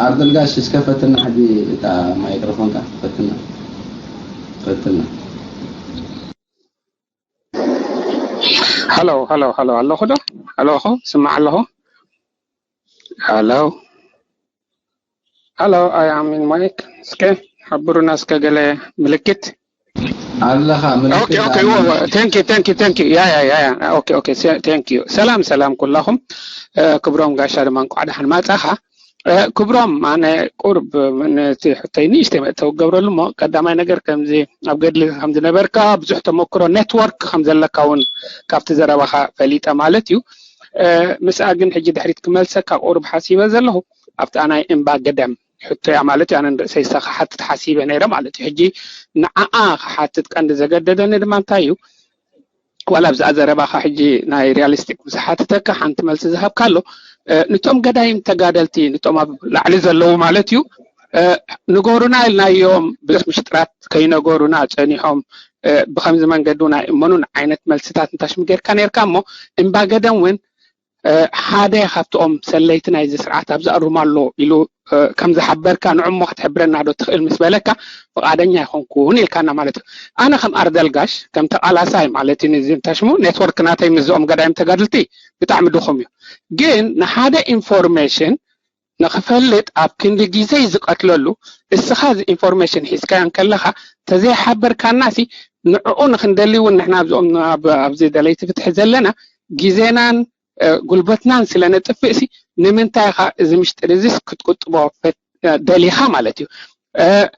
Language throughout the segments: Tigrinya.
ኣርደልጋሽ እስከ ፈትና ሕጂ እታ ማይክሮፎንካ ፈትና ፈትና። ሃሎ ሃሎ ሃሎ ኣለኹ ዶ? ኣለኹ ስማዕ ኣለኹ። ሃሎ ሃሎ፣ I am in mic። እስከ ሓብሩና እስከ ገለ ምልክት። ኣለኻ ምልክት ኦኬ ኦኬ። Thank you thank you thank you። ያ ያ ያ ያ። ኦኬ ኦኬ። Thank you። ሰላም ሰላም ኩላኹም። ክብሮም ጋሻ ድማ እንኳዕ ደሓን ማጻኻ። ክብሮም፣ ኣነ ቁርብ ነቲ ሕቶይ ንእሽተይ መእተዊ ክገብረሉ እሞ፣ ቀዳማይ ነገር ከምዚ ኣብ ገድሊ ከም ዝነበርካ ብዙሕ ተመክሮ ኔትወርክ ከም ዘለካ እውን ካብቲ ዘረባኻ ፈሊጠ ማለት እዩ። ምስኣ ግን ሕጂ ድሕሪት ክመልሰካ ቁሩብ ሓሲበ ዘለኹ ኣብታ ናይ እምባ ገደም ሕቶያ ማለት እዩ። ኣነ ንርእሰይ ክሓትት ሓሲበ ነይረ ማለት እዩ። ሕጂ ንዓኣ ክሓትት ቀንዲ ዘገደደኒ ድማ እንታይ እዩ፣ ዋላ ኣብዛ ዘረባኻ ሕጂ ናይ ሪያሊስቲክ ምስ ሓትተካ ሓንቲ መልሲ ዝሃብካ ኣሎ። ነቶም ገዳይም ተጋደልቲ፣ ነቶም ኣብ ላዕሊ ዘለዉ ማለት እዩ፣ ንገሩና ኢልናዮም ብዙሕ ምሽጥራት ከይነገሩና ጸኒሖም። ብከምዚ መንገዲ እውን ኣይእመኑን ዓይነት መልስታት እንታሽሙ ጌርካ ነርካ እሞ፣ እምባ ገደም እውን ሓደ ካብትኦም ሰለይቲ ናይዚ ስርዓት ኣብዚ ኣሩም ኣሎ ኢሉ ከም ዝሓበርካ ንዕሞ ክትሕብረና ዶ ትኽእል ምስ በለካ፣ ፍቓደኛ ኣይኮንኩን ኢልካና ማለት እዩ። ኣነ ከም ኣርደልጋሽ ከም ተቓላሳይ ማለት እዩ፣ ንዚ እንታሽሙ ኔትወርክ ናተይ ምስዞኦም ገዳይም ተጋድልቲ ብጣዕሚ ድኹም እዩ። ግን ንሓደ ኢንፎርሜሽን ንኽፈልጥ ኣብ ክንዲ ግዜ ዝቐትለሉ፣ እስኻ እዚ ኢንፎርሜሽን ሒዝካዮ እንከለኻ ተዘይሓበርካናሲ ንዕኡ ንክንደሊ እውን ንሕና ኣብዚኦም ኣብዚ ደለይቲ ፍትሒ ዘለና ግዜናን ጉልበትናን ስለ ነጥፍእ ሲ ንምንታይ ኢኻ እዚ ምሽጥር እዚስ ክትቁጥቦ ደሊኻ ማለት እዩ።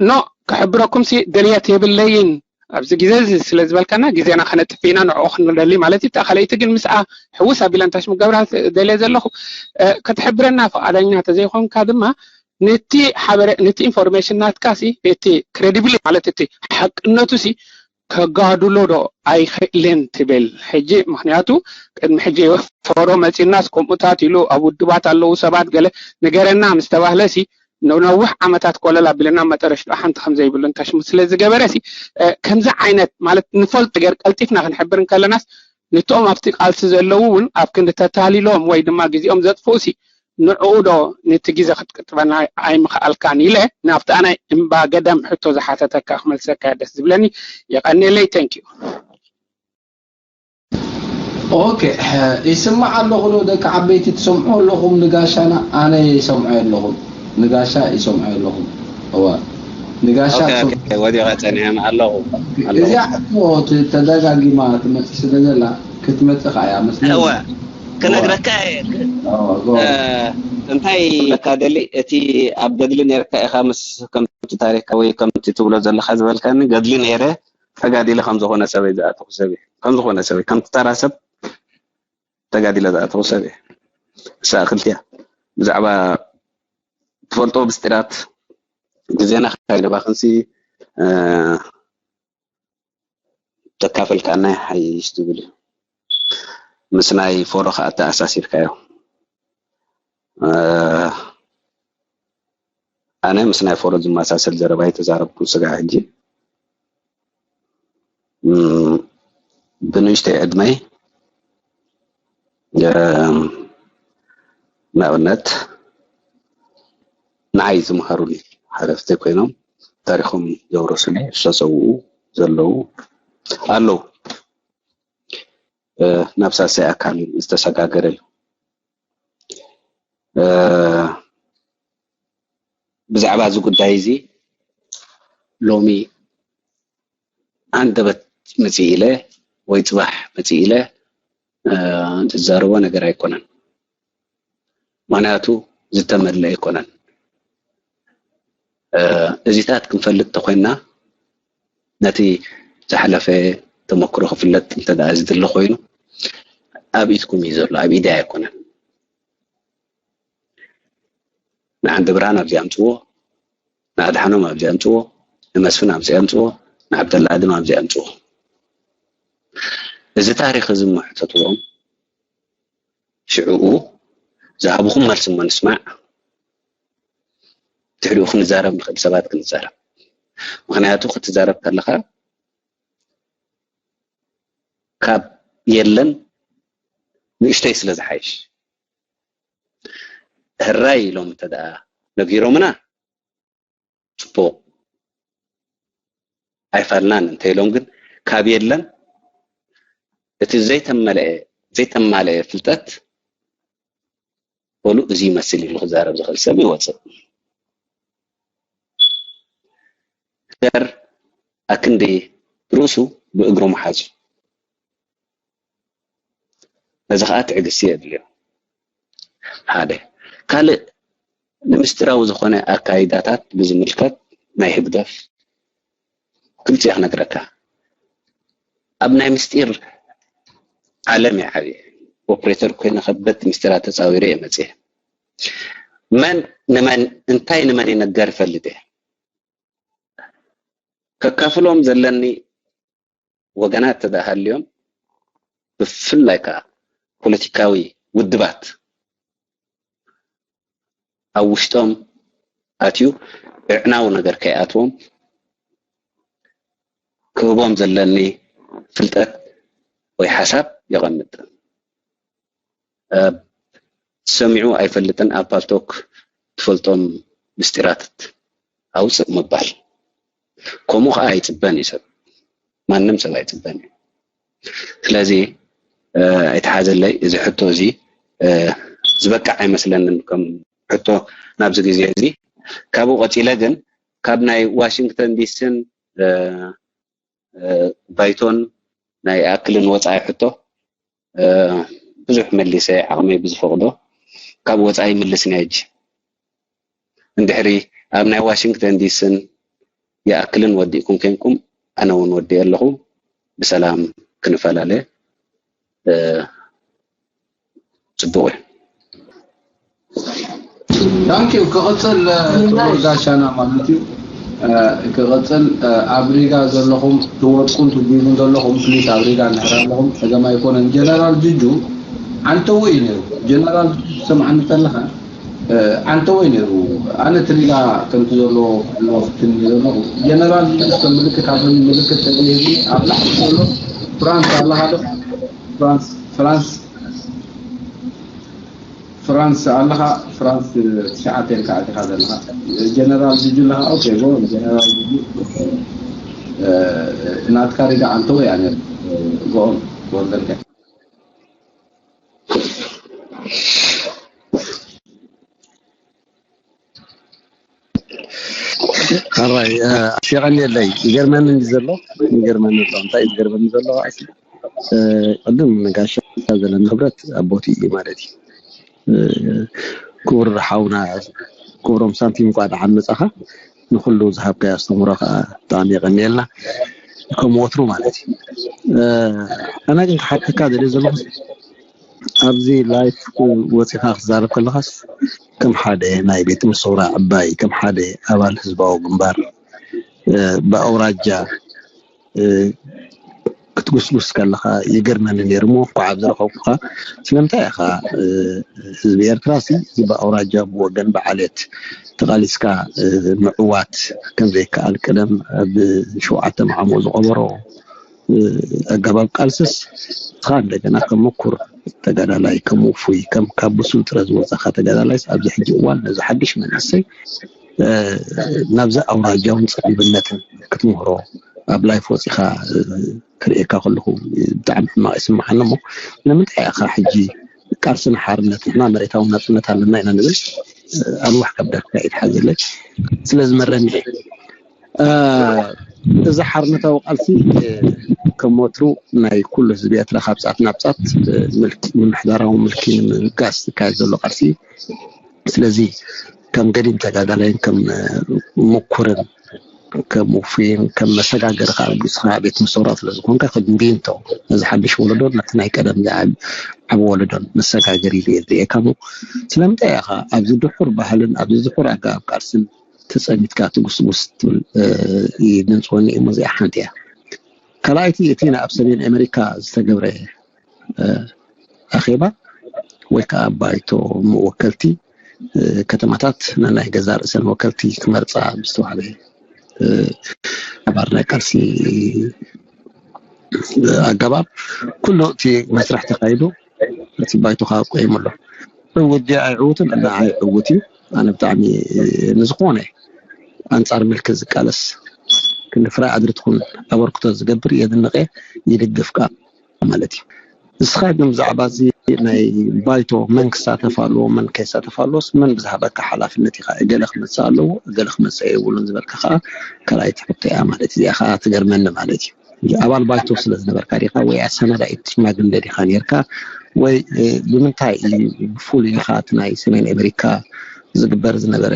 ኖ፣ ክሕብረኩም ሲ ድልየት የብለይን ኣብዚ ግዜ እዚ ስለ ዝበልካና ግዜና ከነጥፍ ኢና ንዕኡ ክንደሊ ማለት እዩ። እታ ካልኣይቲ ግን ምስኣ ሕውስ ኣቢለ እንታሽሙ ገብራ ደልየ ዘለኹ ክትሕብረና ፍቓደኛ ተዘይኮንካ ድማ ነቲ ሓበረ ነቲ ኢንፎርሜሽን ናትካ ሲ እቲ ክሬዲብል ማለት እቲ ሓቅነቱ ሲ ከጋድሎ ዶ ኣይኽእልን ትብል ሕጂ? ምክንያቱ ቅድሚ ሕጂ ፎሮ መፂናስ ከምኡታት ኢሉ ኣብ ውድባት ኣለዉ ሰባት ገለ ንገረና ምስ ተባህለ ሲ ንነዊሕ ዓመታት ኮለል ኣቢልና መጠረሽትኡ ሓንቲ ከም ዘይብሉ እንታሽሙ ስለ ዝገበረ ሲ ከምዚ ዓይነት ማለት ንፈልጥ ነገር ቀልጢፍና ክንሕብር እንከለናስ ንትኦም ኣብቲ ቃልሲ ዘለዉ እውን ኣብ ክንዲ ተታሊሎም ወይ ድማ ግዜኦም ዘጥፍኡ ሲ ንዕኡ ዶ ነቲ ግዜ ክትቅጥበና ኣይምኽኣልካን ኢለ ናብቲ ኣናይ እምባ ገደም ሕቶ ዝሓተተካ ክመልሰካ ደስ ዝብለኒ። የቐኔለይ። Thank you። ኦኬ፣ ይስማዕ ኣለኹ ዶ ደቂ ዓበይቲ ትሰምዑ ኣለኹም? ንጋሻና ኣነ ይሰምዖ ኣለኹም፣ ንጋሻ ይሰምዖ ኣለኹም። እዋ ንጋሻ ኦኬ ኦኬ፣ ወዲቐ ጸኒሐ ኣለኹ ኣለኹ። እዚኣ ሕቶ ት- ተደጋጊማ ትመጽእ ስለ ዘላ ክትመጽእ ከኣ እያ መስለኒ። እወ ክነግረካ እየ። እንታይ ለካ ደሊ እቲ ኣብ ገድሊ ነርካ ኢኻ ምስ ከምቲ ታሪካ ወይ ከምቲ ትብሎ ዘለካ ዝበልካኒ ገድሊ ነይረ ተጋዲለ ከም ዝኾነ ሰበይ ዝኣተኹ ሰብ እየ። ከም ዝኾነ ሰበይ ከምቲ ተራ ሰብ ተጋዲለ ዝኣተኹ ሰብ እየ። እሳ ክልቲያ ብዛዕባ ትፈልጦ ምስጢራት ግዜና ከይነባኽንሲ ተካፈልካና ይሓይሽ ዝብል እዩ። ምስ ናይ ፎሮ ከዓ ተኣሳሲርካዮ። ኣነ ምስ ናይ ፎሮ ዝመሳሰል ዘረባ ኣይተዛረብኩን ስጋዕ ሕጂ። ብንእሽተይ ዕድመይ ንኣብነት ንዓይ ዝመሃሩኒ ሓለፍተይ ኮይኖም ታሪኾም ዘውረሱኒ ዝተሰውኡ ዘለዉ ኣለዉ። ናብ ሳልሳይ ኣካል ዝተሰጋገረ እዩ። ብዛዕባ እዚ ጉዳይ እዚ ሎሚ ኣንደበት መፅእ ኢለ ወይ ፅባሕ መፅእ ኢለ ዝዛረቦ ነገር ኣይኮነን። ምክንያቱ ዝተመልአ ኣይኮነን። እዚታት ክንፈልጥ ተኮይንና ነቲ ዝሓለፈ ተመክሮ ክፍለጥ እንተ ዝድሊ ኮይኑ ኣብ ኢድኩም እዩ ዘሎ፣ ኣብ ኢደይ ኣይኮነን። ንዓንዲ ብርሃን ኣብዚ ኣምፅዎ፣ ንኣድሓኖም ኣብዚ ኣምፅዎ፣ ንመስፍን ኣብዚ ኣምፅዎ፣ ንዓብደላ ኣድም ኣብዚ ኣምፅዎ። እዚ ታሪክ እዚ መሕተትዎም ሽዕኡ ዝሃብኹም መልሲ እሞ ንስማዕ። ድሕሪኡ ክንዛረብ ንኽእል ሰባት ክንዛረብ። ምክንያቱ ክትዛረብ ከለኻ ካብ የለን ንእሽተይ ስለ ዝሓይሽ። ህራይ ኢሎም እንተ ደኣ ነጊሮምና ጽቡቕ ኣይፋልናን እንተ ኢሎም ግን ካብ የለን እቲ ዘይተመልአ ዘይተማልአ ፍልጠት በሉ እዚ ይመስል ኢሉ ክዛረብ ዝኽእል ሰብ ይወፅእ። ገር ኣክንዲ ርእሱ ብእግሩ መሓዙ ነዚ ከዓ ትዕግስቲ የድልዮ። ሓደ ካልእ ንምስጢራዊ ዝኾነ ኣካይዳታት ብዝምልከት ናይ ህግደፍ ክልፂኦ ክነግረካ ኣብ ናይ ምስጢር ዓለም እየ ዓብየ ኦፕሬተር ኮይነ ከበድቲ ምስጢራት ተፃዊረ እየ መፅየ መን ንመን እንታይ ንመን ይነገር ይፈልጥ እየ ከካፍሎም ዘለኒ ወገናት ተዳሃልዮም ብፍላይ ከዓ ፖለቲካዊ ውድባት ኣብ ውሽጦም ኣትዩ እዕናዊ ነገር ከይኣትዎም ክህቦም ዘለኒ ፍልጠት ወይ ሓሳብ የቐምጥ። ሰሚዑ ኣይፈልጥን ኣብ ፓልቶክ ትፈልጦም ምስጢራት ኣውፅእ ምባል ከምኡ ከዓ ኣይፅበን እዩ ሰብ ማንም ሰብ ኣይፅበን እዩ ስለዚ ኣይተሓዘለይ እዚ ሕቶ እዚ ዝበቃዕ ኣይመስለንን ከም ሕቶ ናብዚ ግዜ እዚ ካብኡ ቀፂለ ግን ካብ ናይ ዋሽንግተን ዲስን ባይቶን ናይ ኣክልን ወፃኢ ሕቶ ብዙሕ መሊሰ ዓቕመይ ብዝፈቕዶ ካብ ወፃኢ ምልስኒ ሕጂ እንድሕሪ ኣብ ናይ ዋሽንግተን ዲስን ይኣክልን ወዲእኩም ኮንኩም ኣነ እውን ወዲእ ኣለኹ ብሰላም ክንፈላለ ፅቡቕ እዩ ዳንኪ ክቕፅል ክቡር ጋሻና ማለት እዩ ክቕፅል ኣብ ሪጋ ዘለኹም ትወድቁን ትዲቡን ዘለኹም ፕሊስ ኣብ ሪጋ እንድሕር ኣለኹም ፀገም ኣይኮነን ጀነራል ጅጁ ዓንተው እዩ ነይሩ ጀነራል ጅጁ ትሰምዓኒ ከለኻ ዓንተው እዩ ነይሩ ኣነ እቲ ሪጋ ከምቲ ዘሎ ክሕልዎ ፍትን ዘለኹ ጀነራል ጅጁ ከም ምልክት ኣብኒ ምልክት ተደሂቡ ኣብ ላዕሊ ዘሎ ፍራንስ ኣለኻ ዶ ፍራንስ ፍራንስ ፍራንስ ኣለኻ ፍራንስ ትሽዓተ ኢልካ ኣቲኻ ዘለኻ ጀነራል ጅጁ ኣለኻ ኦኬ ጎ ጀነራል ጅጁ ናትካ ሪጋ ዓንተው እያ ነር ጎኦም ወርደልካ ሕራይ ኣሽቀኒ የለይ ይገርመኒ እንዲ ዘሎ ይገርመኒ ኣሎ እንታይ እዩ ዝገርመኒ ዘሎ ኣሲ ቅድም ጋሻ ዘለና ህብረት ኣቦቲ እዩ ማለት እዩ ክቡር ሓውና ክቡሮም ሳንቲም እንኳ ደሓን መጻኻ ንኩሉ ዝሃብካዮ ኣስተምሮ ከዓ ብጣዕሚ የቀንየልና ከም ወትሩ ማለት እዩ ኣነ ግን ክሓተካ ደልየ ዘለኹ ኣብዚ ላይፍ ወፂኻ ክትዛረብ ከለኻስ ከም ሓደ ናይ ቤት ምሶራ ዕባይ ከም ሓደ ኣባል ህዝባዊ ግንባር ብኣውራጃ ክትጉስጉስ ከለኻ ይገርመኒ ነይሩ እሞ እንኳዕ ኣብ ዝረኸብኩኻ ስለምንታይ ኢኻ ህዝቢ ኤርትራ ሲ እዚ ብኣውራጃ ብወገን ብዓሌት ተቓሊስካ ምዕዋት ከም ዘይከኣል ቀደም ኣብ ሸውዓተ መዓሞ ዝቐበሮ ኣገባብ ቃልስስ ንስኻ እንደገና ከም ምኩር ተጋዳላይ ከም ውፉይ ከም ካብ ብሱል ጥረ ዝወፀኻ ተጋዳላይስ ኣብዚ ሕጂ እዋን ነዚ ሓድሽ መንእሰይ ናብዚ ኣውራጃውን ፀቢብነትን ክትምህሮ ኣብ ላይፍ ወፂኻ ክርእየካ ከለኹ ብጣዕሚ ሕማቕ ይስምዓኒ እሞ ንምንታይ ኢኻ ሕጂ ቃልስና ሓርነት ንሕና መሬታዊ ናፅነት ኣለና ኢና ንብል ኣንዋሕ ከብደካ ይትሓዘለይ ስለዝመረኒ እዚ ሓርነታዊ ቃልሲ ከም ወትሩ ናይ ኩሉ ህዝቢ ኤርትራ ካብ ፃት ናብ ፃት ምምሕዳራዊ ምልኪ ንምብጋስ ዝካየድ ዘሎ ቃልሲ ስለዚ ከም ገዲም ተጋዳላይን ከም ምኩርን ከም ውፉይን ከም መሰጋገሪ ከዓ ንስኻ ቤት ምሰውራ ስለ ዝኾንካ ክንግንቶ ነዚ ሓድሽ ወለዶን ነቲ ናይ ቀደም ዓቢ ወለዶን መሰጋገሪ ኢሉ እየ ዝርእየካ እሞ ስለምንታይ ኢኻ ኣብዚ ድሑር ባህልን ኣብዚ ድሑር ኣገባብ ቃልስን ተፀሚትካ ትጉስጉስ ትብል ይድንፅወኒ እሞ እዚኣ ሓንቲ እያ ካልኣይቲ እቲ ኣብ ሰሜን ኣሜሪካ ዝተገብረ ኣኼባ ወይ ከዓ ባይቶ ወከልቲ ከተማታት ነናይ ገዛ ርእሰን ወከልቲ ክመርፃ ብዝተዋህበ ኣባር ናይ ቃልሲ ኣገባብ ኩሉ እቲ መስርሕ ተካይዱ እቲ ባይቶ ከዓ ቆይሙ ኣሎ ዕውት ድዩ ኣይዕውትን? እና ኣይዕውት እዩ። ኣነ ብጣዕሚ ንዝኾነ ኣንጻር ምልኪ ዝቃለስ ክንዲ ፍራይ ኣድሪ ትኹን ኣበርክቶ ዝገብር የድንቐ፣ ይድግፍ ከኣ ማለት እዩ። ንስኻ ግን ብዛዕባ እዚ ናይ ባይቶ መን ክሳተፍ ኣለዎ መን ከይሳተፍ ኣለዎስ መን ብዝሃበካ ሓላፍነት ኢኻ እገለ ክመጽእ ኣለዎ እገለ ክመጽእ የብሉን ዝበልካ ከኣ ካልኣይቲ ሕቶ እያ ማለት እዩ። እዚኣ ከኣ ትገርመኒ ማለት እዩ። ኣባል ባይቶ ስለ ዝነበርካ ዲኻ ወይ ኣሰናዳኢት ሽማግለ ዲኻ ኔርካ ወይ ብምንታይ እዩ ብፍሉይ ኢኻ እቲ ናይ ሰሜን ኣሜሪካ ዝግበር ዝነበረ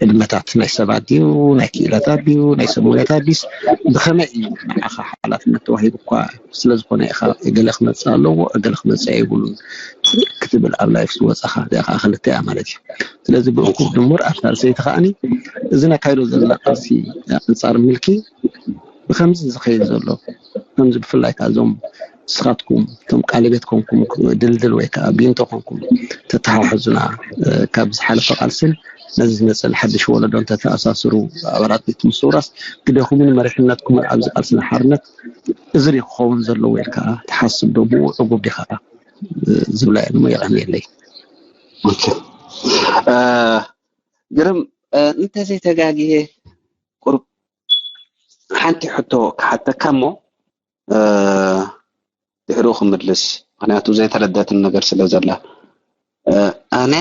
ዕድመታት ናይ ሰባት ድዩ ናይ ክኢላታት ድዩ ናይ ሰብ ሞያታት ድዩስ ብኸመይ እዩ ንዓኻ ሓላፍነት ተዋሂቡ እኳ ስለ ዝኾነ ኢኻ እገለ ክመፅእ ኣለዎ እገለ ክመፅእ የብሉን ክትብል ኣብ ላይፍ ዝወፃኻ እዚኣ ከዓ ክልተ እያ ማለት እዩ። ስለዚ ብእኩብ ድሙር ኣብ ሳልሰይቲ ከዓኒ እዚ ነካይዶ ዘለና ቃልሲ ኣንፃር ምልኪ ብከምዚ ዝኸይድ ዘሎ ከምዚ ብፍላይ ከዓ እዞም ንስኻትኩም እቶም ቃለቤት ኮንኩም ድልድል ወይ ከዓ ቢንቶ ኮንኩም ተተሓሕዙና ካብ ዝሓለፈ ቃልስን ነዚ ዝመፅእ ሓድሽ ወለዶ እንተተኣሳስሩ ኣባላት ቤት ምስውራስ ግደኹምን መሪሕነትኩምን ኣብዚ ቃልሲ ንሓርነት እዚ ድዩ ክኸውን ዘለዎ ኢልካ ትሓስብ ዶ ብኡ ዕጉብ ዲኻ ዝብላ እየ እሞ የቐንየለይ። ግርም እንተዘይተጋግየ ቁሩብ ሓንቲ ሕቶ ክሓተካ እሞ ድሕሪኡ ክምልስ ምክንያቱ ዘይተረደትኒ ነገር ስለ ዘላ ኣነ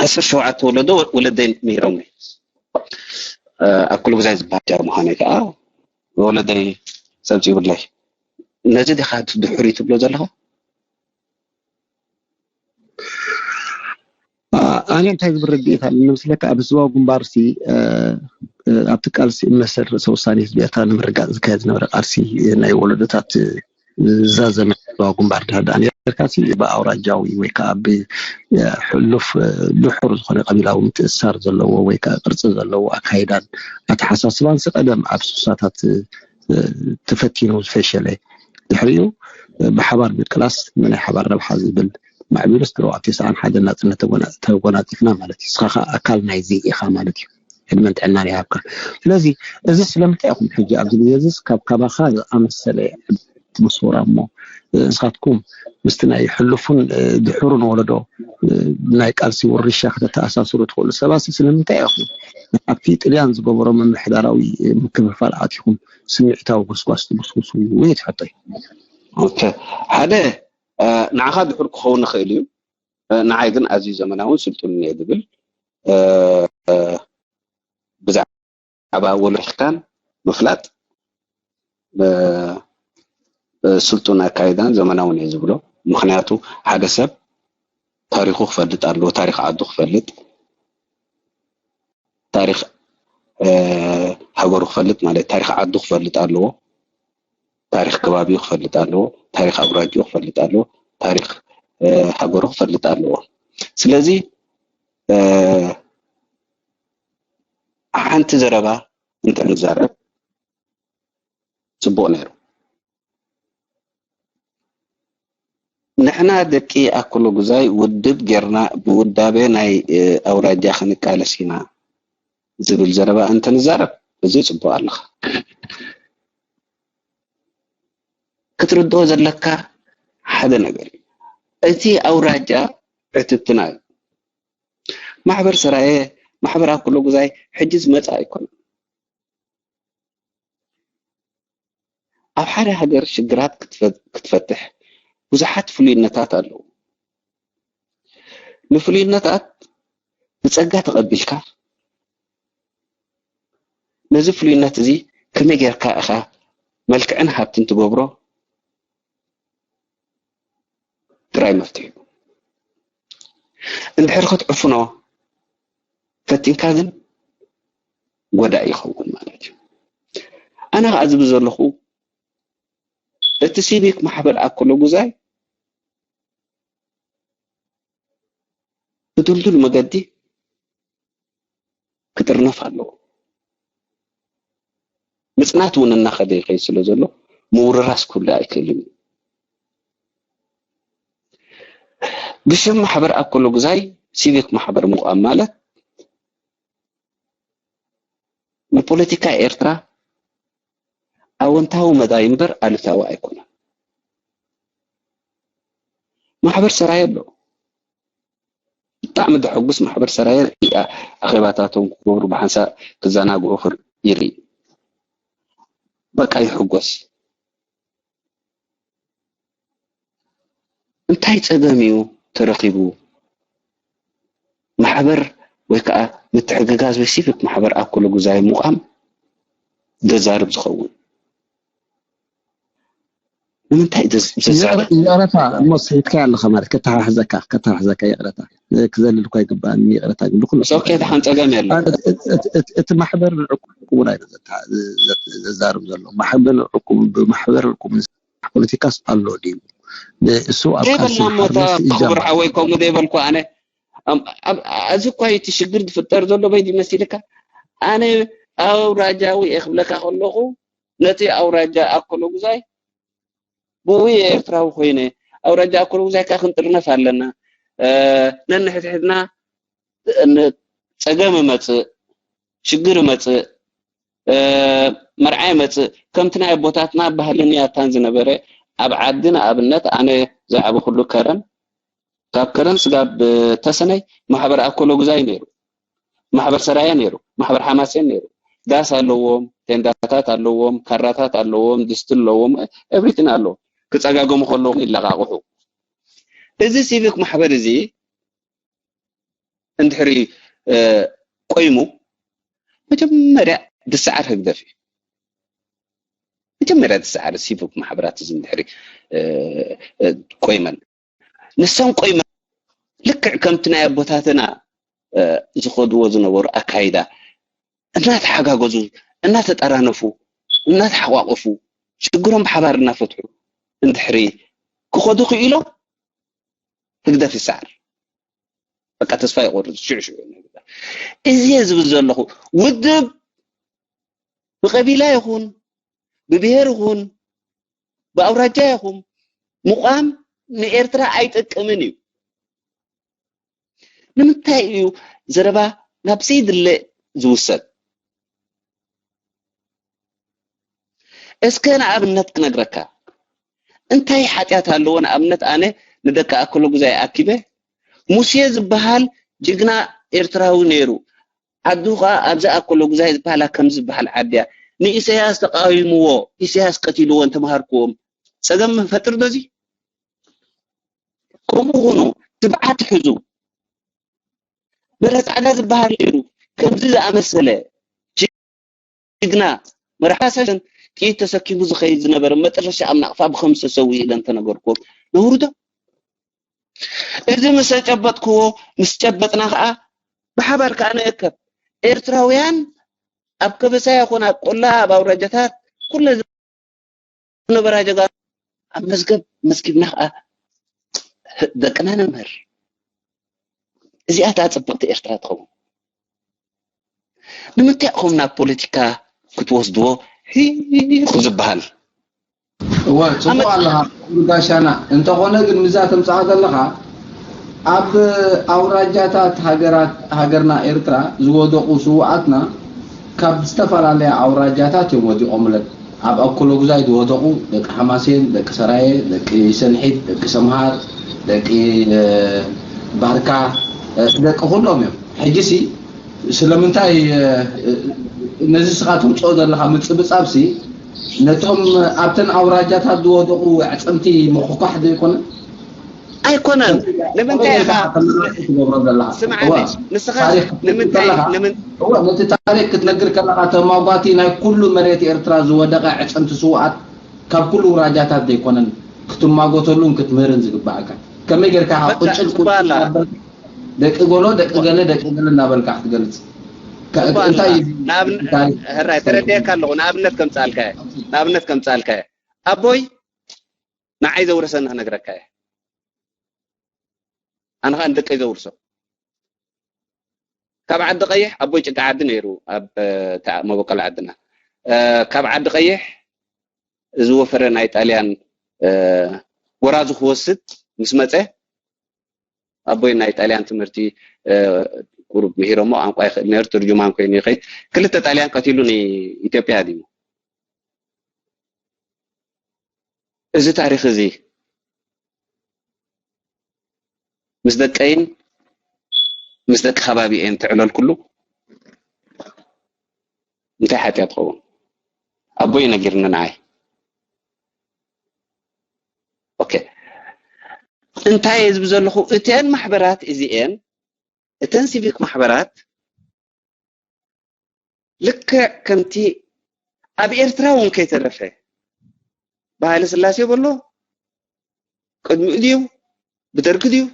ዓሰርተ ሸውዓተ ወለዶ ወለደይ ነይሮም ኣብ ኩሉ ግዛይ ዝበሃል ጃር ምዃነይ ከዓ ወለደይ ፀብፂቡለይ ነዚ ዲኻ ድሕሪ ትብሎ ዘለኻ ኣነ እንታይ ዝብል ርድኢት ኣለኒ ምስለካ ኣብ ህዝባዊ ግንባር ሲ ኣብቲ ቃልሲ እምነት ሰር ርእሰ ውሳኔ ህዝቢ ኤርትራ ንምርጋፅ ዝካየድ ዝነበረ ቃልሲ ናይ ወለዶታት ዝዛዘመ ህዝባዊ ግንባር ድሕር ዳኣ ኔርካ ሲ ብኣውራጃዊ ወይ ከዓ ብሕሉፍ ድሑር ዝኾነ ቀቢላዊ ምትእስሳር ዘለዎ ወይ ከዓ ቅርፂ ዘለዎ ኣካይዳን ኣተሓሳስባን ሲ ቀደም ኣብ ስሳታት ተፈቲኑ ዝፈሸለ ድሕሪኡ ብሓባር ምቅላስ ንናይ ሓባር ረብሓ ዝብል ማዕቢሉ ዝተረዋዕ ተስዓን ሓደን ናፅነት ተጎናፂፍና ማለት እዩ። ንስኻ ከዓ ኣካል ናይዚ ኢኻ ማለት እዩ። ዕድመን ጥዕናን ይሃብካ። ስለዚ እዚ ስለምንታይ ኢኹም ሕጂ ኣብዚ ግዜ እዚስ ካብ ካባኻ ዝኣመሰለ ትምስውራ እሞ ንስኻትኩም ምስቲ ናይ ሕሉፉን ድሑሩን ወለዶ ናይ ቃልሲ ውርሻ ከተተኣሳስሩ ትኽእሉ ሰባት ስለምንታይ ኢኹም ኣብቲ ጥልያን ዝገበሮ ምምሕዳራዊ ምክፍፋል ኣቲኹም ስምዒታዊ ጎስጓስ ትጉስጉሱ? ወይ ትሕቶይ። ሓደ ንዓኻ ድሑር ክኸውን ይኽእል እዩ፣ ንዓይ ግን ኣዝዩ ዘመናውን ስልጡን እየ ዝብል። ብዛዕባ ወለድካን ምፍላጥ ስልጡን ኣካይዳን ዘመናውን እየ ዝብሎ። ምክንያቱ ሓደ ሰብ ታሪኹ ክፈልጥ ኣለዎ፣ ታሪኽ ዓዱ ክፈልጥ፣ ታሪኽ ሃገሩ ክፈልጥ ማለት ታሪኽ ዓዱ ክፈልጥ ኣለዎ፣ ታሪኽ ከባቢኡ ክፈልጥ ኣለዎ፣ ታሪኽ ኣውራጅኡ ክፈልጥ ኣለዎ፣ ታሪኽ ሃገሩ ክፈልጥ ኣለዎ። ስለዚ ሓንቲ ዘረባ እንተንዛረብ ፅቡቕ ነይሩ። ንሕና ደቂ ኣኩሎ ጉዛይ ውድብ ጌርና ብውዳቤ ናይ ኣውራጃ ክንቃለስ ኢና ዝብል ዘረባ እንተንዛረብ እዚ ፅቡቕ ኣለኻ። ክትርድኦ ዘለካ ሓደ ነገር እዩ። እቲ ኣውራጃ ዕትብትና እዩ። ማሕበር ሰራየ፣ ማሕበር ኣኩሎ ጉዛይ ሕጂ ዝመፅእ ኣይኮነን። ኣብ ሓደ ሃገር ሽግራት ክትፈትሕ ብዙሓት ፍሉይነታት ኣለዉ። ንፍሉይነታት ብፀጋ ተቐቢልካ ነዚ ፍሉይነት እዚ ከመይ ጌርካ ኢኻ መልክዕን ሃብትን ትገብሮ ጥራይ መፍትሒ እዩ። እንድሕር ክትዕፍኖ ፈቲንካ ግን ጎዳኢ ይኸውን ማለት እዩ። ኣነ ከዓ ዝብል ዘለኹ እቲ ሲቪክ ማሕበር ኣኮሎ ጉዛይ ብድልዱል መገዲ ክጥርነፍ ኣለዎ። ምፅናት እውን እናኸደ ይኸይድ ስለ ዘሎ ምውርራስ ክህሉ ኣይክእልን እዩ። ብሽም ማሕበር ኣኮሎ ጉዛይ ሲቪክ ማሕበር ምቋም ማለት ንፖለቲካ ኤርትራ ኣወንታዊ መዳይ እምበር ኣሉታዊ ኣይኮነን። ማሕበር ሰራየ ኣሎ። ብጣዕሚ ዘሐጉስ ማሕበር ሰራየ። ኣኼባታቶም ክገብሩ፣ ብሓንሳእ ክዘናግዑ ይርኢ። በቃ ይሕጎስ። እንታይ ጸገም እዩ ተረኺቡ? ማሕበር ወይ ከዓ ምትሕግጋዝ ወይ ሲቪክ ማሕበር ኣኮለጉዛይ ምቋም ዘዛርብ ዝኸውን? ንምንታይ ዘዛርብ? ይቕረታ እሞ ስሒትካ ኣለኻ ማለት፣ ከተሓሕዘካ፣ ከተሓሕዘካ፣ ይቕረታ። ክዘልል እኳ ይግባኣኒ፣ ይቕረታ፣ ግን ብኩሉ ኦኬ፣ ደሓን፣ ጸገም የለን። እቲ ማሕበር ንዕቁብ እውን ኣይነ ዘዛርብ ዘሎ። ማሕበር ንዕቁብ፣ ብማሕበር ዕቁብ ፖለቲካስ ኣሎ ድዩ? እሱ ኣብ ቃልሲ ዘይበልና ሞታ ማሕበር ክቡር ይጀምር። ሓወይ፣ ከምኡ ዘይበልኩ ኣነ። ኣም- ኣብ- እዚ እኳ እቲ ሽግር ዝፍጠር ዘሎ በይድ ይመስልካ? ኣነ ኣውራጃዊ እየ ክብለካ ከለኹ፣ ነቲ ኣውራጃ ኣኮለጉዛይ ብኡ እየ ኤርትራዊ ኮይነ። ኣውራጃ ኣኮለጉዛይ ከኣ ክንጥርነፍ ኣለና። እ፣ ነንሕድሕድና ን- ጸገም እመጽእ፣ ሽግር እመጽእ፣ እ፣ መርዓ ይመጽእ። ከምቲ ናይ ኣቦታትና ባህልን ያታን ዝነበረ ኣብ ዓዲ፣ ንኣብነት ኣነ ዝዓበኹሉ ከረን፣ ካብ ከረን ስጋብ ተሰነይ ማሕበር ኣኮለጉዛይ ነይሩ፣ ማሕበር ሰራየ ነይሩ፣ ማሕበር ሓማሴን ነይሩ። ዳስ ኣለዎም፣ ቴንዳታት ኣለዎም፣ ካራታት ኣለዎም፣ ድስቲ ኣለዎም፣ ኤቭሪቲን ኣለዎም። ክጸጋገሙ ከለዎም ይለቃቅሑ። እዚ ሲቪክ ማሕበር እዚ እንድሕሪ እ፣ ቆይሙ፣ መጀመርያ ዝሰዓር ህግደፍ እዩ። መጀመርያ ዝሰዓር ሲቪክ ማሕበራት እዚ እንድሕሪ እ፣ እ፣ ቆይመን፣ ንሰን ቆይመን ልክዕ ከምቲ ናይ ኣቦታትና እ፣ ዝኸድዎ ዝነበሩ ኣካይዳ እናተሓጋገዙ፣ እናተጠራነፉ፣ እናተሓቋቆፉ፣ ሽግሮም ብሓባር እናፈትሑ እንድሕሪ ክኸዱ ክኢሎም፣ ህግደፍ ይሰዓር። በቃ ተስፋ ይቆርጽ ሽዑ ሽዑ። እዚ እየ ዝብል ዘለኹ። ውድብ ብቀቢላ ይኹን፣ ብብሄር ይኹን፣ ብኣውራጃ ይኹን ምቋም ንኤርትራ ኣይጠቅምን እዩ። ንምንታይ እዩ ዘረባ ናብ ዘይድለ ዝውሰድ? እስከ ንኣብነት ክነግረካ። እንታይ ሓጢኣት ኣለዎ? ንኣብነት ኣነ ንደቂ ኣኮለጉዛይ ኣኪበ፣ ሙሴ ዝበሃል ጅግና ኤርትራዊ ነይሩ። ዓዱ ኸኣ ኣብዚ ኣኮለጉዛይ ዝበሃል ከምዚ ዝበሃል ዓዲ እያ። ንኢሳያስ ተቃዊምዎ፣ ኢሳያስ ቀቲልዎ እንተመሃርክዎም ጸገም ፈጥር ዶ እዚ? ከምኡ ኹኑ፣ ትብዓት ሕዙ። በረ ጻዕዳ ዝበሃል ነይሩ፣ ከምዚ ዝኣመሰለ ጅግና መራሒ ሰሽን ጥይት ተሰኪሙ ዝኸይድ ዝነበረ፣ መጨረሻ ኣብ ናቕፋ ብኸምዚ ተሰዊኡ ኢለ እንተነገርክዎም ነውሪ ዶ? እዚ ምስ ኣጨበጥክዎ፣ ምስ ጨበጥና ኸኣ ብሓባር ከኣ ንእከብ። ኤርትራውያን ኣብ ከበሳ ይኹን ኣብ ቆላ፣ ኣብ ኣውራጃታት፣ ኩለ ዝነበራ ጀጋኑ ኣብ መዝገብ መዝጊብና ኸኣ ደቅና ነምህር። እዚኣ እታ ጽብቕቲ ኤርትራ ትኸውን። ንምንታይ ኢኹም ናብ ፖለቲካ ክትወስድዎ ሂኹ ዝበሃል? እወ፣ ጽቡቕ ኣለኻ፣ ክቡር ጋሻና። እንተኾነ ግን፣ ምዛ ተምጽኣ ዘለኻ፣ ኣብ ኣውራጃታት ሃገራት፣ ሃገርና ኤርትራ ዝወደቑ ስዉኣትና፣ ካብ ዝተፈላለያ ኣውራጃታት እዮም ወዲቖምለን። ኣብ ኣኮሎጉዛይ ዝወደቑ ደቂ ሓማሴን፣ ደቂ ሰራየ፣ ደቂ ሰንሒት፣ ደቂ ሰምሃር፣ ደቂ፣ እ፣ ባርካ፣ እ፣ ደቂ ኩሎም እዮም። ሕጂሲ ስለምንታይ፣ እ፣ እ፣ ነዚ ስኻ ተምጽኦ ዘለኻ ምጽብጻብሲ፣ ነቶም ኣብተን ኣውራጃታት ዝወደቑ ኣዕጸምቲ ምኹኳሕ ዶ ኣይኮነን? ኣይኮነን። ንምንታይ ኢኻ ትገብሮ ዘለኻ? ስምዓኒ፣ እዋ፣ ንስኻ ታሪኽ ንምንታይ ከለኻ፣ ንምን እዋ፣ ነቲ ታሪኽ ክትነግር ከለኻ፣ ተማጓቲ ናይ ኩሉ መሬት ኤርትራ ዝወደቐ ኣዕጸምቲ ስውኣት ካብ ኩሉ ውራጃታት ዘይኮነን ክትማጎተሉን ክትምህርን ዝግባኣካ? ከመይ ጌርካ ኢኻ በቃ፣ ቁጭል ቁጭል ባላ። እናበልካ ደቂ ጎሎ፣ ደቂ ገለ፣ ደቂ ገለ እናበልካ ክትገልጽ? ከ-፣ እኮ ኣላ። እንታይ እዩ ንኣብን-፣ ታሪኽ? ሕራይ፣ ተረዲኤካ ኣለኹ። ንኣብነት ከምጻልካ እየ። ንኣብነት ከምጻልካ እየ። ኣቦይ ንዓይ ዘውረሰኒ ክነግረካ እየ። ኣነ ኸኣ ንደቀይ ዘውርሶ። ካብ ዓዲ ቀይሕ፣ ኣቦይ ጭቃ ዓዲ ነይሩ፣ ኣብ፣ እ፣ ተኣ-፣ መበቆል ዓድና። እ፣ ካብ ዓዲ ቀይሕ እዚ ወፈረ ናይ ጣልያን፣ እ፣ ጎራዙ ክወስድ ምስ መጸ፣ ኣቦይ ናይ ጣልያን ትምህርቲ፣ እ፣ ቁሩብ ምሂሮሞ፣ ቋንቋ ይኽእል ነይሩ፣ ትርጁማን ኮይኑ ይኸይድ። ክልተ ጣልያን ቀቲሉ ንኢትዮጵያ ኣዲሙ። እዚ ታሪኽ እዚ ምስ ደቀይን ምስ ደቂ ከባቢኤን ትዕለልኩሉ እንታይ ሓጢኣት ትኸውን? ኣቦይ ነጊርኒ ንዓይ። ኦኬ፣ እንታይ እየ ዝብል ዘለኹ? እተን ማሕበራት እዚኤን፣ እተን ሲቪክ ማሕበራት ልክዕ ከምቲ ኣብ ኤርትራ እውን ከይተረፈ ብሃይለ ስላሴ በሎ ቅድሚኡ ድዩ ብደርጊ ድዩ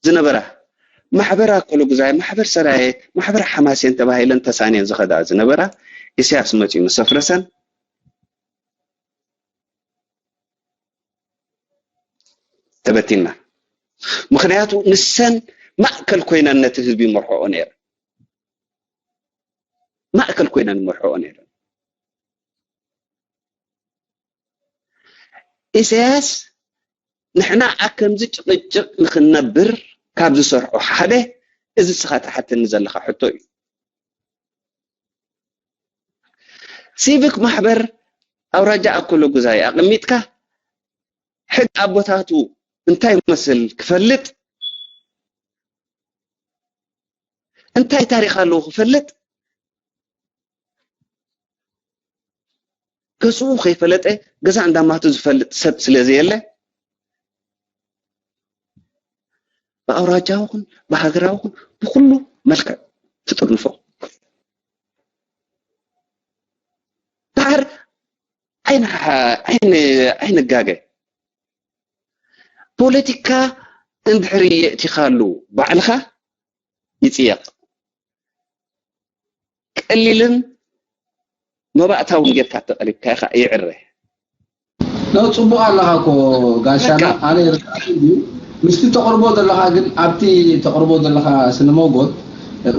ዝነበራ ማሕበር ኣኮሎ ጉዛይ፣ ማሕበር ሰራየ፣ ማሕበር ሓማሴን ተባሂለን ተሳንየን ዝኸዳ ዝነበራ ኢሳያስ መፂኡ ምስ ኣፍረሰን ተበቲና። ምኽንያቱ ንሰን ማእከል ኮይነን ነቲ ህዝቢ ይመርሕኦ ነይረን። ማእከል ኮይነን ይመርሕኦ ነይረን። ኢሳያስ ንሕና ኣብ ከምዚ ጭቕጭቕ ንኽንነብር ካብ ዝሰርሑ ሓደ እዚ ንስኻ ትሓተኒ ዘለኻ ሕቶ እዩ። ሲቪክ ማሕበር ኣውራጃ ኣኮሎ ጉዛይ ኣቐሚጥካ ሕጊ ኣቦታቱ እንታይ ይመስል ክፈልጥ፣ እንታይ ታሪኽ ኣለዎ ክፈልጥ፣ ገዝኡ ከይፈለጠ ገዛ እንዳማቱ ዝፈልጥ ሰብ ስለ ዘየለ ብኣውራጃዊ ኹን ብሃገራዊ ኹን ብኩሉ መልክዕ ትጥርንፎ። ደሓር ኣይንሓ- ኣይን- ኣይንጋገ። ፖለቲካ እንድሕር የእቲኻሉ ባዕልኻ ይፅየቕ። ቀሊልን መባእታውን ጌርካ ተቐሪብካ ኢኻ ይዕረ። ነው ጽቡቕ ኣለኻ እኮ ጋሻና። ኣነ ርቃ እዩ ምስቲ ተቕርቦ ዘለኻ፣ ግን ኣብቲ ተቕርቦ ዘለኻ ስነ መጎት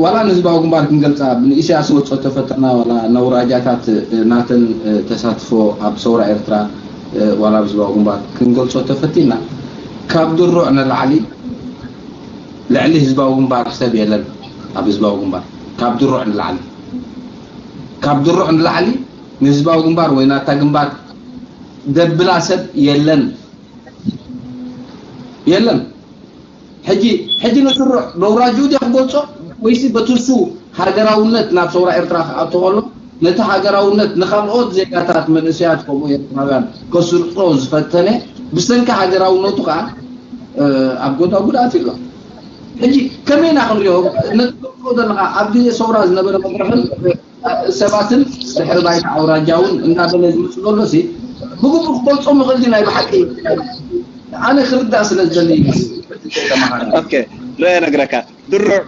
ዋላ ንህዝባዊ ግንባር ክንገልጻ ብንኢሳያስ ወጾ ተፈተና ዋላ ነውራጃታት ናተን ተሳትፎ ኣብ ሰውራ ኤርትራ ዋላ ኣብ ህዝባዊ ግንባር ክንገልጾ ተፈቲና ካብ ድሩዕ ንላዕሊ ልዕሊ ህዝባዊ ግንባር ሰብ የለን። ኣብ ህዝባዊ ግንባር ካብ ድሩዕ ንላዕሊ ካብ ድሩዕ ንላዕሊ ንህዝባዊ ግንባር ወይ ናታ ግንባር ደብላ ሰብ የለን የለን። ሕጂ ሕጂ ንስሩዕ በውራጅኡ ድያ ክገልጾ ወይሲ በትሱ ሃገራውነት ናብ ሰውራ ኤርትራ ክኣቱ ከሎ ነቲ ሃገራውነት ንኻልኦት ዜጋታት መንእሰያት ከምኡ ኤርትራውያን ከስርጾ ዝፈተነ ብሰንኪ ሃገራውነቱ ከዓ ኣብ ጎዳ ጉድኣት ይሎ። ሕጂ ከመይ ኢና ክንሪኦ ነቲ ትገልጾ ዘለኻ ኣብ ግዜ ሰውራ ዝነበረ መድረኽን ሰባትን ድሕሪ ባይታ ኣውራጃ እውን እንዳበለ ዝመፅእ ዘሎ ሲ ብግቡእ ክገልፆ ምኽእል ድዩ? ናይ ብሓቂ ኣነ ክርዳእ ስለ ዝደሊ እዩ። ኦኬ፣ ርአ ነግረካ ድሩዕ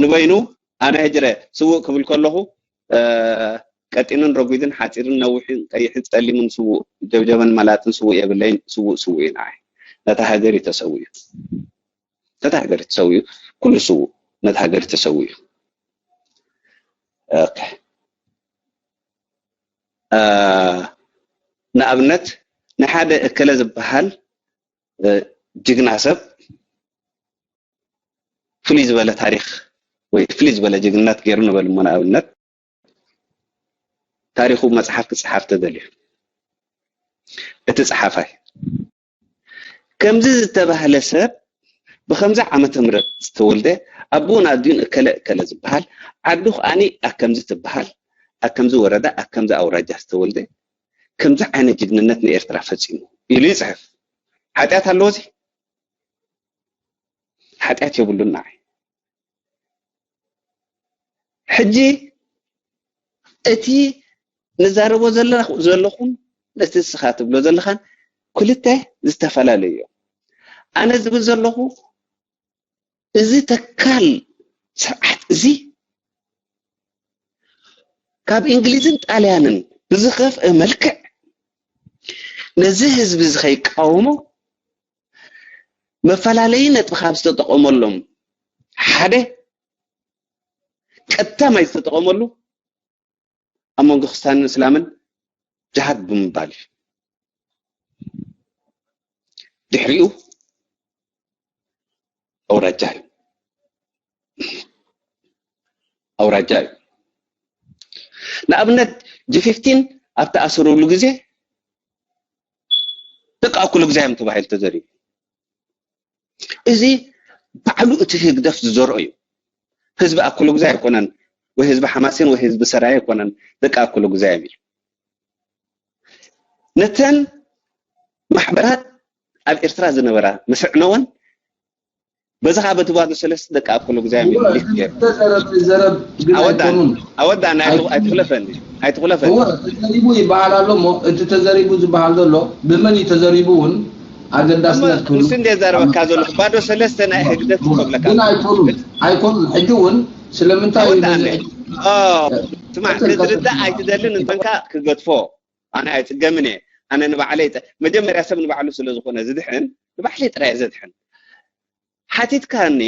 ንበይኑ ኣነ ሕጅረ ስውእ ክብል ከለኹ ቀጢንን ረጒድን ሓፂርን ነዊሕን ቀይሕን ፀሊምን ስውእ ጀብጀበን መላጥን ስውእ የብለይን። ስውእ ስውእ እዩ ንዓይ። ነታ ሃገር እዩ ተሰዊኡ። ነታ ሃገር ተሰዊኡ ኩሉ ስውእ ነታ ሃገር ተሰዊኡ። ንኣብነት ናይ ሓደ እከለ ዝበሃል ጅግና ሰብ ፍልይ ዝበለ ታሪኽ ወይ ፍልይ ዝበለ ጅግንነት ገይሩ ንበል እሞ ንኣብነት ታሪኹ መፅሓፍ ክፅሓፍ ተደልዩ እቲ ፀሓፋይ ከምዚ ዝተባህለ ሰብ ብከምዚ ዓመተ ምህረት ዝተወልደ ኣቦኡን ኣዲኡን እከለ እከለ ዝበሃል ዓዱ ከዓኒ ኣከምዚ ትበሃል ኣከምዚ ወረዳ ኣከምዚ ኣውራጃ ዝተወልደ ከምዚ ዓይነት ጅግንነት ንኤርትራ ፈፂሙ ኢሉ ይፅሕፍ። ሓጢኣት ኣለዎ እዚ? ሓጢኣት የብሉን ንዓይ። ሕጂ እቲ ንዛረቦ ዘለኹን ነቲ ንስኻ ትብሎ ዘለኻን ክልተ ዝተፈላለዩ እዮም። ኣነ ዝብል ዘለኹ እዚ ተካል ስርዓት እዚ ካብ እንግሊዝን ጣልያንን ብዝኸፍአ መልክዕ ነዚ ህዝቢ እዚ ከይቃወሞ መፈላለዪ ነጥቢ ካብ ዝተጠቐመሎም ሓደ ቀጥታ ማይ ዝተጠቐመሉ ኣብ መንጎ ክርስትያንን እስላምን ጅሃድ ብምባል እዩ። ድሕሪኡ ኣውራጃ እዩ። ኣውራጃ እዩ። ንኣብነት ጂ ፊፍቲን ኣብ ተኣሰረሉ ግዜ ደቂ ኣኩሉ ግዜ እዮም ተባሂሉ ተዘሪቡ። እዚ ባዕሉ እቲ ህግደፍ ዝዘርኦ እዩ። ህዝቢ ኣኩሉ ግዜ ኣይኮነን፣ ወይ ህዝቢ ሓማሴን ወይ ህዝቢ ሰራየ ኣይኮነን፣ ደቂ ኣኩሉ ግዜ እዮም። ነተን ማሕበራት ኣብ ኤርትራ ዝነበራ ምስዕነወን በዚ ከዓ በቲ ባዶ ሰለስተ ደቂ ኣኩሉ ግዜ እዮም። ኣወዳን ኣይትኽለፈኒ ኣይትኽለፈኒ። ተዘሪቡ ይበሃል ኣሎ እሞ እቲ ተዘሪቡ ዝበሃል ዘሎ ብመን እዩ ተዘሪቡ እውን ኣገዳስነት ክህሉ። ንሱ እንደ ዘረበካ ዘሎ ባዶ ሰለስተ ናይ ህግደፍ ክብለካ ግን ኣይኮኑን ኣይኮኑን። ሕጂ እውን ስለምንታይ እዩ ነዚ ሕጂ ስማዕ ክትርዳእ ኣይትደልን እንተንካ ክገድፎ ኣነ ኣይፅገምን እየ። ኣነ ንባዕለይ መጀመርያ ሰብ ንባዕሉ ስለዝኾነ ዝድሕን ንባዕለይ ጥራይ ዘድሕን። ሓቲትካኒ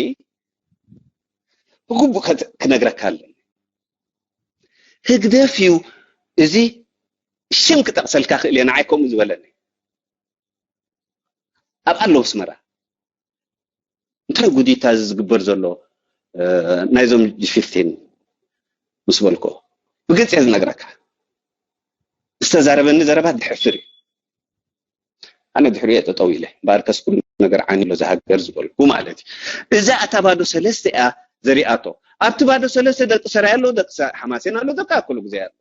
ብግቡእ ክነግረካ ኣለኒ። ህግደፍ እዩ እዚ ሽም ክጠቕሰልካ ክእል እየ ንዓይ ከምኡ ዝበለኒ ኣብ ኣለዉ ኣስመራ እንታይ ጉዲታ እዚ ዝግበር ዘሎ ናይዞም ጂ ፊፍቲን ምስ በልኮ ብግልፂ እየ ዝነግረካ። ዝተዛረበኒ ዘረባ ድሕፍር እዩ። ኣነ ድሕሪኡ እየ ጠጠው ኢለ እምበኣርከስ ኩሉ ነገር ዓንዩ ኣሎ ዝሃገር ዝበልኩ ማለት እዩ። እዛ እታ ባዶ ሰለስተ እያ ዘሪኣቶ። ኣብቲ ባዶ ሰለስተ ደቂ ሰራይ ኣሎ፣ ደቂ ሓማሴን ኣሎ፣ ደቂ ኣኩሉ ግዜ ኣሎ።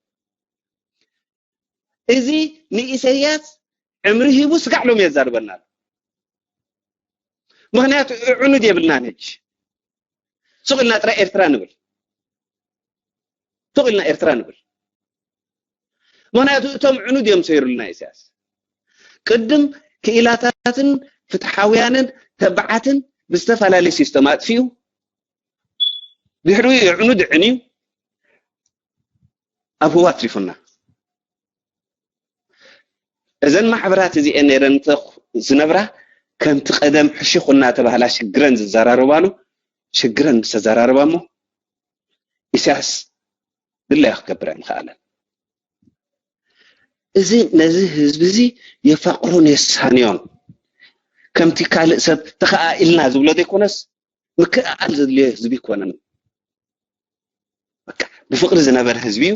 እዚ ንኢሰያስ ዕምሪ ሂቡ ስጋዕ ሎም የዛርበና ኣሎ። ምክንያቱ ዕኑድ የብልናን ሕጂ። ሱቕ ኢልና ጥራይ ኤርትራ ንብል። ሱቕ ኢልና ኤርትራ ንብል። ምክንያቱ እቶም ዕኑድ እዮም ሰይሩልና ኢሳያስ። ቅድም ክኢላታትን ፍትሓውያንን ተባዓትን ብዝተፈላለየ ሲስተም ኣጥፊኡ ድሕሪኡ የዕኑድ ዕንዩ ኣብ ህዋ ኣትሪፉና። እዘን ማሕበራት እዚኤን ነይረን ዝነብራ ከምቲ ቀደም ሕሹኽ እናተባህላ ሽግረን ዝዘራረባሉ ሽግረን ምስ ተዘራረባ እሞ ኢሳያስ ድላዩ ክገብር ኣይምኸኣለን። እዚ ነዚ ህዝቢ እዚ የፋቕሮን የሳንዮን ከምቲ ካልእ ሰብ ተኸኣኢልና ዝብሎ ዘይኮነስ ምክእኣል ዘድልዮ ህዝቢ ኣይኮነን። በቃ ብፍቕሪ ዝነበረ ህዝቢ እዩ።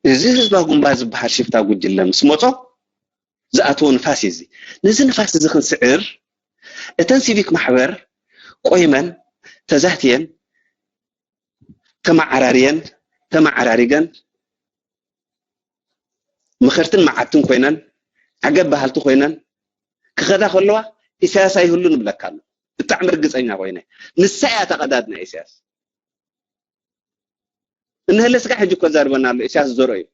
እዚ ህዝባዊ ግንባር ዝበሃል ሽፍታ ጉጅለ ምስ መጾ ዝኣተዎ ንፋስ እዩ እዚ። ነዚ ንፋስ እዚ ክንስዕር እተን ሲቪክ ማሕበር ቆይመን ተዛትየን ተመዓራርየን ተመዓራሪገን ምኽርትን መዓድትን ኮይነን ዓገብ በሃልቲ ኮይነን ክኸዳ ከለዋ ኢሳያስ ኣይህሉን እብለካ ኣሎ። ብጣዕሚ ርግፀኛ ኮይነ ንሳ እያ ተቐዳድና ኢሳያስ። እንሀለ ስጋዕ ሕጂ እኮ ዛርበና ኣሎ ኢሳያስ ዘርኦ እዩ።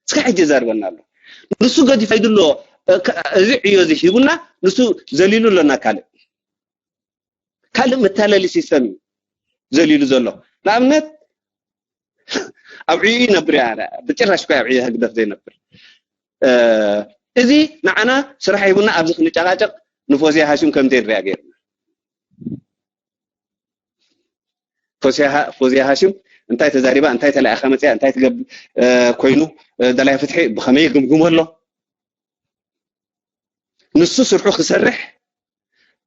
ስጋዕ ሕጂ ዛርበና ኣሎ። ንሱ ገዲፉ ከይዱ ኣሎ። እዚ ዕዮ እዚ ሂቡና ንሱ ዘሊሉ ኣለና ካልእ ካልእ መታለሊ ሲስተም እዩ ዘሊሉ ዘሎ። ንኣብነት ኣብ ዕዩ ይነብር እያ ብጭራሽ እኳ ኣብ ዕዩ ህግደፍ ዘይነብር እዚ ንዓና ስራሕ ሂቡና ኣብዚ ክንጨቃጨቅ ንፎዝያ ሃሽም ከምዘይ ንሪኣ ገይርና ፎዝያ ሃሽም እንታይ ተዛሪባ እንታይ ተላኢኻ መፅያ እንታይ ትገብር ኮይኑ ደላይ ፍትሒ ብኸመይ ይግምግሞ ኣሎ ንሱ ስርሑ ክሰርሕ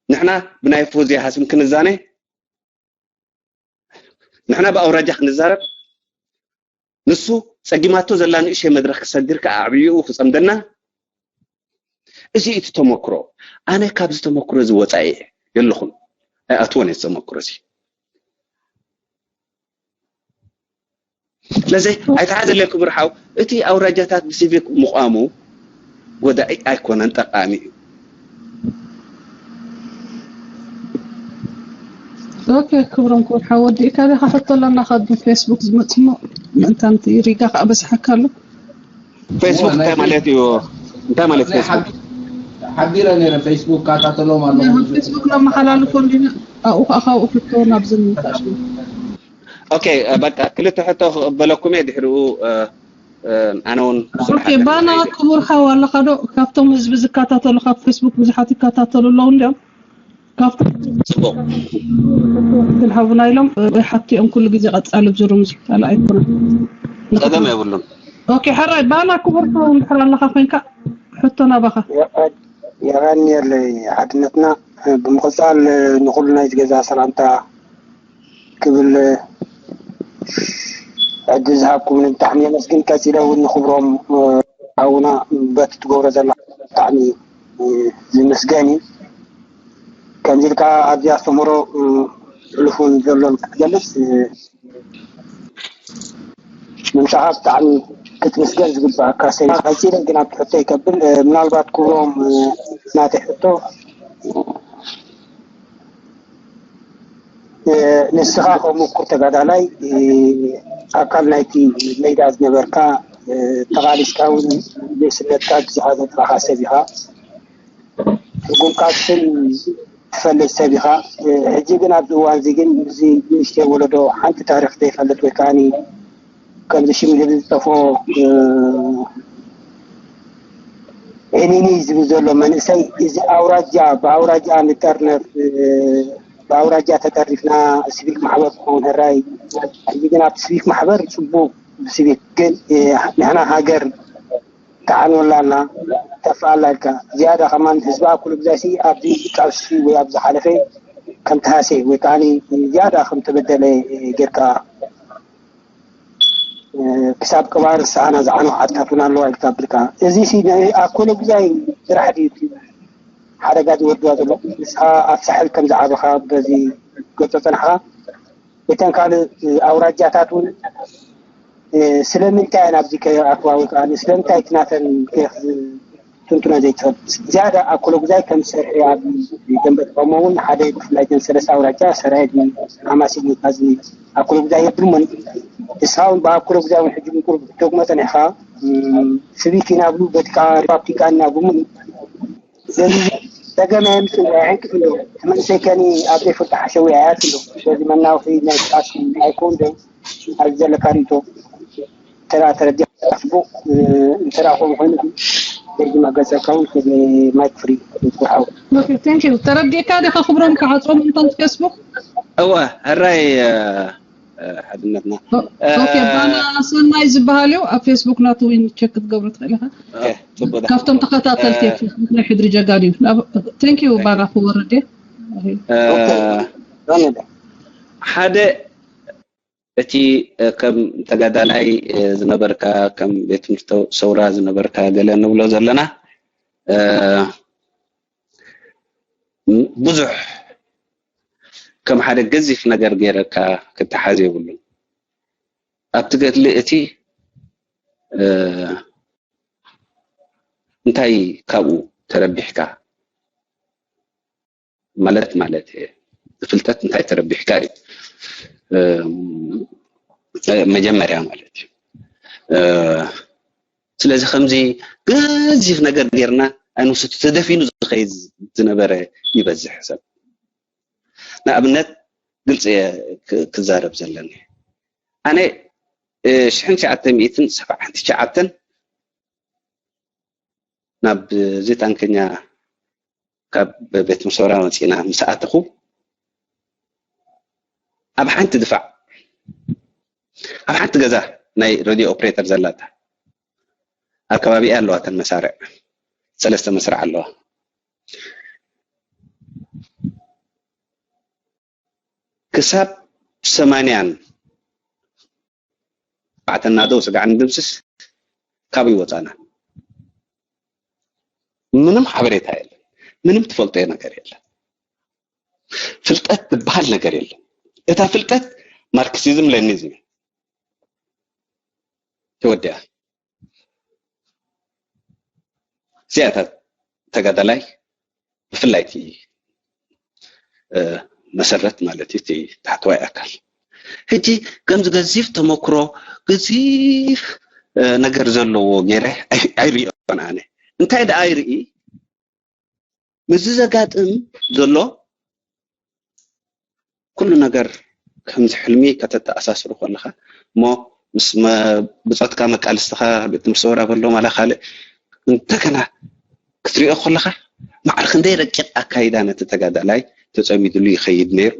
ንሕና ብናይ ፎዝያ ሃሽም ክንዛነ ንሕና ብኣውራጃ ክንዛረብ ንሱ ፀጊማቶ ዘላ ንእሽተይ መድረክ ክሰግር ከዓ ኣዕብይኡ ክፀምደና እዚ እቲ ተመክሮ ኣነ ካብዚ ተመክሮ እዚ ወፃኢ የለኹን ኣይኣትዎን እዚ ተመክሮ እዚ ስለዚ ኣይተሓዘለይ ክቡር ሓው እቲ ኣውራጃታት ብሲቪክ ምቋሙ ጎዳኢ ኣይኮነን ጠቃሚ እዩ ኦኬ ክብሮም ክቡር ሓው ወዲእካ ዲኻ ሕቶ ኣለና ካብ ፌስቡክ ዝመፅሞ ምእንታንቲ ሪጋ ከዓ በዝሓካ ኣሎ ፌስቡክ እንታይ ማለት እዩ እንታይ ማለት ፌስቡክ ሓቢረ ነረ ፌስቡክ ካታተሎም ኣሎ ፌስቡክ ነመሓላልፎ እንዲና ኣብኡ ከዓ ካብኡ ሕቶ ናብዚ ንምታሽ ኦኬ በቃ ክልተ ሕቶ ክቕበለኩም እየ ድሕሪኡ ኣነ እውን ኦኬ ባና ክቡር ሓው ኣለካ ዶ ካብቶም ህዝቢ ዝከታተሉ ካብ ፌስቡክ ብዙሓት ይከታተሉ ኣለዉ እንዲኦም ካብቶም ፅቡቅ ክልሃቡና ኢሎም ወይ ሓቲኦም ኩሉ ግዜ ቀፃሊ ብዙ ርምዙ ካልእ ኣይኮነን ፀገም የብሉን ኦኬ ሕራይ ባና ክቡር ሓው እንድሕር ኣለካ ኮይንካ ሕቶ ናባካ የቐንየለይ ሓድነትና ብምቕፃል ንኩሉ ናይቲ ገዛ ሰላምታ ክብል ዕድል ዝሃብኩምኒ ብጣዕሚ የመስግን። ቀፂለ እውን ንክብሮም ሓውና በቲ ትገብሮ ዘላ ብጣዕሚ ዝመስገን እዩ። ከምዚ ኢልካ ኣብዚ ኣስተምህሮ ሕሉፉን ዘሎን ክትገልጽ ምምጻኻ ብጣዕሚ ክትምስገን ዝግባኣካ ሰብ ኢኻ። ቀጺለ ግን ኣብቲ ሕቶ ይከብል። ምናልባት ክብሮም ናተይ ሕቶ ንስኻ ከም ምኩር ተጋዳላይ ኣካል ናይቲ ሜዳ ዝነበርካ ተቓሊስካ እውን ንስነትካ ብዝሓዘ ጥራኻ ሰብ ኢኻ። ትርጉም ቃልስን ትፈልጥ ሰብ ኢኻ። ሕጂ ግን ኣብዚ እዋን እዚ ግን እዚ ንእሽተይ ወለዶ ሓንቲ ታሪኽ ዘይፈልጥ ወይ ከዓኒ ከምዚ ሽም ህዝቢ ዝጠፍኦ ዕኒኒ ዝብል ዘሎ መንእሰይ እዚ ኣውራጃ ብኣውራጃ ንጠርነፍ ብኣውራጃ ተጠርኒፍና ሲቪክ ማሕበር ክኸውን ህራይ ሕጂ ግን ኣብቲ ሲቪክ ማሕበር ፅቡቅ ብሲቪክ ግን ንሕና ሃገር ተዓንወላና ተፋኣላ ኢልካ ዝያዳ ከማን ህዝቢ ኣኩሉ ግዛሲ ኣብዚ ቃልሲ ወይ ኣብ ዝሓለፈ ከም ተሃሰ ወይ ከዓ ዝያዳ ከም ተበደለ ጌርካ ክሳብ ቅባር ንስሓና ዝዓኑ ዓድታት እውን ኣለዋ ኢልካ ብልካ እዚ ኣኮሎ ግዛይ ስራሕ ድዩ እቲ ሓደጋ ዝወርድዋ ዘሎ ንስኻ ኣብ ሳሕል ከም ዝዓበኻ በዚ ገጾ ጸናሕኻ እተን ካልእ ኣውራጃታት እውን ስለምንታይ እየን ኣብዚ ከይኣትዋ ወይ ከዓ ስለምንታይ እቲ ናተን ኬክ ትንትኖ ዘይትኽእል ዝያዳ ኣኮሎ ግዛይ ከም ዝሰርሐ ኣብ ደንበ ተቃውሞ እውን ሓደ ብፍላይ እተን ሰለስተ ኣውራጃ ሰራየ ሓማሲ ዚ ኣኮሎ ግዛይ የብልሞን ንስኻ እውን ብኣኮሎ ግዛይ እውን ሕጂ ምቁር ክትደግሞ ጸኒሕካ ስቪክ ኢና ብሉ በቲ ከዓ ሪፓብሊካን ኢና ብሉ ስለዚ ጸገም ኣየምጽእ ኣየዕንቅፍ እንዶ እቲ መንእሰይ ከኒ ኣብ ዘይፈልጦ ሓሸዊ ኣያት እንዶ ስለዚ መናውሒ ናይ ቃልሲ ኣይኮን ዶ ኣብዚ ዘለካ ርእቶ ተራ ተረዲኻ ጽቡቕ እንተራ ከምኡ ኮይኑ ግን ደጊም ኣጋጸልካ እውን ክብ ማይክ ፍሪ ክሓው ኦኬ ቴንክ ዩ ተረዲእካ ዲኻ ክብሮም ክዓጾም እንታን ፌስቡክ እወ ሕራይ ሓድነትና ኦኬ ባና ሰናይ ዝበሃል እዩ ኣብ ፌስቡክ ናቱ ዊን ቸክ ክትገብሩ ትኽእል ኢኻ ጽቡቅ ካብቶም ተኸታተልቲ ፌስቡክ ናይ ሕድሪ ጀጋኑ እዩ ቴንክ ዩ ባና ክወርድ ሓደ እቲ ከም ተጋዳላይ ዝነበርካ ከም ቤት ትምህርቲ ሰውራ ዝነበርካ ገለ ንብሎ ዘለና ብዙሕ ከም ሓደ ገዚፍ ነገር ገይረካ ክተሓዝ የብሉን ኣብቲ ገድሊ እቲ እንታይ ካብኡ ተረቢሕካ ማለት ማለት እየ ብፍልጠት እንታይ ተረቢሕካ እዩ መጀመርያ ማለት እዩ ስለዚ ከምዚ ገዚፍ ነገር ጌርና ኣይንውስድ ተደፊኑ ዝኸይድ ዝነበረ ይበዝሕ ሰብ ንኣብነት ግልፂ እየ ክዛረብ ዘለኒ ኣነ ሽሕን ትሽዓተ ሚእትን ሰብዓን ትሽዓተን ናብ እዚ ታንከኛ ካብ ቤት ምሶራ መፂና ምስ ኣተኹ ኣብ ሓንቲ ድፋዕ ኣብ ሓንቲ ገዛ ናይ ሬድዮ ኦፕሬተር ዘላታ ኣብ ከባቢኣ ኣለዋ ተን መሳርዕ ሰለስተ መስርዕ ኣለዋ ክሳብ ሰማንያን ኣርባዕተን ናደው ስጋዕ ንድምስስ ካበይ ወፃና ምንም ሓበሬታ የለን ምንም ትፈልጦ ነገር የለን ፍልጠት ዝበሃል ነገር የለን እታ ፍልጠት ማርክሲዝም ለኒዝም ተወዲኣ እዚኣታት ተጋዳላይ ብፍላይ እቲ መሰረት ማለት እዩ እቲ ታሕተዋይ ኣካል ሕጂ ከምዚ ገዚፍ ተመክሮ ገዚፍ ነገር ዘለዎ ገይረ ኣይርእዮን ኣነ እንታይ ደኣ ይርኢ ምስዚ ዘጋጥም ዘሎ ኩሉ ነገር ከምዚ ሕልሚ ከተተኣሳስሩ ከለኻ እሞ ምስ ብፆትካ መቃልስትኻ ቤት ትምህርቲ ሰውራ በሎ ማላ ካልእ እንደገና ክትሪኦ ከለኻ ማዕሪ ክንደይ ረቂቕ ኣካይዳ ነቲ ተጋዳላይ ተፀሚድሉ ይኸይድ ነይሩ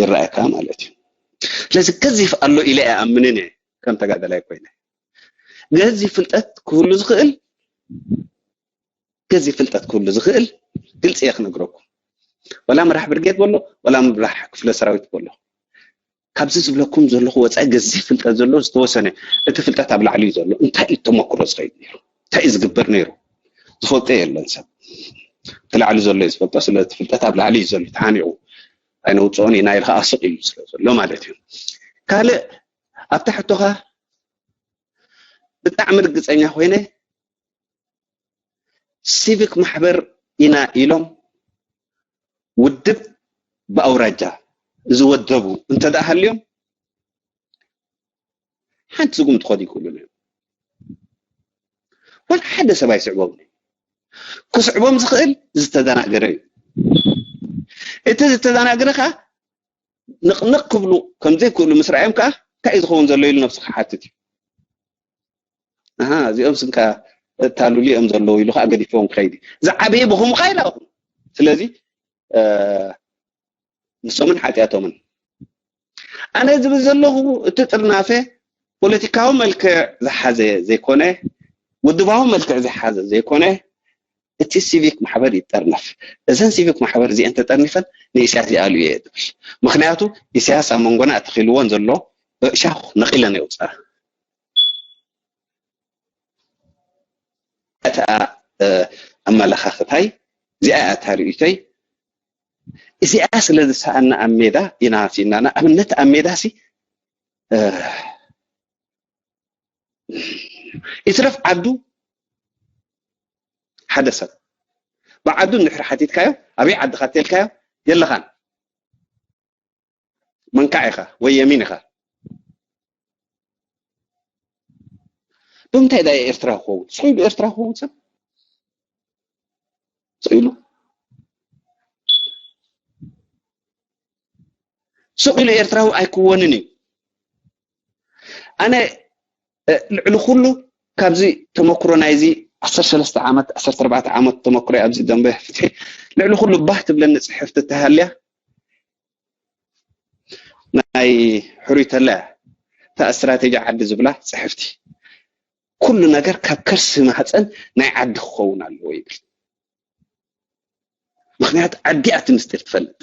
ይረኣየካ ማለት እዩ ስለዚ ገዚፍ ኣሎ ኢለ ኣይኣምንን እየ ከም ተጋዳላይ ኮይነ ገዚፍ ፍልጠት ክህሉ ዝኽእል ገዚፍ ፍልጠት ክህሉ ዝኽእል ግልፂ እየ ክነግረኩም ወላ ምራሕ ብርጌድ በሎ ወላ ምራሕ ክፍለ ሰራዊት በሎ ካብዚ ዝብለኩም ዘለኹ ወፃኢ ገዚፍ ፍልጠት ዘሎ ዝተወሰነ እቲ ፍልጠት ኣብ ላዕሊ እዩ ዘሎ እንታይ እዩ ተመክሮ ዝኸይድ ነይሩ እንታይ እዩ ዝግበር ነይሩ ዝፈልጦ የለን ሰብ። እቲ ላዕሊ ዘሎ እዩ ዝፈልጦ። ስለዚ ፍልጠት ኣብ ላዕሊ እዩ ዘሎ፣ ተሓኒቑ ኣይነውፅኦን ኢና ኢልካ ኣስቕ ኢሉ ስለ ዘሎ ማለት እዩ። ካልእ ኣብታ ሕቶኻ ብጣዕሚ ርግፀኛ ኮይነ፣ ሲቪክ ማሕበር ኢና ኢሎም ውድብ ብኣውራጃ ዝወደቡ እንተ ደኣ ሃልዮም፣ ሓንቲ ስጉምቲ ክኸዱ ይኽእሉን እዮም። ዋላ ሓደ ሰብ ኣይስዕቦምን እዩ። ክስዕቦም ዝኽእል ዝተደናገረ እዩ። እቲ ዝተደናገረ ከዓ ንቕንቕ ክብሉ ከም ዘይክእሉ ምስ ረኣዮም ከዓ እንታይ እዩ ዝኸውን ዘሎ ኢሉ ነብሱ ክሓትት እዩ። ኣሃ፣ እዚኦም ስንካ እታሉሉ እዮም ዘለዉ ኢሉ ከዓ ገዲፎም ክኸይድ እዩ። ዝዓበየ ብኹምኻ ኢላኹም። ስለዚ ንሶምን ሓጢኣቶምን። ኣነ ዝብል ዘለኹ እቲ ጥርናፈ ፖለቲካዊ መልክዕ ዝሓዘ ዘይኮነ፣ ውድባዊ መልክዕ ዝሓዘ ዘይኮነ፣ እቲ ሲቪክ ማሕበር ይጠርነፍ። እዘን ሲቪክ ማሕበር እዚአን ተጠርኒፈን ንኢሳያስ ይኣልዩ እየ ዝብል። ምኽንያቱ ኢሳያስ ኣብ መንጎና ኣተኺልዎን ዘሎ እሻኹ ነቒለን የውፅኣ። እታ ኣመለኻኽታይ እዚኣ እያ እታ ርእይቶይ። እዚኣ ስለ ዝሰኣና ኣብ ሜዳ ኢና ሲእናና። ኣብነት ኣብ ሜዳ ሲ ይትረፍ ዓዱ ሓደ ሰብ ብዓዱ እንድሕር ሓቲትካዮ ኣበይ ዓድኻ ተልካዮ የለኻን። መንካዕ ኢኻ ወይ የሚን ኢኻ። ብምንታይ ዳ ኤርትራ ክኸውን? ስቕ ኢሉ ኤርትራ ክኸውን ሰብ ስቕ ኢሉ ስቕ ኢሉ ኤርትራዊ ኣይክወንን እዩ። ኣነ ልዕሊ ኩሉ ካብዚ ተመክሮ ናይዚ ዓሰርተ ሰለስተ ዓመት ዓሰርተ ኣርባዕተ ዓመት ተመክሮ ኣብዚ ደንበ ፍትሒ ልዕሊ ኩሉ ባህ ትብለኒ ጽሕፍቲ ተሃልያ ናይ ሕሩይ ተላ እታ ስትራቴጂ ዓዲ ዝብላ ጽሕፍቲ ኩሉ ነገር ካብ ከርሲ ማህፀን ናይ ዓዲ ክኸውን ኣለዎ ይብል። ምክንያቱ ዓዲ ኣቲ ምስጢር ትፈልጥ፣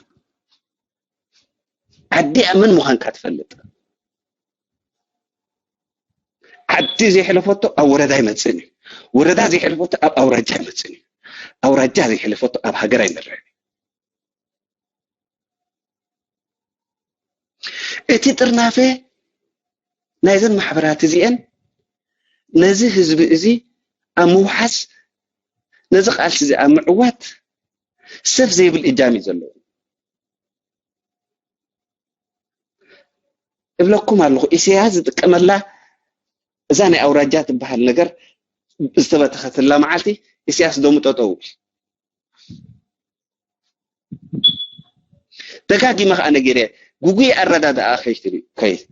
ዓዲ መን ምዃንካ ትፈልጥ። ዓዲ ዘይሕለፈቶ ኣብ ወረዳ ይመፅእን እዩ። ወረዳ ዘይሕለፈቶ ኣብ ኣውራጃ ይመፅእን እዩ። ኣውራጃ ዘይሕለፈቶ ኣብ ሃገር ኣይመርሕን እዩ። እቲ ጥርናፈ ናይዘን ማሕበራት እዚአን ነዚ ህዝቢ እዚ ኣብ ምውሓስ ነዚ ቃልሲ እዚ ኣብ ምዕዋት ሰፍ ዘይብል እጃም እዩ ዘለዎ። እብለኩም ኣለኹ ኢሳያስ ዝጥቀመላ እዛ ናይ ኣውራጃ ትበሃል ነገር ዝተበተኸትላ መዓልቲ ኢሳያስ ደሙ ጠጠው። ደጋጊመ ከዓ ነጊረ ጉጉይ ኣረዳድኣ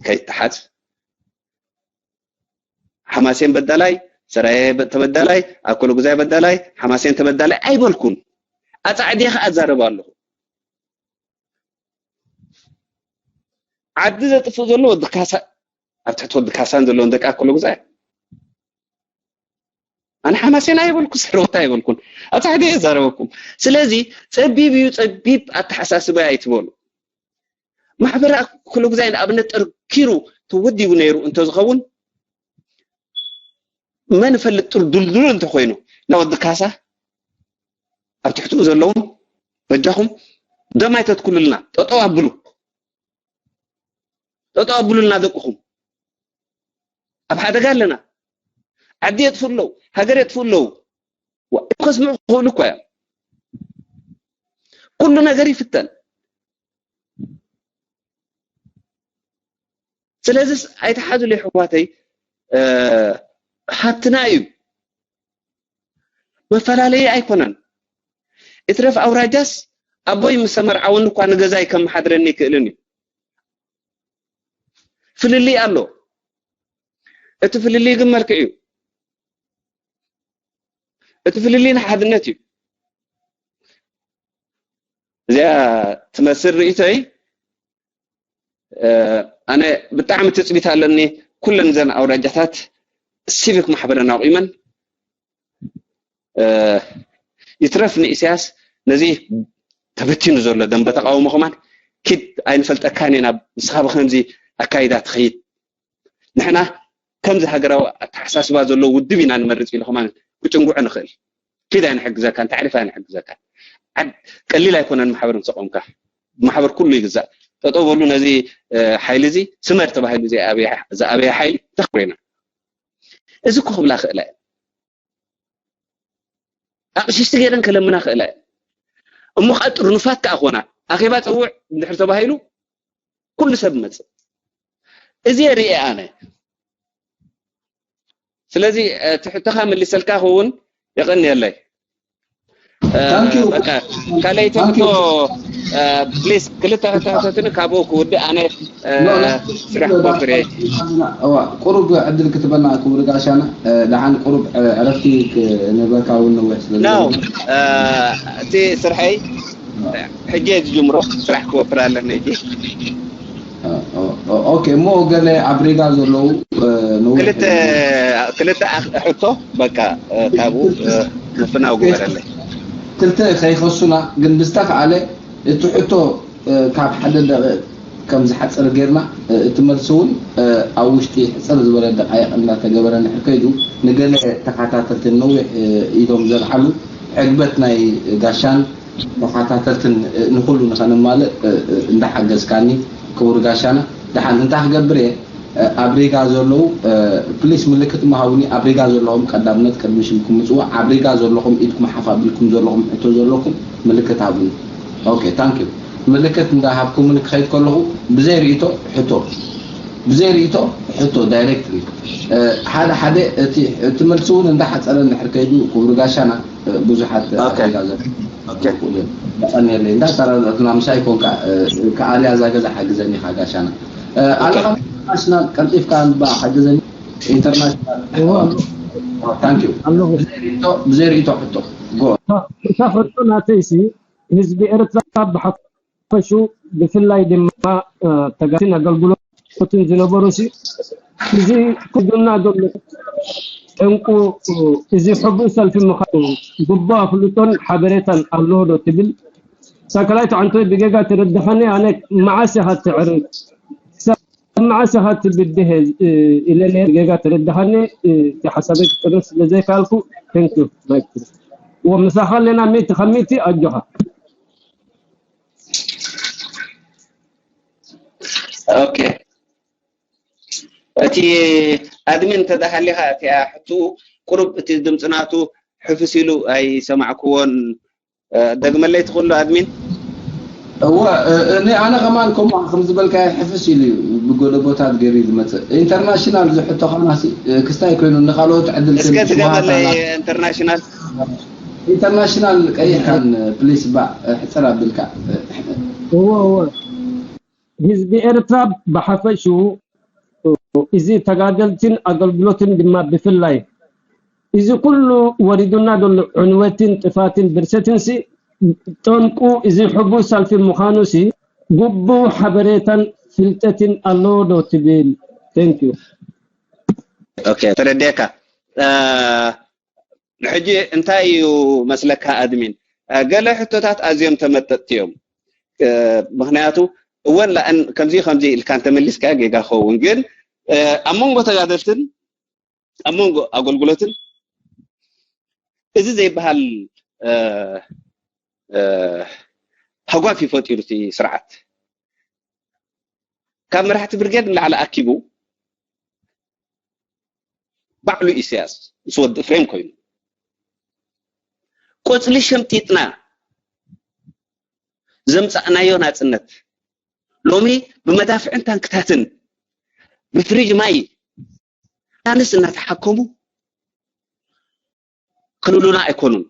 ከይትሓዝ ሓማሴን በዳላይ፣ ሰራየ ተበዳላይ፣ ኣኮሎ ጉዛይ በዳላይ፣ ሓማሴን ተበዳላይ ኣይበልኩን። ኣፃዕዲየ ከዓ ኣዛረብ ኣለኹ። ዓዲ ዘጥፍእ ዘሎ ወዲ ካሳ ኣብ ትሕቲ ወዲ ካሳን ዘለውን ደቂ ኣኮሎ ጉዛይ ኣነ ሓማሴን ኣይበልኩ ሰረወታ ኣይበልኩን። ኣፃዕዲየ ኣዛረበኩም። ስለዚ ፀቢብ እዩ ፀቢብ ኣተሓሳስባ ኣይትበሉ። ማሕበረ ኣኮሎ ጉዛይ ንኣብነት ጠርኪሩ ተወዲቡ ነይሩ እንተዝኸውን መን ፈልጥ ጥር ድልድሉ እንተኮይኑ ናወዲ ካሳ ኣብ ትሕትኡ ዘለውን በጃኹም ደም ኣይተትኩሉልና ጠጠው ኣብሉ። ጠጠው ኣብሉልና ደቅኹም ኣብ ሓደጋ ኣለና። ዓዲ የጥፉ ኣለዉ፣ ሃገር የጥፉ ኣለዉ። ከስምዑ ክኽእሉ እኮ እዮም። ኩሉ ነገር ይፍተን። ስለዚስ ኣይተሓዙለይ ኣሕዋተይ፣ ሃብትና እዩ፣ መፈላለዪ ኣይኮነን። እትረፍ ኣውራጃስ ኣቦይ ምስ ተመርዓወኒ እኳ ንገዛይ ከመሓድረኒ ኣይክእልን እዩ። ፍልልይ ኣሎ። እቲ ፍልልይ ግን መልክዕ እዩ። እቲ ፍልልይ ንሓድነት እዩ። እዚኣ ትመስል ርእይቶይ። ኣነ ብጣዕሚ ትፅቢት ኣለኒ። ኩለን እዘን ኣውራጃታት ሲቪክ ማሕበረን ኣቑመን ይትረፍ ንኢሳያስ ነዚ ተበቲኑ ዘሎ ደንበ ተቃውሞ ከማን ኪድ ኣይንፈልጠካን ኢና፣ ንስኻ ብከምዚ ኣካይዳ ትኸይድ፣ ንሕና ከምዚ ሃገራዊ ኣተሓሳስባ ዘለዎ ውድብ ኢና ንመርፅ ኢሉ ከማን ክጭንጉዖ ንኽእል። ኪድ ኣይንሕግዘካ፣ እንተዕሪፍ ኣይንሕግዘካ። ዓድ ቀሊል ኣይኮነን ማሕበር ምስ ኣቆምካ። ማሕበር ኩሉ ይግዛእ። ጠጠው በሉ ነዚ፣ እ፣ ሓይሊ እዚ ስመር ተባሂሉ ዘይኣበየ፣ ዝኣበየ ሓይሊ ተኽብሮ ኢና። እዚ እኮ ክብላ ክእላ እየን። ኣቕሽሽቲ ገይረን ከለምና ክእላ እየን። እሞ ከዓ ጥርኑፋት ከዓ ኮና። ኣኼባ ጸውዕ እንድሕር ተባሂሉ ኩሉ ሰብ ይመጽእ። እዚ ርእየ ኣነ። ስለዚ፣ እ፣ እቲ ሕቶኻ መሊሰልካ ክውን የቐንየለይ። እ፣ Thank you. በቃ ካልኣይቲ Thank ሕቶ፣ you. እ፣ ፕሊስ ክልተ ሕቶታትኒ ካብኡ ክውድእ ኣነ፣ እ፣ No, no. ስራሕ ክወፍር እየ። እዋ፣ ቁሩብ ዕድል ክትበና ክቡር ጋሻና፣ እ፣ ደሓን ቁሩብ፣ እ፣ ዕረፍቲ ክንህበካ እውን ነዊሕ ስለ No፣ ዝበለ። እ፣ እቲ ስርሐይ ሕጂ እየ ዝጅምሮ፣ ስራሕ ክወፍር ኣለኒ ሕጂ። እ፣ እ፣ እ፣ ኦኬ፣ እሞ ገለ ኣብ ሪጋ ዘለዉ፣ እ፣ ነዊሕ ክልተ ክልተ ኣኽ- ሕቶ በቃ፣ እ፣ ካብኡ፣ እ፣ ምፍናው ግበረለይ። ክልተ ከይኸሱና ግን ብዝተኻኣለ እቲ ሕቶ፣ እ፣ ካብ ሓደ ደቂቕ ከም ዝሓፅር ጌርና፣ እ፣ እቲ መልሲ እውን፣ እ፣ ኣብ ውሽጢ ሕፅር ዝበለ ደቃይቕ እናተገበረ እንድሕር ከይዱ ንገለ ተኸታተልቲ ነዊሕ፣ እ፣ ኢዶም ዘልዓሉ ዕግበት ናይ ጋሻን ተኸታተልትን፣ እ፣ ንኹሉ ንኸነማልእ፣ እ፣ እ፣ እንዳሓገዝካኒ ክቡር ጋሻና። ደሓን እንታይ ክገብር እየ፣ እ፣ ኣብ ሪጋ ዘለዉ፣ እ፣ ፕሊስ ምልክት ምሃቡኒ። ኣብ ሪጋ ዘለኹም ቀዳምነት ቅድሚ ሽምኩም ምፅዋዕ። ኣብ ሪጋ ዘለኹም ኢድኩም ሓፍ ኣቢልኩም ዘለኹም ሕቶ ዘለኩም ምልክት ሃቡኒ። ኦኬ፣ ታንክ ዩ። ምልክት እንዳሃብኩምኒ ክኸይድ ከለኹ ብዘይ ርእይቶ ሕቶ፣ ብዘይ ርእይቶ ሕቶ ዳይሬክትሊ። እ፣ ሓደ ሓደ እቲ እቲ መልሲ እውን እንዳሓፀረ እንድሕር ከይዱ ክቡር ጋሻና፣ እ፣ ብዙሓት ኦኬ። ኣብ ሪጋ ዘለዉ ኦኬ። የቐንየለይ። እንዳተረዳእትና ምሳይ ኮንካ፣ እ፣ ከኣልያ እዛ ገዛ ሓግዘኒ ኢኻ ጋሻና። እ፣ ኣለኻ ኢንተርናሽናል ቀልጢፍካ እንባ ሓግዘኒ። ኢንተርናሽናል። እዋ፣ ታንክ ዩ። ኣለኹ። ብዘይ ርእይቶ፣ ብዘይ ርእይቶ ሕቶ። ጎ። እታ ሕቶ ናተይሲ ህዝቢ ኤርትራ ብሓፈሹ ብፍላይ ድማ፣ እ፣ ተጋድልትን ኣገልግሎትን ዝነበሩ ሲ እዚ ኩዱና ዘሎ ጠንቁ፣ እ፣ እዚ ሕቡእ ሰልፊ ምዃኑ ግቡእ ኣፍልጦን ሓበሬታን ኣለዎ ዶ ትብል? ሳተላይት ኣንቶይ ብጌጋ ተረድኻኒ፣ ኣነ መዓስ ኢኻ ትዕርፍ? ክሳብ መዓስ ኢኻ ትብድህ? እ፣ ኢለ ነይረ፣ ብጌጋ ተረድኻኒ፣ እ፣ እቲ ሓሳበይ ክጨርስ ስለ ዘይከኣልኩ፣ thank you፣ ማይክ። ወምሳኻ ኣለና፣ ሚእቲ ካብ ሚእቲ ኣጆኻ። ኦኬ። እቲ ኣድሚን እንተ ደኣ ሃሊኻ እቲኣ ሕትኡ ቁሩብ እቲ ድምፂ ናቱ ሕፍስ ኢሉ ኣይሰማዕክዎን። እ፣ ደግመለይ ትኽእሉ ኣድሚን? እወ፣ እ፣ እኔ ኣነ ከማን ከምኡ ከም ዝበልካዮ ሕፍስ ኢሉ እዩ ብጎደቦታት ገይሩ እዩ ዝመጽእ። ኢንተርናሽናል ዝሕቶ ኸማሲ፣ እ፣ ክስታይ ኮይኑ ንኻልኦት ዕድል እስከ ክንሽምሃት ድገመለይ ኣላ። ኢንተርናሽናል። ኢንተርናሽናል ቀይሕካን ፕሊስ ባ፣ እ፣ ሕጽር ኣቢልካ። እወ፣ እወ። ህዝቢ ኤርትራ ብሓፈሽኡ፣ እዚ ተጋደልትን ኣገልግሎትን ድማ ብፍላይ፣ እዚ ኩሉ ወሪዱና ዘሎ ዕንወትን ጥፋትን ብርሰትን ሲ፣ ጠንቁ እዚ ሕቡእ ሰልፊ ምዃኑ ሲ፣ ግቡእ ሓበሬታን ፍልጠትን ኣለዎ ዶ ትብል? Thank you። ኦኬ፣ ተረዲኤካ። እ፣ ሕጂ እንታይ እዩ መስለካ ኣድሚን? እ፣ ገለ ሕቶታት ኣዝዮም ተመጠጥቲ እዮም። እ፣ ምኽንያቱ እወን ላእን ከምዚ ከምዚ ኢልካ እንተመሊስካ ጌጋ ክኸውን፣ ግን፣ እ፣ ኣብ መንጎ ተጋደልትን ኣብ መንጎ ኣገልግሎትን እዚ ዘይበሃል፣ እ፣ እ፣ ሃጓፍ እዩ ፈጢሩ እቲ ስርዓት። ካብ መራሕቲ ብርጌድ ንላዕሊ ኣኪቡ ባዕሉ ኢሳያስ ምስ ወዲ ኤፍሬም ኮይኑ ቆጽሊ ሸምጢጥና ዘምጻእናዮ ናጽነት ሎሚ ብመዳፍዕን ታንክታትን ብፍሪጅ ማይ ኣንስ እናተሓከሙ ክልሉና ኣይኮኑን።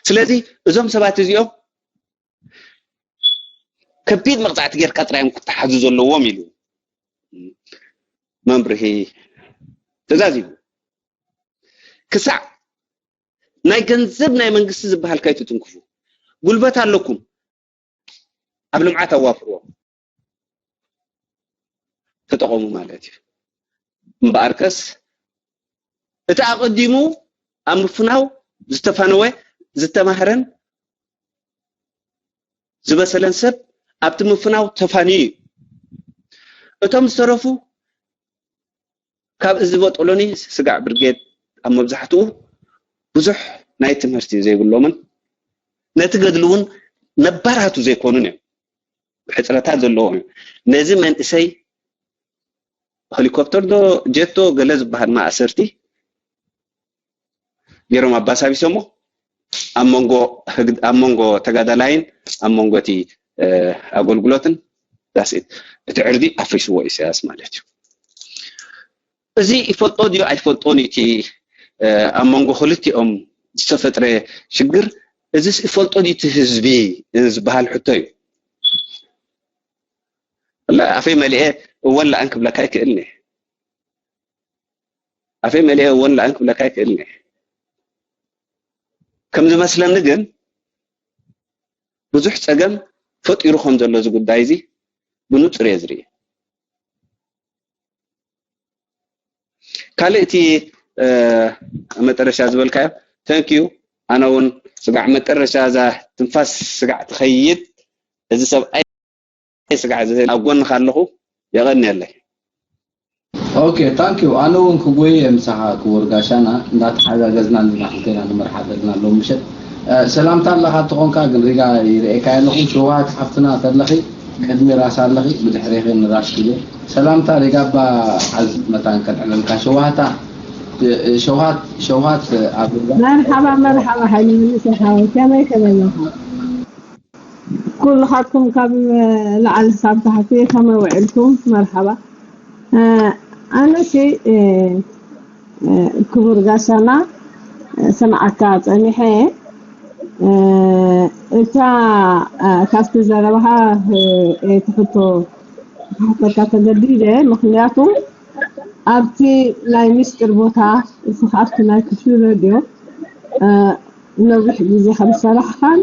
ስለዚ እዞም ሰባት እዚኦም ከቢድ መቕጻዕቲ ጌርካ ጥራይ እዮም ክተሓዙ ዘለዎም ኢሉ መምርሂ ተዛዚሙ። ክሳዕ ናይ ገንዘብ ናይ መንግስቲ ዝበሃል ከይትትንክፉ፣ ጉልበት ኣለኩም ኣብ ልምዓት ኣዋፍርዎ፣ ተጠቐሙ ማለት እዩ። እምበኣርከስ እቲ ኣቐዲሙ ኣብ ምፍናው ዝተፈነወ ዝተማህረን ዝበሰለን ሰብ ኣብቲ ምፍናው ተፋንዩ እዩ። እቶም ዝተረፉ ካብ እዚ በጦሎኒ ስጋዕ ብርጌድ ኣብ መብዛሕትኡ ብዙሕ ናይ ትምህርቲ ዘይብሎምን ነቲ ገድሊ እውን ነባራቱ ዘይኮኑን እዮም። ሕፅረታት ዘለዎ እዩ። ነዚ መንእሰይ ሄሊኮፕተር ዶ ጀት ዶ ገለ ዝበሃል ማእሰርቲ ገይሮም ኣባሳቢሶሞ ኣብ መንጎ ተጋዳላይን ኣብ መንጎ እቲ ኣገልግሎትን ዳስት እቲ ዕርዲ ኣፍሪስዎ ኢሳያስ ማለት እዩ። እዚ ይፈልጦ ድዩ ኣይፈልጦን እቲ ኣብ መንጎ ክልቲኦም ዝተፈጥረ ሽግር? እዚ ይፈልጦ ድዩ እቲ ህዝቢ ዝበሃል ሕቶ እዩ። ኣፈይ መሊኤ እወን ለኣን ክብለካ ይክእል ኒ ኣፈይ መሊኤ እወን ለኣን ክብለካ ይክእል ኒ ከም ዝመስለኒ ግን ብዙሕ ፀገም ፈጢሩ ከም ዘሎ እዚ ጉዳይ እዚ ብንፁር እየ ዝርኢ። ካልእ እቲ መጠረሻ ዝበልካዮ thank you። ኣነ እውን ስጋዕ መጠረሻ እዛ ትንፋስ ስጋዕ ትኸይድ እዚ ሰብኣይ ስጋዕ ዝህል ኣብ ጎንኻ ኣለኹ። የቐንየለይ። Okay thank you። ኣነ እውን ክጎይ እየ ምሳኻ ክቡር ጋሻና እንዳተሓጋገዝና ኣለና ክልቴና ንመርሓ ዘለና ኣለዉ ምሸት። ሰላምታ ኣለኻ ተኾንካ ግን ሪጋ ይርእየካ ኣለኹ። ሸውሃት ሓፍትና ተለኺ ቅድሚ ራስ ኣለኺ ብድሕሬኺ ንራስ ክብል ሰላምታ ሪጋ ኣባ ዓዝ መታን ከልዕለልካ ሸውሃታ ሸውሃት ሸውሃት ኣብ መርሓባ መርሓባ ሓይሊ ምልስ ሓወይ ከመይ ከመይ ኣለኻ? ኩልኻትኩም ካብ ላዕሊ ክሳብ ታሕቲ ከመይ ውዒልኩም? መርሓባ። ኣነሲ ክቡር ጋሻና ሰምዓካ ጸኒሐ እታ ካብቲ ዘረባኻ እቲ ሕቶ ክሓተካ ተገዲደ። ምኽንያቱ ኣብቲ ናይ ሚስጥር ቦታ እስኻ ኣብቲ ናይ ክፍሊ ሬድዮ ነዊሕ ግዜ ከም ዝሰራሕኻን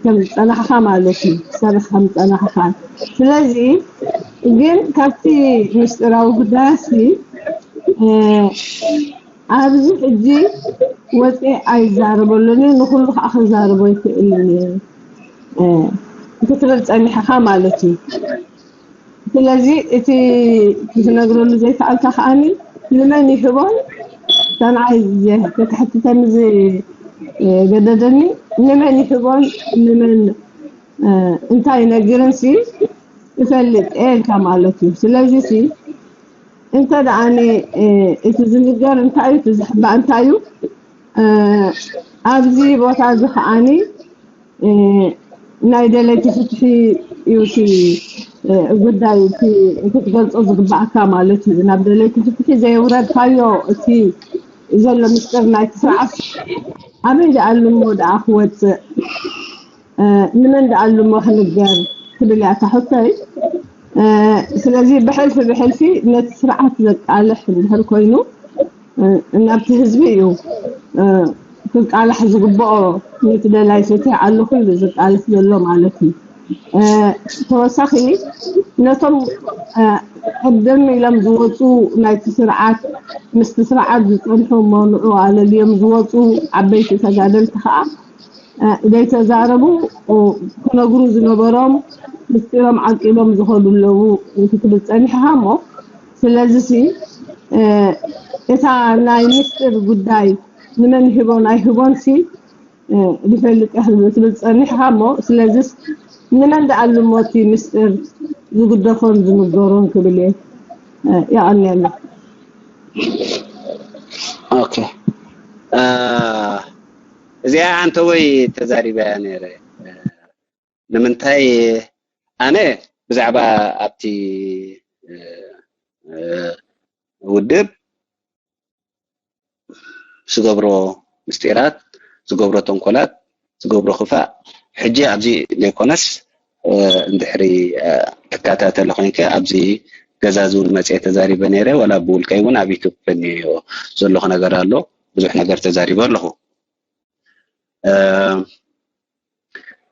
ከም ዝፀናሕኻ ማለት እዩ። ትሰርሕ ከም ዝፀናሕኻን ስለዚ ግን ካብቲ ምስጢራዊ ጉዳያሲ ኣብዚ ሕጂ ወፂአ ኣይዛረበሉን እዩ። ንኩሉ ከዓ ክዛረቦ ይክእልን እዩ ክትብል ፀኒሕኻ ማለት እዩ። ስለዚ እቲ ክትነግረሉ ዘይከኣልካ ከዓኒ ንመን ይህቦን እታ ንዓይ ከተሕትተኒ ዝገደደኒ ንመን ይህቦን ንመን እንታይ ይነግርን ሲ እፈልጥ እየ ኢልካ ማለት እዩ። ስለዚ ሲ እንተ ደኣ እቲ ዝንገር እንታይ እዩ እቲ ዝሕባእ እንታይ እዩ ኣብዚ ቦታ እዚ ከዓኒ ናይ ደለይቲ ፍትሒ እዩ እቲ ጉዳይ እቲ ክትገልፆ ዝግባኣካ ማለት እዩ። ናብ ደለይቲ ፍትሒ ዘየውረድካዮ እቲ ዘሎ ምስጢር ናይቲ ስርዓት ኣበይ ደኣሉ እሞ ደኣ ክወፅእ ንመን ደኣሉ እሞ ክንገር ትብል እያ እታ ሕቶይ። ስለዚ ብሕልፊ ብሕልፊ ነቲ ስርዓት ዘቃልሕ እንድሕር ኮይኑ ናብቲ ህዝቢ እዩ ክቃላሕ ዝግብኦ ነቲ ደላይ ፍትሒ ኣለኹ ኢሉ ዝቃለስ ዘሎ ማለት እዩ። ተወሳኺ ነቶም ቅድም ኢሎም ዝወፁ ናይቲ ስርዓት ምስቲ ስርዓት ዝፀንሑ እሞ ንዑ ኣለልዮም ዝወፁ ዓበይቲ ተጋደልቲ ከዓ ዘይተዛረቡ ክነግሩ ዝነበሮም ምስጢሮም ዓቂቦም ዝኸዱ ኣለዉ ክትብል ፀኒሕኻ እሞ ስለዚ ሲ እታ ናይ ምስጢር ጉዳይ ንመን ይህቦን ኣይህቦን ሲ ይፈልጥ እየ ክትብል ትብል ፀኒሕኻ እሞ ስለዚስ ንመን ደኣሉ እሞ እቲ ምስጢር ዝግደፎን ዝንገሮን ክብል እየ። የቐንየለይ። ኦኬ እዚኣ ኣንተ ወይ ተዛሪበያ ነይረ ንምንታይ ኣነ ብዛዕባ ኣብቲ ውድብ ዝገብሮ ምስጢራት ዝገብሮ ተንኮላት ዝገብሮ ክፋእ ሕጂ ኣብዚ ዘይኮነስ እንድሕሪ ትከታተሊ ኮይንከ ኣብዚ ገዛ ዝውን መፅየ ተዛሪበ ነይረ ዋላ ብውልቀይ እውን ኣብ ዩቱብ ከኒዮ ዘለኹ ነገር ኣሎ ብዙሕ ነገር ተዛሪበ ኣለኹ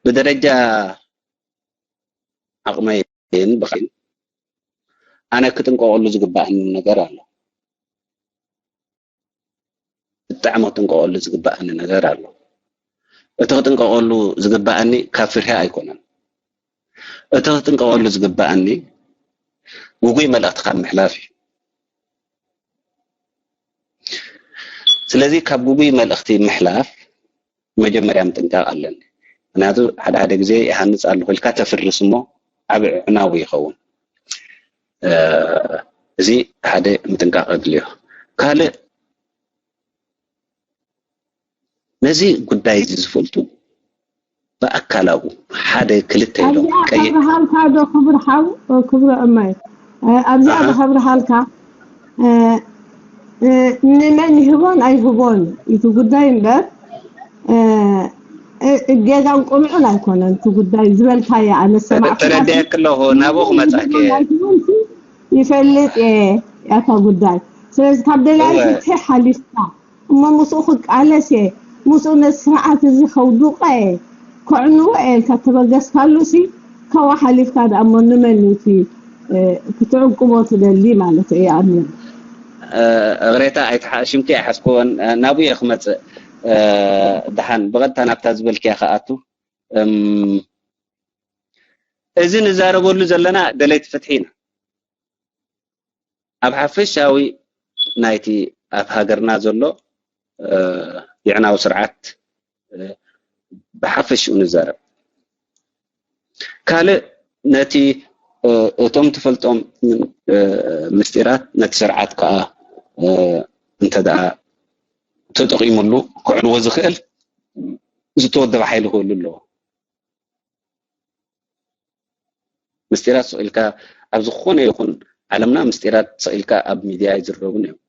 ብደረጃ ዓቕመይን ብኽእለይን ኣነ ክጥንቀቐሉ ዝግበኣኒ ነገር ኣሎ። ብጣዕሚ ክጥንቀቐሉ ዝግበኣኒ ነገር ኣሎ። እቲ ክጥንቀቐሉ ዝግበኣኒ ካብ ፍርሂ ኣይኮነን። እቲ ክጥንቀቐሉ ዝግበኣኒ ግጉይ መልእኽቲ ካብ ምሕላፍ እዩ። ስለዚ ካብ ግጉይ መልእኽቲ ምሕላፍ መጀመርያ ምጥንቃቕ ኣለኒ። ምክንያቱ ሓደ ሓደ ግዜ ይሃንፅ ኣለኹ ኢልካ ተፍርስ እሞ ዓብ ዕዕናዊ ይኸውን። እዚ ሓደ ምጥንቃቕ ኣድልዮ። ካልእ ነዚ ጉዳይ እዚ ዝፈልጡ ብኣካላዊ ሓደ ክልተ ኢሎም ኣብዚኣ ቀይሕ ከብርሃልካ ዶ ክብሪ ሓው ክብሪ እማይ ኣብዚኣ ኣሃ። ዶ ከብርሃልካ ንመን ይህቦን ኣይህቦን እቲ ጉዳይ እምበር ጌጋን ቁምዕን ኣይኮነን እቲ ጉዳይ ዝበልካያ ኣነ ሰማዕኩ ተረዲአክ ኣለኹ ናብኡ ክመፃክ ይፈልጥ እየ ያታ ጉዳይ ስለዚ ካብ ደላይ ፍትሒ ሓሊፍካ እሞ ምስኡ ክቃለስ እየ ምስኡ ነዚ ስርዓት እዚ ከውድቆ እየ ከዕንዎ እየ ኢልካ ተበገስካሉ ሲ ካብኡ ሓሊፍካ ደኣ እሞ ንመን እዩ እቲ ክትዕቅቦ ትደሊ ማለት እየ ኣነ እቕሬታ ኣይትሓ- ሽምኪ ኣይሓዝክዎን ናብኡ እየ ክመፅእ ደሓን ብቐጥታ ናብታ ዝበልክያ ክኣቱ እዚ ንዛረበሉ ዘለና ደለይቲ ፍትሒ ኢና ኣብ ሓፈሻዊ ናይቲ ኣብ ሃገርና ዘሎ የዕናዊ ስርዓት ብሓፈሽኡ ንዛረብ ካልእ ነቲ እቶም ትፈልጦም ምስጢራት ነቲ ስርዓት ከዓ እንተ ደኣ ተጠቒሙሉ ክዕንዎ ዝኽእል ዝተወደበ ሓይሊ ክህሉ ኣለዎ ምስጢራት ስቕ ኢልካ ኣብ ዝኾነ ይኹን ዓለምና ምስጢራት ስቕ ኢልካ ኣብ ሚድያ ኣይዝረቡን እዮም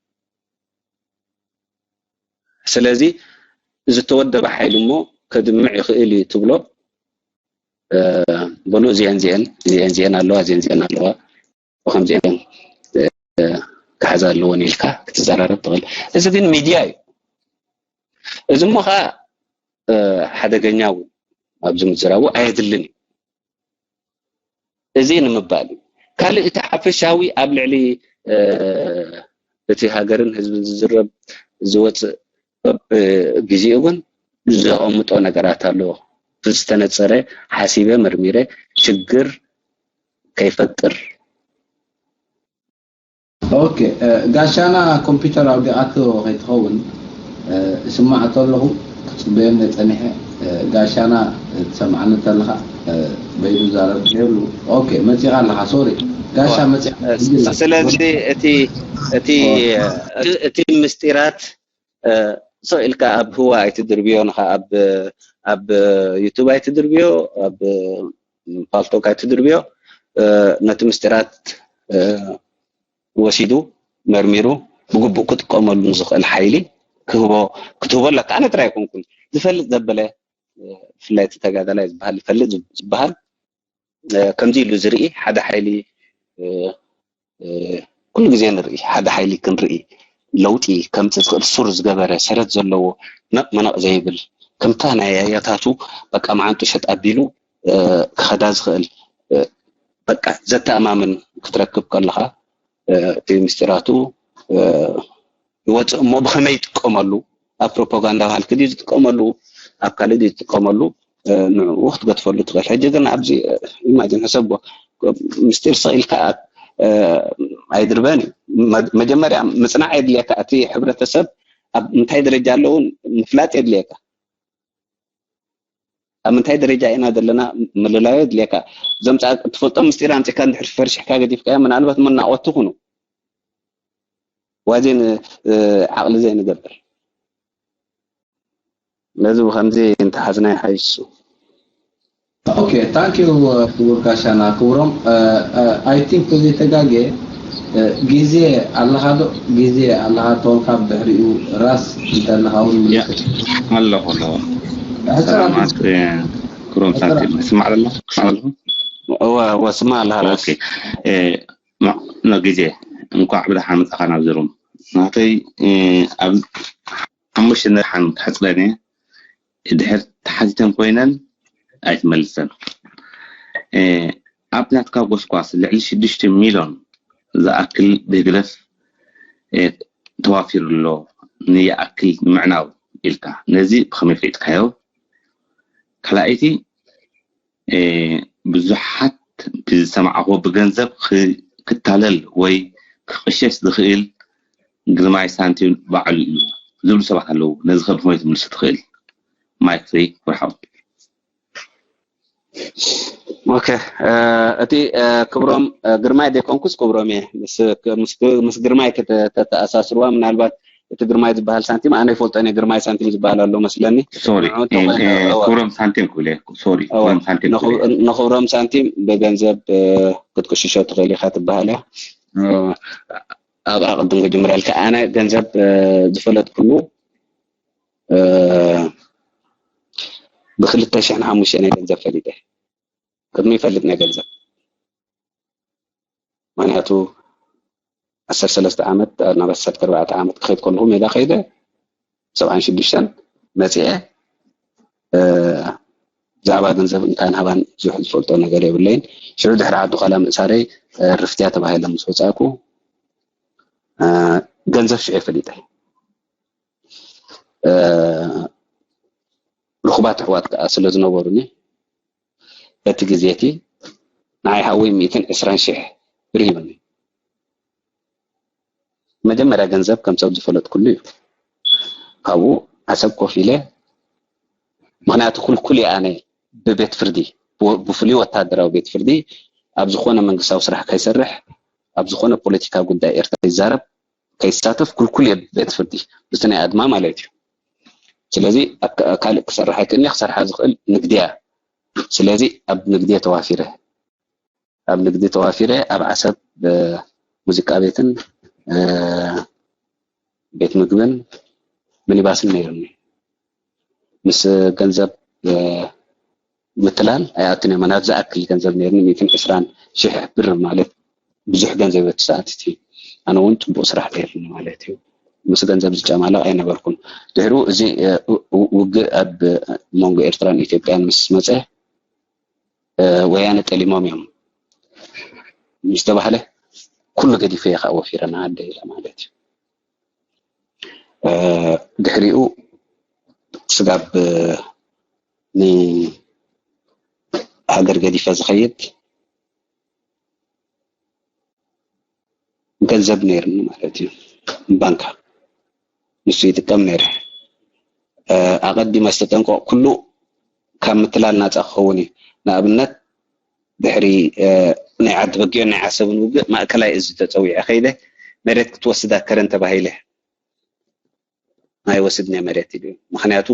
ስለዚ ዝተወደበ ሓይሊ እሞ ከድምዕ ይኽእል እዩ ትብሎ በሉ እዚአን ዚአን እዚአን ዚአን ኣለዋ እዚአን ዚአን ኣለዋ ብከምዚአን ክሓዛ ኣለወን ኢልካ ክትዘራረብ ትኽእል እዚ ግን ሚድያ እዩ እዚ እሞ ከዓ ሓደገኛ እውን ኣብዚ ምዝራቡ ኣየድልን እዩ እዚ ንምባል እዩ ካልእ እቲ ሓፈሻዊ ኣብ ልዕሊ እቲ ሃገርን ህዝብን ዝዝረብ ዝወፅእ ግዜኡ ግን ዘቐምጦ ነገራት ኣለዎ ብዝተነፀረ ሓሲበ መርሚረ ሽግር ከይፈጥር ኦኬ ጋሻና ኮምፒውተር ኣውዲቓቶ ከይትኸውን ስማዕ ተለኹ ክፅበየኒ ፀኒሐ ጋሻና ትሰምዓኒ ተለኻ በይኑ ዛረብ የብሉ ኦኬ መፂኻ ኣለኻ ሶሪ ጋሻ መፂኻ ስለዚ እቲ እቲ እቲ ምስጢራት ስቕ ኢልካ ኣብ ህዋ ኣይትድርብዮ ንኻ ኣብ ኣብ ዩቱብ ኣይትድርብዮ ኣብ ፓልቶክ ኣይትድርብዮ ነቲ ምስጢራት ወሲዱ መርሚሩ ብግቡእ ክጥቀመሉ ንዝኽእል ሓይሊ ክህቦ ክትህቦ ኣለካ ኣነ ጥራይ ኣይኮንኩን ዝፈልጥ ዘበለ ብፍላይ እቲ ተጋዳላይ ዝበሃል ይፈልጥ ዝበሃል ከምዚ ኢሉ ዝርኢ ሓደ ሓይሊ ኩሉ ግዜ ንርኢ ሓደ ሓይሊ ክንርኢ ለውጢ ከምፅእ ዝኽእል ሱር ዝገበረ ሰረት ዘለዎ ነቕ መነቕ ዘይብል ከምታ ናይ ኣያታቱ በቃ መዓንጡ ሸጥ ኣቢሉ ክኸዳ ዝኽእል በቃ ዘተኣማምን ክትረክብ ከለኻ እቲ ምስጢራቱ ይወፅእ እሞ ብኸመይ ይጥቀመሉ ኣብ ፕሮፓጋንዳ ባህልኪ ድዩ ዝጥቀመሉ ኣብ ካልእ ድዩ ዝጥቀመሉ ንዕኡ ክትገድፈሉ ትኽእል ሕጂ ግን ኣብዚ ኢማጂን ሕሰቦ ምስጢር ስቕ ኢልካ ኣይድርበን እዩ መጀመርያ ምፅናዕ የድልየካ እቲ ሕብረተሰብ ኣብ እንታይ ደረጃ ኣለውን ምፍላጥ የድልየካ ኣብ ምንታይ ደረጃ ኢና ዘለና ምልላዮ የድልየካ። እዞም ትፈልጦም ምስጢር ኣምጺእካ እንድሕር ፈርሺሕካ ገዲፍካዮም ምናልባት መናቆቲ ኩኑ ዋዜን ዓቕሊ ዘይንገብር። ነዚ ብከምዚ እንተሓዝና ይሓይሽ እሱ። Okay, thank you ክቡር ጋሻና ክቡሮም። I think ተዘይተጋግየ ግዜ ኣለኻ ዶ? ግዜ ኣለኻ ተኾንካ ብድሕሪኡ ራስ እንተለኻ እውን ምልክት ኣለኹ ኣለኹ። ሰላማት ክቡሮም ሳንቲም ስማዕ ኣለኹ ስማዕ ኣለኹ። እወ እወ ስማዕ ኣለኻ ራስ። ኦኬ። ኖ ግዜ እንኳዕ ብደሓን መጻኻ ናብዚ ሩም። ናተይ ኣብ ሓሙሽተ ደሓን ክሕጽረን እየ። ድሕር ተሓቲተን ኮይነን ኣይትመልሰን። ኣብ ናትካ ጎስጓስ ልዕሊ ሽዱሽተ ሚልዮን ዝኣክል ብህግደፍ ተዋፊሩ ኣሎ ንይኣክል ንምዕናው ኢልካ ነዚ ብኸመይ ፈሊጥካዮ? ካልኣይቲ ብዙሓት ብዝሰማዕኹዎ ብገንዘብ ክታለል ወይ ክቕሸሽ ዝኽእል ግርማይ ሳንቲም ባዕሉ እዩ። ዝብሉ ሰባት ኣለዉ። ነዚ ከ ብኸመይ ትምልሱ ትኽእል? ማይክ ፍሪ ወርሓው። ኦኬ፣ እቲ ክብሮም ግርማይ ደይኮንኩስ ክብሮም እየ። ምስ ግርማይ ከተተኣሳስርዋ ምናልባት እቲ ግርማይ ዝበሃል ሳንቲም ኣነ ይፈልጦ እየ። ግርማይ ሳንቲም ዝበሃል ኣሎ መስለኒ። ክብሮም ሳንቲም ክብል እየ። ሶሪ፣ ክብሮም ሳንቲም ክብል እየ። ንክብሮም ሳንቲም ብገንዘብ ክትቅሽሾ ትኽእል ኢኻ ትበሃል እያ። ኣብኣ ቅድም ክጅምረልካ ኣነ ገንዘብ ዝፈለጥኩሉ ብክልተ ሽሕን ሓሙሽተን ናይ ገንዘብ ፈሊጠ። ቅድሚ ይፈልጥ ናይ ገንዘብ ምክንያቱ ዓሰርተ ሰለስተ ዓመት ናብ ዓሰርተ ኣርባዕተ ዓመት ክኸይድ ከለኹ ሜዳ ከይደ ሰብዓን ሽዱሽተን መፅአ ብዛዕባ ገንዘብ እንታይ ናባን ብዙሕ ዝፈልጦ ነገር የብለይን። ሽዑ ድሕሪ ዓዲ ኳላ ምእሳረይ ርፍትያ ተባሂለ ምስ ወፃእኩ ገንዘብ ሽዑ ፈሊጠ። ርኹባት ኣሕዋት ከዓ ስለ ዝነበሩኒ በቲ ግዜ እቲ ንዓይ ሓወይ ሚእትን ዕስራን ሽሕ ብር ሂቡኒ። መጀመርያ ገንዘብ ከምፀብ ዝፈለጥኩሉ እዩ። ካብኡ ዓሰብ ኮፍ ኢለ ምክንያቱ ኩልኩል ኣነ ብቤት ፍርዲ ብፍሉይ ወታደራዊ ቤት ፍርዲ ኣብ ዝኾነ መንግስታዊ ስራሕ ከይሰርሕ ኣብ ዝኾነ ፖለቲካ ጉዳይ ኤርትራ ይዛረብ ከይሳተፍ ኩልኩል እየ ቤት ፍርዲ ምስቲ ናይ ኣድማ ማለት እዩ። ስለዚ ካልእ ክሰርሕ ኣይክእልኒ ክሰርሓ ዝኽእል ንግዲ እያ። ስለዚ ኣብ ንግዲ ተዋፊረ ኣብ ንግዲ ተዋፊረ ኣብ ዓሰብ ሙዚቃ ቤትን ቤት ምግብን ሚኒባስን ነይሩኒ። ምስ ገንዘብ ምትላል ኣይኣቱን እየ። ናብ ዝኣክል ገንዘብ ነይሩኒ ሚእትን ዕስራን ሽሕ ብር ማለት ብዙሕ ገንዘብ እቲ ሰዓት እቲ ኣነ እውን ፅቡቅ ስራሕ ነይሩኒ ማለት እዩ። ምስ ገንዘብ ዝጨማለቕ ኣይነበርኩን። ድሕሩ እዚ ውግእ ኣብ መንጎ ኤርትራን ኢትዮጵያን ምስ መፀ ወያነ ጠሊሞም እዮም ምስ ተባህለ ኩሉ ገዲፈ እየ ከዓ ወፊረ ንዓደ ኢለ ማለት እዩ። ድሕሪኡ ስጋብ ንሃገር ገዲፈ ዝኸይድ ገንዘብ ነይርኒ ማለት እዩ። ባንካ ንሱ ይጥቀም ነይረ። ኣቐዲመ ዝተጠንቀቕኩሉ ካብ ምትላል ናፃ ክኸውን እዩ። ንኣብነት ድሕሪ ናይ ዓዲ በጊዮን ናይ ዓሰብን ውግእ ማእከላይ እዚ ተፀዊዐ ከይደ መሬት ክትወስድ ኣከረን ተባሂለ ኣይወስድን እየ መሬት ኢሉ እዩ። ምክንያቱ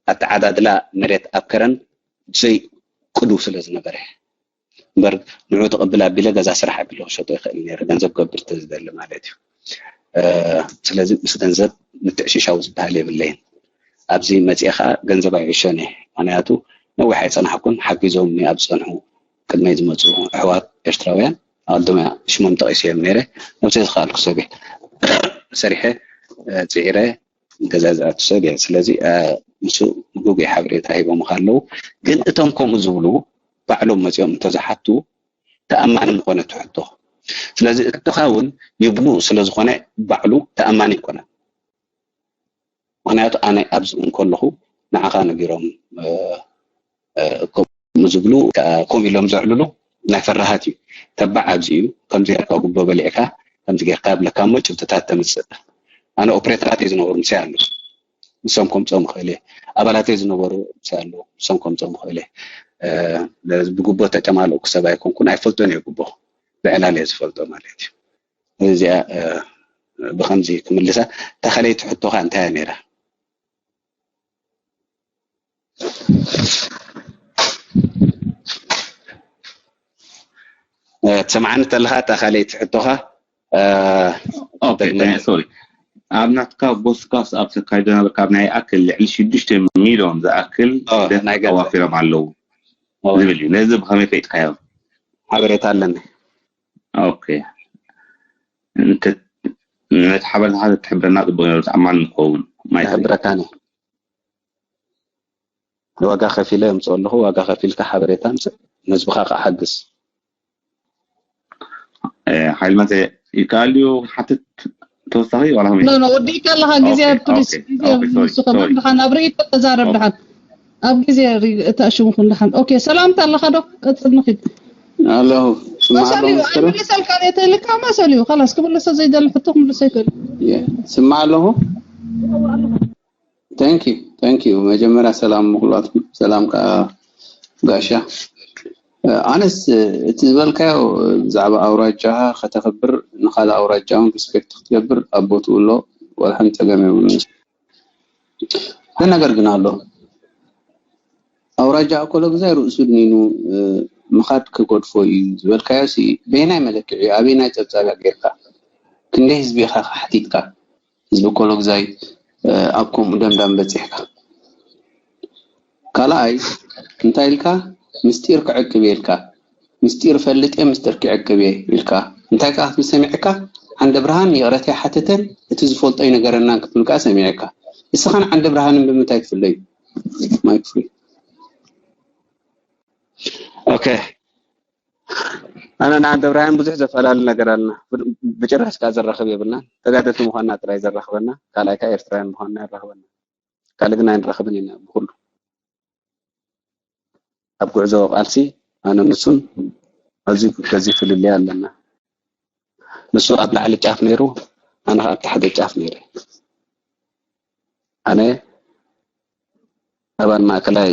ኣተዓዳድላ መሬት ኣብ ከረን ብዘይ ቅዱ ስለ ዝነበረ እምበር ንዑ ተቐብል ኣቢለ ገዛ ስራሕ ኣቢለ ክሸጦ ይኽእል ነይረ ገንዘብ ክገብር ተዝደሊ ማለት እዩ። ስለዚ ምስ ገንዘብ ምትዕሽሻው ዝበሃል የብለይን። ኣብዚ መፅኤ ከዓ ገንዘብ ኣይዕሾን እየ። ምክንያቱ ነዊሕ ኣይፀናሕኩን ሓጊዞምኒ ኣብ ዝፀንሑ ቅድመይ ዝመፁ ኣሕዋት ኤርትራውያን ኣቐድም ሽሞም ጠቒሰ እዮም ነይረ። ነብሰይ ዝኸኣልኩ ሰብ እየ ሰሪሐ ፅዒረ ገዛ ዝኣቱ ሰብ እየ። ስለዚ ምስ ግጉይ ሓበሬታ ሂቦም ኣለዉ። ግን እቶም ከምኡ ዝብሉ ባዕሎም መፂኦም እንተዝሓቱ ተኣማኒ ምኾነ ትሕቶ። ስለዚ እትኻ እውን ይብሉ ስለዝኾነ ባዕሉ ተኣማኒ ይኮነ። ምክንያቱ ኣነ ኣብዚ እንከለኹ ንዓኻ ነጊሮም ከምኡ ዝብሉ ከምኡ ኢሎም ዘዕልሉ ናይ ፈራሃት እዩ። ተባዕ ኣብዚ እዩ ከምዚ ጌርካ ጉቦ በሊዕካ ከምዚ ጌርካ ብለካ እሞ ጭብጥታት ተምፅእ። ኣነ ኦፕሬተራት እዩ ዝነበሩ ምሳይ ኣለዉ ንሶም ከምፆም ይኽእል እየ። ኣባላተይ ዝነበሩ ምሳይ ኣለዉ ንሶም ከምፆም ይኽእል እየ። ብጉቦ ተጨማለቕኩ ሰብ ኣይኮንኩን ኣይፈልጦን እየ ጉቦ ብዕላል እየ ዝፈልጦ ማለት እዩ። እዚኣ ብከምዚ ክምልሳ ተኸለይቲ ሕቶኻ እንታይ እያ ነይራ? ትሰምዓኒ ተለኻ እታ ካልኣይቲ ሕቶኻ ሶሪ ኣብ ናትካ ቦስካስ ኣብ ተካይዶ ነበር ካብ ናይ ኣክል ልዕሊ ሽዱሽተ ሚሊዮን ዝኣክል ናይ ተዋፊሮም ኣለዉ ዝብል እዩ። ነዚ ብኸመይ ፈይጥካዮ? ሓበሬታ ኣለኒ። ኦኬ ነቲ ሓበሬታኻ ተትሕብረና ፅቡቅ ነሩ ተኣማኒ ንኸውን። ማይ ይሕብረካኒ ዋጋ ከፊለ የምፅኦ ኣለኹ። ዋጋ ከፊልካ ሓበሬታ ኣምፅእ፣ ንህዝብኻ ከዓ ሓግዝ። ሓይልመተ ይከኣል ድዩ ክትሓትት ተወሳኺ ዋላ ከመይ? ኖ ኖ ወዲእካ ኣለኻ ግዜ ፕሊስ ግዜ ንሱ ከማን ድሓን ኣብ ርእይቶ ተዛረብ ድሓን ኣብ ግዜ እተኣሽሙ ኩን ድሓን። ኦኬ ሰላምታ ኣለኻ ዶ? ቀፅል ንኺድ። ኣለኹ ስማዕ ኣለኹ ሚስተር ኣይምልሰልካ እየ ተልካ መሰል እዩ። ካላስ ክምልሶ ዘይደሊ ሕቶ ክምልሶ ይክእል። ስማዕ ኣለኹ Thank you, thank you። መጀመርያ ሰላም ምኩላትኩም፣ ሰላም ከዓ ጋሻ። ኣነስ እቲ ዝበልካዮ ብዛዕባ ኣውራጃኻ ከተኽብር፣ ንኻልእ ኣውራጃ እውን ሪስፔክት ክትገብር ኣብ ቦትኡ ኣሎ፣ ዋላ ሓንቲ ጸገም የብሉን። ሓደ ነገር ግን ኣሎ። ኣውራጃ ኣኮሎግዛይ ርእሱ ድኒኑ ምኻድ ክገድፎ እዩ ዝበልካዮ ሲ በየናይ መለክዒ፣ ኣበየናይ ጸብጻብ ጌርካ፣ ክንደይ ህዝቢ ኢኻ ሓቲትካ? ህዝቢ ኮሎግዛይ ኣብ ከምኡ ደምዳም በጺሕካ። ካልኣይ እንታይ ኢልካ? ምስጢር ክዕቅብ እየ ኢልካ። ምስጢር ፈልጥ እየ፣ ምስጢር ክዕቅብ እየ ኢልካ። እንታይ ከኣ ክትብል ሰሚዕካ? ዓንደ ብርሃን ይቕረታ ይሓተተን እቲ ዝፈልጦ ይንገረናን ክትብል ከኣ ሰሚዕካ። እስኻን ዓንደ ብርሃንን ብምንታይ ትፍለዩ? ማይክ ፍሪ። ኦኬ፣ ኣነ ንዓንደ ብርሃን ብዙሕ ዘፈላለ ነገር ኣለና። ብጭራሽ ከኣ ዘራኽብ የብልናን። ተጋደልቲ ምዃንና ጥራይ ዘራኽበና፣ ካልኣይ ከኣ ኤርትራውያን ምዃንና የራኽበና። ካልእ ግን ኣይንራኽብን ኢና ብኹሉ። ኣብ ጉዕዞ ቃልሲ ኣነ ንሱን ኣዝዩ ገዚፍ ፍልልይ ኣለና። ንሱ ኣብ ላዕሊ ጫፍ ነይሩ፣ ኣነ ከኣ ኣብ ታሕቲ ጫፍ ነይረ። ኣነ ኣባል ማእከላይ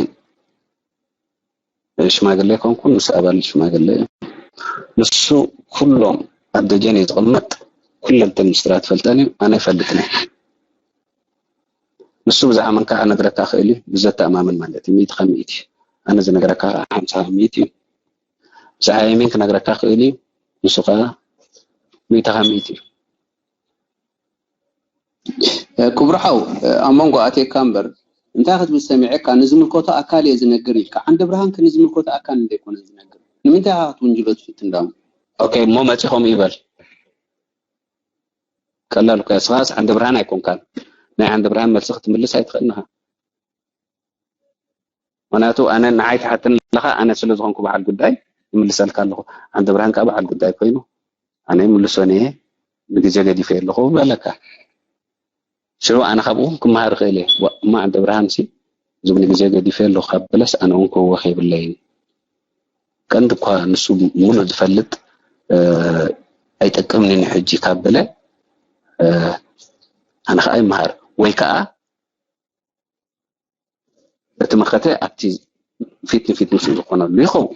ሽማግሌ ኮንኩ፣ ንሱ ኣባል ሽማግሌ እዩ። ንሱ ኩሎም ኣብ ደጀን እዩ ዝቕመጥ፣ ኩለን እተን ምስጢራት ይፈልጠን እዩ፣ ኣነ ኣይፈልጥን እየ። ንሱ ብዛዕባ መን ከዓ ክነግረካ ክእል እዩ፣ ብዘተኣማምን ማለት እዩ፣ ሚእቲ ካብ ሚእቲ። ኣነ ዝነግረካ ከዓ ሓምሳ ካብ ሚእቲ እዩ። ብዛዕባ የሜን ክነግረካ ክእል እዩ፣ ንሱ ከዓ ሚእቲ ካብ ሚእቲ እዩ። ክቡር ሓው፣ ኣብ መንጎ ኣትየካ እምበር እንታይ ክትብል ሰሚዐካ፣ ንዝምልከቶ ኣካል እየ ዝነግር ኢልካ። ዓንደ ብርሃን ከ ንዝምልከቶ ኣካል እንተይኮነ ዝነግር ንምንታይ ኢኻ ክትውንጅሎ ትፍትን ዳሞ? ኦኬ እሞ መፂ ከምኡ ይበል። ቀላል እኮ እያ። ንስኻስ ዓንደ ብርሃን ኣይኮንካን፣ ናይ ዓንደ ብርሃን መልሲ ክትምልስ ኣይትኽእልን ኢኻ። ምኽንያቱ ኣነ ንዓይ ትሓተኒ ኣለኻ፣ ኣነ ስለ ዝኾንኩ በዓል ጉዳይ ይምልሰልካ ኣለኹ። ዓንደ ብርሃን ከዓ በዓል ጉዳይ ኮይኑ ኣነ ይምልሶን እየ፣ ንግዜ ገዲፈ ኣለኹ በለካ። ሽዑ ኣነ ካብኡ ክመሃር እኽእል እየ። እሞ ዓንደ ብርሃንሲ እዚ ንግዜ ገዲፈ ኣለኹ ካብ በለስ ኣነ እውን ክህወኽ የብለይን። ቀንዲ እኳ ንሱ ሙሉእ ዝፈልጥ ኣይጠቅምንን እዩ ሕጂ ካብ በለ ኣነ ከዓ ይመሃር ወይ ከዓ እቲ መኸተ ኣብቲ ፊት ንፊት ምስኡ ዝኾነሉ ይኸውን።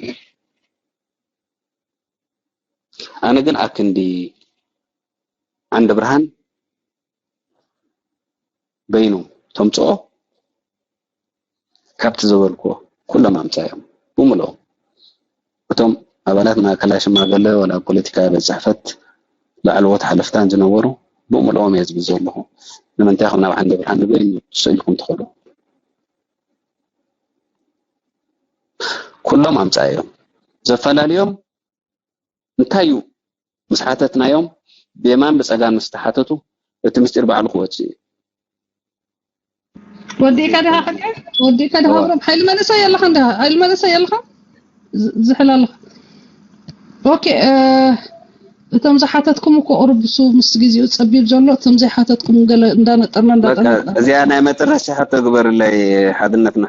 ኣነ ግን ኣብ ክንዲ ዓንደ ብርሃን በይኑ ተምፅኦ ካብቲ ዝበልክዎ ኩሎም ኣምፃዮም ብምልኦም እቶም ኣባላት ማእከላይ ሽማግለ ወላ ፖለቲካዊ ቤት ፅሕፈት ላዕለዎት ሓለፍታን ዝነበሩ ብምልኦም እየ ዝብል ዘለኹ። ንምንታይ ኢኹም ናብ ዓንደ ብርሃን ንበይኑ ስእልኩም ትኸዱ? ኩሎም ኣምፃዮም። ዘፈላልዮም እንታይ እዩ ምስ ሓተትናዮም ብየማን ብፀጋም ምስ ተሓተቱ እቲ ምስጢር ባዕሉ ክወፅእ እዩ። ወዲእካ ዲኻ ሕቀ ወዲእካ ዲኻ ብሮም ሓይሊ መንእሰይ የለኻ እንዲኻ ሓይሊ መንእሰይ የለኻ ዝሕል ኣለኻ። ኦኬ እቶም ዝሓተትኩም እኮ ቁሩብ እሱ ምስ ግዜኡ ፀቢብ ዘሎ እቶም ዘይሓተትኩም ገለ እንዳነጠርና እንዳጠና እዚኣ ናይ መጨረሻ ሕቶ ግበርለይ ሓድነትና።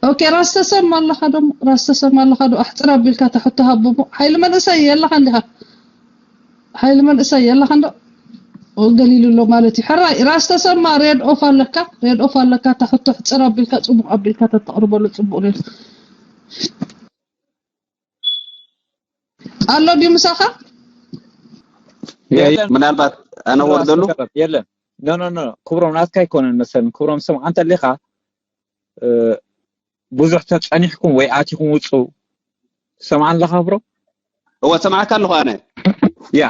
ኦኬ ራስ ተሰማ ኣለኻ ዶ ራስ ተሰማ ኣለኻ ዶ ኣሕፅር ኣቢልካ እታ ሕቶ ሃቦ ሓይሊ መንእሰይ የለኻ እንዲኻ ሓይሊ መንእሰይ የለኻ እንዶ ገሊሉ ኣሎ ማለት እዩ። ሕራይ ራስ ተሰማ ሬድ ኦፍ ኣለካ ሬድ ኦፍ ኣለካ እታ ሕቶ ኣሕፅር ኣቢልካ ፅቡቕ ኣቢልካ ተተቕርበሉ ፅቡቕ ሬድ ኣሎ ድዩ ምሳኻ? ምናልባት ኣነ ወርደሉ የለን ኖ ኖ ኖ ክብሮም ናትካ ኣይኮነን መሰለኒ ክብሮም ስምዓ እንተሊኻ ብዙሕ ተፀኒሕኩም ወይ ኣቲኹም ውፁ ሰምዓን ኣለኻ ብሮ እወ ሰምዓካ ኣለኹ ኣነ ያ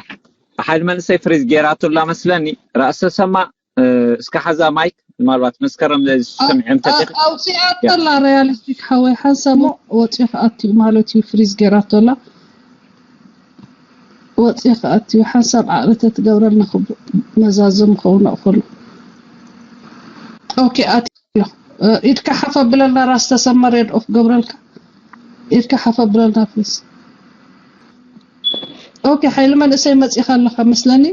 ሓይል መንእሰይ ፍሪዝ ጌራቶ ኣላ መስለኒ ራእሲ ተሰማ እስከ ሓዛ ማይክ ምናልባት መስከረም ሰሚዐ እንተሊኻ ኣውፂኣቶ ኣላ ሪያሊስቲክ ሓወይ ሓንሳሞ ወፂኡ ክኣትዩ ማለት እዩ ፍሪዝ ጌራቶ ኣላ ወፂኡ ክኣትዩ ሓንሳብ ዓቕሊ ተትገብረልና ክቡእ መዛዘሚ ክኸውን ኣእኸሉ ኦኬ ኣትዩ ኣሎ ኢድካ ሓፍ ኣብለልና ራስ ተሰማ ሬድ ኦፍ ገብረልካ ኢድካ ሓፍ ኣብለልና ፕሊስ ኦኬ ሓይሊ መንእሰይ መፂኻ ኣለኻ መስለኒ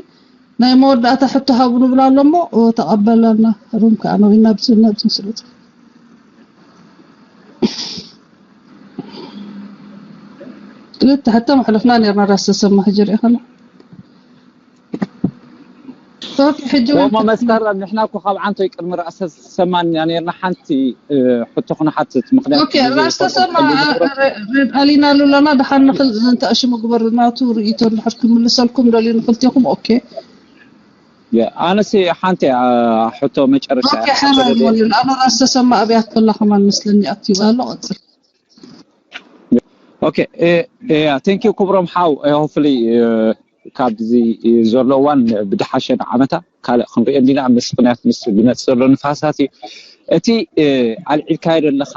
ናይ መወዳእታ ሕቶ ሃቡ ንብላ ኣሎ እሞ ተቐበለና ሩም ከዓ ነው ኢና ብስል ነብስን ስለ ክልተ ሕቶ መሕለፍና ነርና ራስ ተሰማ ሕጂ ሪኢ ከላ ኦኬ፣ ሕጂ እውን ወሞ መስከረም ንሕና እኮ ካብ ዓንቶይ ቅድሚ ራእሰ ሰማንያ ነርና። ሓንቲ ሕቶ ክንሓትት ምክንያቱ ኦኬ፣ ራስ ተሰማ ርድ ኣሊና ሉላና ደሓን ንክል እንተ ኣሽሙ ግበር ናቱ ርእይቶ እንድሕር ክምልሰልኩም ደልዩ ንክልቴኹም። ኦኬ ኣነሲ ሓንቲ ሕቶ መጨረሻ ኦኬ፣ ሓራ ይሞል ኣነ ራስ ተሰማ ኣብያት ከላ ከማን መስለኒ ኣክቲቭ ኣሎ። ቀጽል። ኦኬ፣ thank you ክብሮም ሓው። Hopefully ካብዚ ዘሎ እዋን ብድሓሸ ንዓመታ ካልእ ክንሪኦ እንዲና። ምስ ምክንያት ምስ ዝመፅእ ዘሎ ንፋሳት እዩ። እቲ ኣልዒልካዮ ዘለካ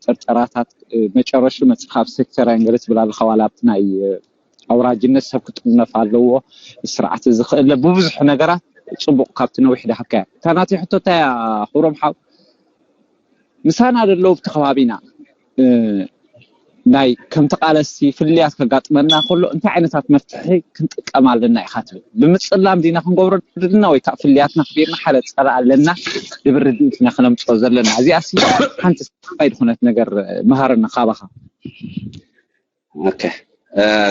ጥርጠራታት መጨረሹ መፅኻ ኣብ ሴክተር ኣንገለ ትብል ኣለካ። ዋላ ኣብቲ ናይ ኣውራጅነት ሰብ ክጥነፍ ኣለዎ ስርዓት ዝኽእል ብብዙሕ ነገራት ፅቡቕ ካብቲ ነዊሕ ዳሃብካያ እታ ናተይ ሕቶ እንታይ እያ ክብሮም ሓው? ምሳና ዘለዉ ኣብቲ ከባቢና ናይ ከም ተቓለስቲ ፍልልያት ከጋጥመና ከሎ እንታይ ዓይነታት መፍትሒ ክንጥቀም ኣለና ኢኻ ትብል? ብምፅላም ዲና ክንገብሮ ድልና ወይ ከዓ ፍልልያትና ክቢርና ሓደ ፀላእ ኣለና ዝብል ርድኢት ኢና ክነምፅኦ ዘለና? እዚኣሲ ሓንቲ ሰፋይ ዝኾነት ነገር መሃረና ካባኻ። ኦኬ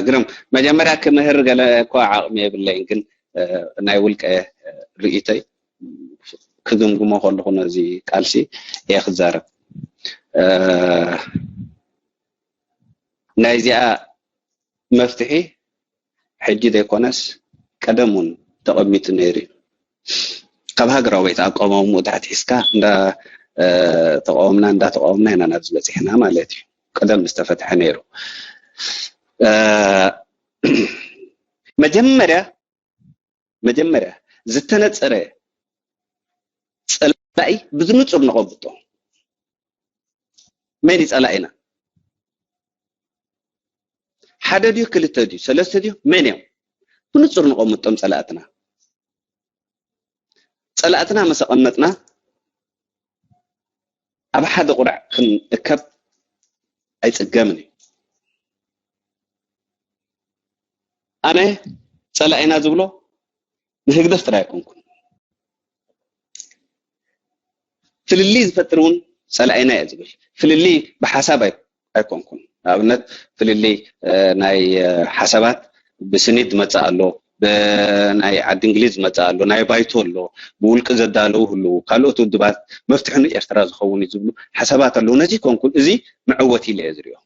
ግርም፣ መጀመርያ ክምህር ገለ እኳ ዓቕሚ የብለይን፣ ግን ናይ ውልቀ ርእይቶይ ክግምግሞ ከለኹ ነዚ ቃልሲ እየ ክዛረብ። ናይዚኣ መፍትሒ ሕጂ ዘይኮነስ ቀደም እውን ተቐሚጡ ነይሩ እዩ። ካብ ሃገራዊ ቤት ኣቋማምኡ ትሕት ሒዝካ እንዳ ተቃወምና እንዳ ተቃወምና ኢና ናብዚ በፂሕና ማለት እዩ። ቀደም ዝተፈትሐ ነይሩ። መጀመርያ መጀመርያ ዝተነፀረ ፀላኢ ብዝንፁር ነቐምጦ። መን እዩ ፀላኢና? ሓደ ድዩ ክልተ ድዩ ሰለስተ ድዩ መን እዮም? ብንፁር ነቐምጦም ፀላእትና። ፀላእትና ምስ ኣቐመጥና ኣብ ሓደ ቁራዕ ክንእከብ ኣይፅገምን እዩ። ኣነ ፀላኢና ዝብሎ ንህግደፍ ጥራይ ኣይኮንኩን። ፍልልይ ዝፈጥር እውን ፀላኢና እየ ዝብል። ፍልልይ ብሓሳብ ኣይኮንኩን። ንኣብነት ፍልልይ ናይ ሓሳባት ብስኒት ዝመፅእ ኣሎ፣ ብናይ ዓዲ እንግሊዝ ዝመፅእ ኣሎ፣ ናይ ባይቶ ኣሎ፣ ብውልቂ ዘዳለዉ ህልዉ፣ ካልኦት ውድባት መፍትሒ ንኤርትራ ዝኸውን እዩ ዝብሉ ሓሳባት ኣለዉ። ነዚ ኮንኩን እዚ መዕወቲ ኢለ እየ ዝሪኦ።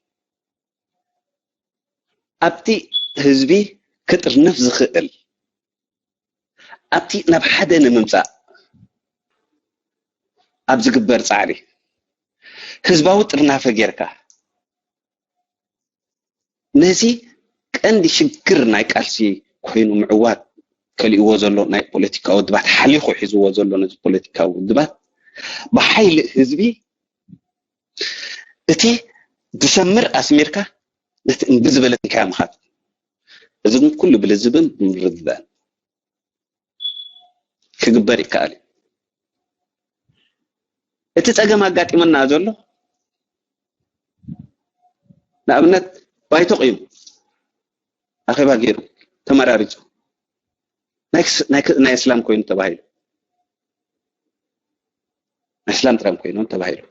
ኣብቲ ህዝቢ ክጥርነፍ ዝኽእል ኣብቲ ናብ ሓደ ንምምፃእ ኣብ ዝግበር ፃዕሪ ህዝባዊ ጥርናፈ ጌርካ ነዚ ቀንዲ ሽግር ናይ ቃልሲ ኮይኑ ምዕዋት ከሊእዎ ዘሎ ናይ ፖለቲካዊ ውድባት ሓሊኹ ሒዝዎ ዘሎ ነዚ ፖለቲካዊ ውድባት ብሓይሊ ህዝቢ እቲ ዝሰምር ኣስሚርካ ነቲ እምቢ ዝበለትካዮ ምኻድ። እዚ ግን ኩሉ ብልዝብን ብምርድዳእን ክግበር ይከኣል እዩ። እቲ ፀገም ኣጋጢመና ዘሎ ንኣብነት ባይቶ ቂሙ ኣኼባ ገይሩ ተመራሪፁ ናይ እስላም ኮይኑ ተባሂሉ ናይ እስላም ትራምፕ ኮይኖም ተባሂሉ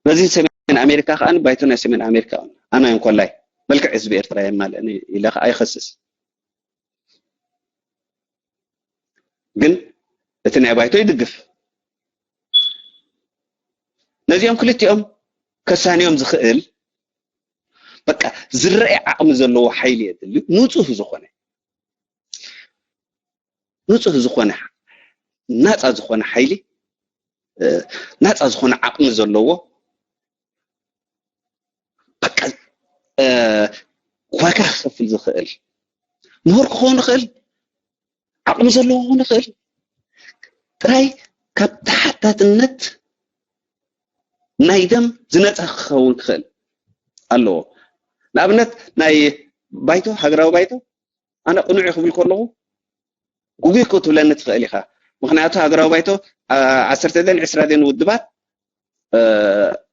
በዚ ሰሜን ኣሜሪካ ከዓ ባይቶ ናይ ሰሜን ኣሜሪካ ኣና እንኮላይ መልክዕ ህዝቢ ኤርትራ የማልእኒ ኢለ ከዓ ይኸስስ ግን እቲ ናይ ባይቶ ይድግፍ ነዚኦም ክልቲኦም ከሳንዮም ዝኽእል በቃ ዝረአ ዓቕሚ ዘለዎ ሓይሊ የድሊ ንፁህ ዝኾነ ንፁህ ዝኾነ ናፃ ዝኾነ ሓይሊ ናፃ ዝኾነ ዓቕሚ ዘለዎ በቃ ዋጋ ክኸፍል ዝኽእል ምሁር ክኸውን ይኽእል ዓቕሚ ዘለዎ ክኸውን ይኽእል ጥራይ ካብ ተሓታትነት ናይ ደም ዝነፃ ክኸውን ክኽእል ኣለዎ ንኣብነት ናይ ባይቶ ሃገራዊ ባይቶ ኣነ ቅኑዕ ክብል ከለኹ ጉጉይ ክትብለኒ ትኽእል ኢኻ ምክንያቱ ሃገራዊ ባይቶ ዓሰርተ ደን ዕስራ ደን ውድባት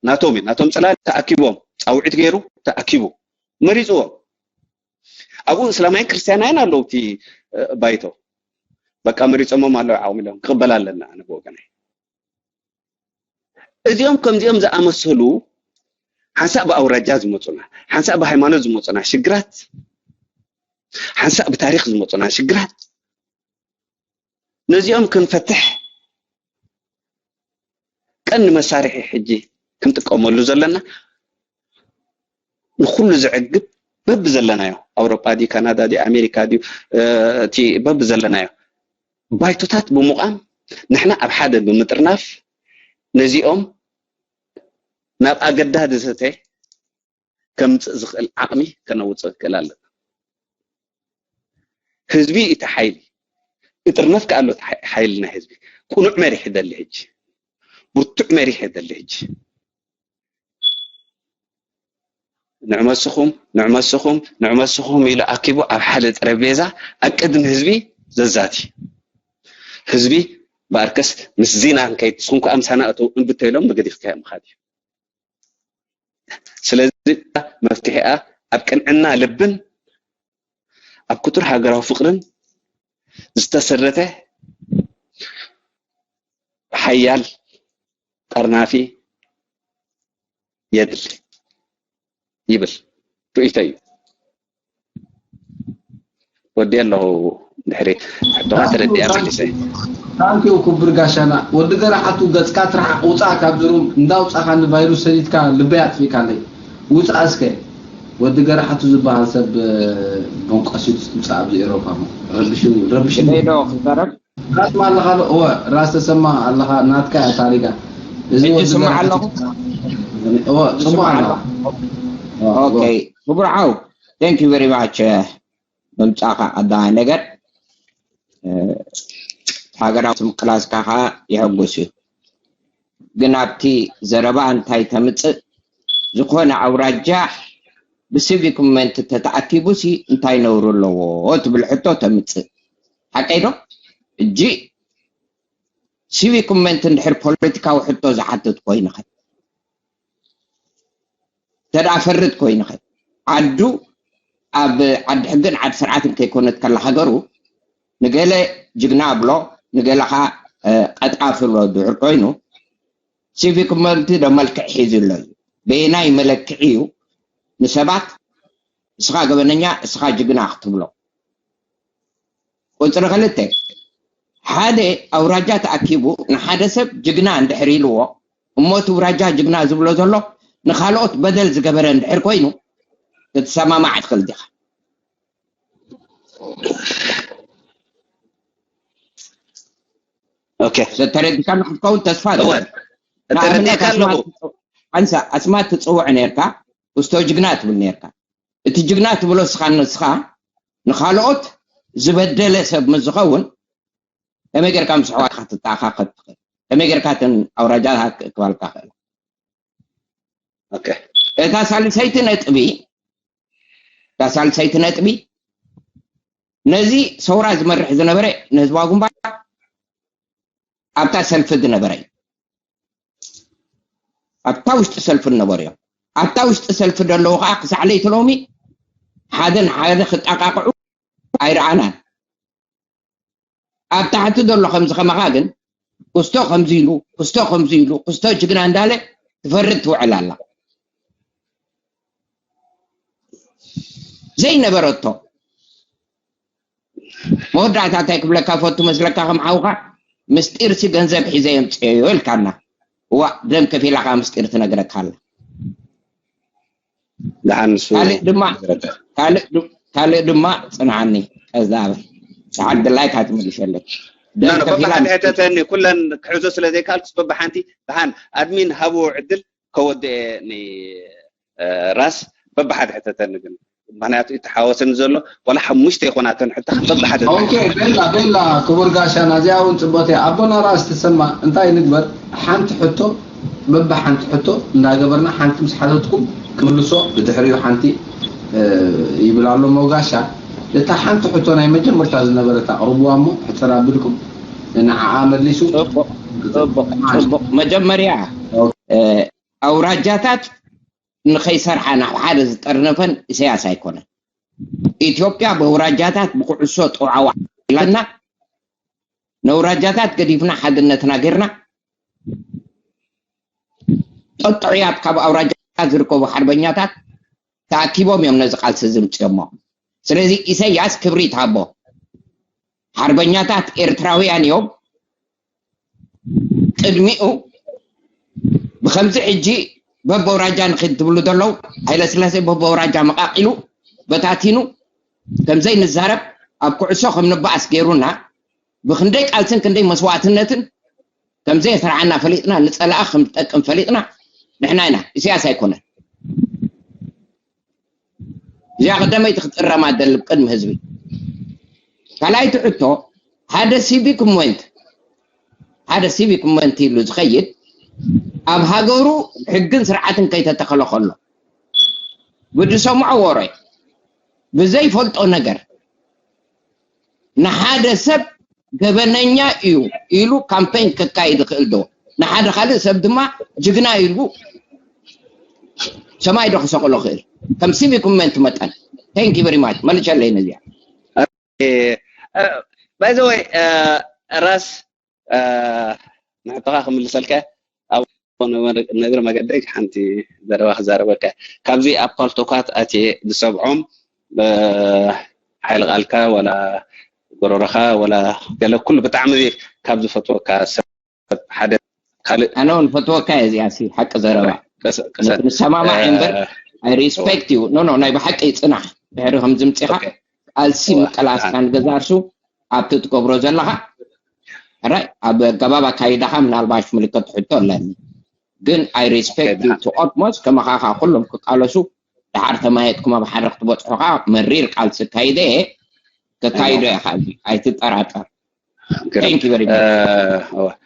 ናቶም እዩ ናቶም ፅላል ተኣኪቦም ፃውዒት ገይሩ ተኣኪቡ መሪፅዎም ኣብኡ እስላማይን ክርስትያናይን ኣለዉ እቲ ባይቶ በቃ መሪፆሞም ኣለዉ ዓቕሚ ኢሎም ክቕበል ኣለና ኣነ ብወገነይ እዚኦም ከምዚኦም ዝኣመሰሉ ሓንሳእ ብኣውራጃ ዝመፁና ሓንሳእ ብሃይማኖት ዝመፁና ሽግራት ሓንሳእ ብታሪክ ዝመፁና ሽግራት ነዚኦም ክንፈትሕ ቀንዲ መሳርሒ ሕጂ ክንጥቀመሉ ዘለና ንኹሉ ዘዕግብ በብዘለናዮ ኣውሮጳ ድዩ ካናዳ ድዩ ኣሜሪካ ድዩ እቲ በብዘለናዮ ባይቶታት ብምቋም ንሕና ኣብ ሓደ ብምጥርናፍ ነዚኦም ናብ ኣገዳዲ ዘተ ከምፅእ ዝኽእል ዓቕሚ ከነውፅእ ክእል ኣለና። ህዝቢ እቲ ሓይሊ እጥርነት ከኣሎ ሓይሊ ናይ ህዝቢ ቁኑዕ መሪሕ ይደሊ ሕጂ ብርቱዕ መሪሕ ይደሊ ሕጂ ንዕመስኹም ንዕመስኹም ንዕመስኹም ኢሉ ኣኪቡ ኣብ ሓደ ጠረቤዛ ኣብ ቅድሚ ህዝቢ ዘዛቲ ህዝቢ በኣርከስ ምስ ዚና ከይትስኹም ከዓ ምሳና እተው እንብተይሎም ብገዲፍካ ምኻድ እዩ ስለዚ መፍትሒኣ ኣብ ቅንዕና ልብን ኣብ ክቱር ሃገራዊ ፍቕርን ዝተሰረተ ሓያል ጠርናፊ የድሊ ይብል ርእይቶ እዩ። ወዲ ኣለኹ ድሕሪ ሕቶኻ ተረዲኣ መሊሰ። ታንኪዩ ክቡር ጋሻና ወዲ ገራሓቱ ገፅካ ትርሓቕ ውፃእ ካብዚ ሩም እንዳውፃእካ ንቫይሩስ ሰዲድካ ልበይ ኣጥፊእካለይ ውፃእ እስከ ወዲ ገራሓቱ ዝበሃል ሰብ ቦንቀሲቱ ትምፃእ ኣብዚ ኤሮፓ ረብሽኒ ረብሽኒ ዶ ክዛረብ ራስ ማለኻ ዶ እወ ራስ ተሰማ ኣለኻ ናትካ እያ ታሪጋ እዚ ሕጂ ወዲ ስማዕ ገራሓቱ ኣለኹ እወ ጽቡቅ ይስማዕ ኣለኻ ኣለኹ። ኦኬ ክቡር ዓው thank you very much ምምጻእኻ ቀዳማይ ነገር ሃገራዊ ምቅላስካ ከዓ የሐጉስ እዩ ግን ኣብቲ ዘረባ እንታይ ተምፅእ ዝኾነ ኣውራጃ ብሲቪክ ሙቭመንት ተተኣኪቡ ሲ እንታይ ነውሪ ኣለዎ ትብል ሕቶ ተምፅእ ሓቀይ ዶ እጂ ሲቪክ ሙቭመንት እንድሕር ፖለቲካዊ ሕቶ ዝሓትት ኮይንኸ ተደኣ ፈርድ ኮይንኸ ዓዱ ኣብ ዓዲ ሕግን ዓዲ ስርዓትን ከይኮነት ከላ ሃገሩ ንገለ ጅግና ብሎ ንገለ ኸዓ ቀጣፊ ብሎ ድሕር ኮይኑ ሲቪክ ሙቭመንት ዶ መልክዕ ሒዙ ኣሎ እዩ በየናይ መለክዒ እዩ ንሰባት እስኻ ገበነኛ እስኻ ጅግና ክትብሎ ቁፅሪ ክልተ ሓደ ኣውራጃ ተኣኪቡ ንሓደ ሰብ ጅግና እንድሕር ኢልዎ እሞ እቲ ውራጃ ጅግና ዝብሎ ዘሎ ንኻልኦት በደል ዝገበረ እንድሕር ኮይኑ ክትሰማማዕ ትኽእል ዲኻ ተረዲካ ክትከውን ተስፋ ንኣብነት ኣስማት ትፅውዕ ነርካ ክስቶ ጅግና ትብል ነርካ እቲ ጅግና ትብሎ ስኻ ንስኻ ንኻልኦት ዝበደለ ሰብ ምስ ዝኸውን ከመይ ጌርካ ምስ ኣሕዋትካ ትተኣኻኸብ ትኽእል? ከመይ ጌርካ እተን ኣውራጃታት ክእክባልካ ክእላ? እታ ሳልሰይቲ ነጥቢ እታ ሳልሰይቲ ነጥቢ ነዚ ሰውራ ዝመርሕ ዝነበረ ንህዝባዊ ግንባር ኣብታ ሰልፊ ዝነበረ እዩ። ኣብታ ውሽጢ ሰልፊ ዝነበሩ እዮም። ኣብታ ውሽጢ ሰልፊ ዘለዉ ከዓ ክሳዕ ለይቲ ሎሚ ሓደ ንሓደ ክጣቃቅዑ ኣይረኣናን። ኣብ ታሕቲ ዘሎ ከምዚ ከማኻ ግን ክስቶ ከምዚ ኢሉ ክስቶ ከምዚ ኢሉ ክስቶ ጅግና እንዳለ ትፈርድ ትውዕል ኣላ። ዘይነበረቶ መወዳእታ እንታይ ክብለካ ፈቱ መስለካ ከም ሓውካ ምስጢርሲ ገንዘብ ሒዘ የምፅኤዮ ኢልካና። እዋ ደም ከፊላ ከዓ ምስጢር ትነግረካ ኣላ። ደሓን ንሱ ካልእ ድማ ካልእ ድ- ካልእ ድማ ፅንዓኒ ቀዛበ ሰዓት ድላይካ ትምልሸለይ ደም ኖ፣ ከፊላ በብሓደ ምስጢር- ሕተተኒ ኩለን ክሕዞ ስለ ዘይከኣልኩስ በብሓንቲ ደሓን ኣድሚን ሃብዎ ዕድል ከወድኤ ኒ እ፣ ራስ በብሓደ ሕተተኒ ግን ምክንያቱ እቲ ሓወሰኒ ዘሎ ዋላ ሓሙሽተ ይኾናተን ሕቶ በብሓደ ኦኬ ቤላ ቤላ ክቡር ጋሻና እዚኣ እውን ፅቡቅቲ ኣቦና ራስ ተሰማ እንታይ ንግበር ሓንቲ ሕቶ በቢ ሓንቲ ሕቶ እንዳገበርና ሓንቲ ምስ ሓተትኩም ክምልሶ ብድሕሪኡ ሓንቲ ይብል ኣሎ መውጋሻ እታ ሓንቲ ሕቶ ናይ መጀመርታ ዝነበረት ኣቕርብዋ እሞ ሕፅር ኣቢልኩም ንዓኣ መሊሱ ፅቡቕ መጀመርያ ኣውራጃታት ንኸይሰርሓ ናብ ሓደ ዝጠርነፈን ኢሳያስ ኣይኮነን። ኢትዮጵያ ብኣውራጃታት ብኩዕሶ ጠውዓዋ ኢላና ነውራጃታት ገዲፍና ሓድነትና ጌርና ጠጥዑያት ካብ ኣውራጃታት ዝርከቡ ሓርበኛታት ተኣኪቦም እዮም ነዚ ቃልሲ ዝምፅኦሞ። ስለዚ ኢሳያስ ክብሪ ይትሃቦ። ሓርበኛታት ኤርትራውያን እዮም። ቅድሚኡ ብኸምዚ ሕጂ በበውራጃ ንኺድ ትብሉ ዘለዉ፣ ሃይለስላሴ በበውራጃ መቓቒሉ በታቲኑ፣ ከምዘይ ንዛረብ፣ ኣብ ኩዕሶ ከም ንበኣስ ገይሩና፣ ብኽንደይ ቃልስን ክንደይ መስዋእትነትን ከምዘይ የስርዓና ፈሊጥና፣ ንጸላኣ ከም ዝጠቅም ፈሊጥና፣ ንሕና ኢና፣ ኢሳያስ ኣይኮነን። እዚኣ ቀዳመይቲ ክትእረማ ደልብ ቅድሚ ህዝቢ። ካልኣይቲ ሕቶ፣ ሓደ ሲቪክ ሞመንት፣ ሓደ ሲቪክ ሞመንት ኢሉ ዝኸይድ፣ ኣብ ሃገሩ ሕግን ስርዓትን ከይተተኸለ ከሎ፣ ብዝሰምዖ ወረ፣ ብዘይፈልጦ ነገር፣ ንሓደ ሰብ ገበነኛ እዩ ኢሉ ካምፔን ከካይድ ይኽእል ዶ? ንሓደ ካልእ ሰብ ድማ ጅግና ኢሉ ሰማይ ዶ ክሰቕሎ ክእል? ከም ሲቪክ ሞመንት መጠን። Thank you very much። መልሸለይ ነዚኣ። By the way፣ ራስ፣ ንሕቶኻ ክምልሰልካ፣ ኣብ ነግሪ መገደይ ሓንቲ ዘረባ ክዛረበካ። ካብዚ ኣብ ፓልቶካት ኣትየ ዝሰምዖም፣ ሓይሊ ቃልካ ወላ ጎረሮኻ ወላ ገለ፣ ኩሉ ብጣዕሚ ካብ ዝፈትወካ ሰብ ሓደ፣ ካልእ። ኣነ እውን ፈትወካ እየ። እዚኣ ሲ ሓቂ ዘረባ። ንሰማማዕ እምበር፣ I respect you። No, no፣ ናይ ብሓቂ ጽናሕ። ድሕሪ ከም ዝምጽኻ፣ ቃልሲ ምቅላስካ ንገዛ ርሱ ኣብቲ ትገብሮ ዘለኻ፣ ሕራይ ኣብ ኣገባብ ኣካይዳኻ ምናልባሽ ምልክት ሕቶ ኣለኒ፣ ግን I respect you to utmost። ከመኻ ከኣ ኩሎም ክቃለሱ፣ ደሓር ተማየጥኩም ኣብ ሓደ ክትበጽሑ ከኣ መሪር ቃልሲ ኣካይደ እየ። ከካይዶ እየ። ካብዚ ኣይትጠራጠር። Thank you very much።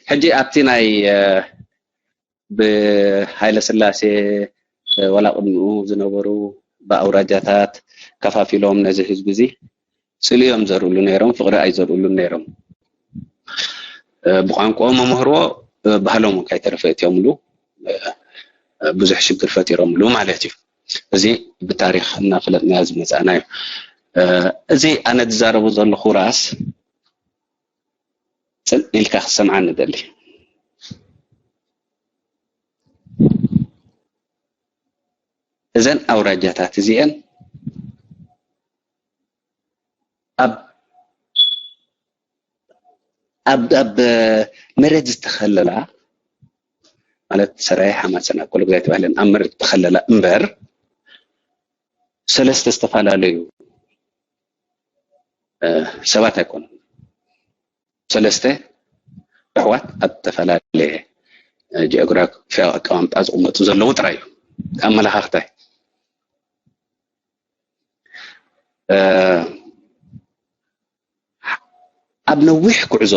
ሕጂ ኣብቲ ናይ ብሃይለ ስላሴ፣ ዋላ ቅድሚኡ ዝነበሩ ብኣውራጃታት ከፋፊሎም ነዚ ህዝቢ እዚ ጽልኦም ዘርእሉ ነይሮም፣ ፍቕሪ ኣይዘርእሉን ነይሮም። ብቋንቋኦም መምህርዎ፣ ባህሎም እውን ካይተረፈ እትዮምሉ፣ ብዙሕ ሽግር ፈጢሮምሉ ማለት እዩ። እዚ ብታሪኽ እናፈለጥናዮ ዝመጻእና እዩ። እዚ ኣነ ዝዛረቡ ዘለኹ ራስ ጽን ኢልካ ክትሰምዓኒ እደሊ። እዘን ኣውራጃታት እዚአን ኣብ ኣብ ኣብ መሬት ዝተኸለላ፣ ማለት ሰራየ፣ ሓማሴን፣ ኣኮሎጉዛይ ተባሂለን ኣብ መሬት ዝተኸለላ እምበር፣ ሰለስተ ዝተፈላለዩ ሰባት ኣይኮኑን። ሰለስተ ኣሕዋት ኣብ ዝተፈላለየ ጂኦግራፊያዊ ኣቀማምጣ ዝቕመጡ ዘለዉ ጥራይ እዩ ኣመለኻኽታይ። ኣብ ነዊሕ ጉዕዞ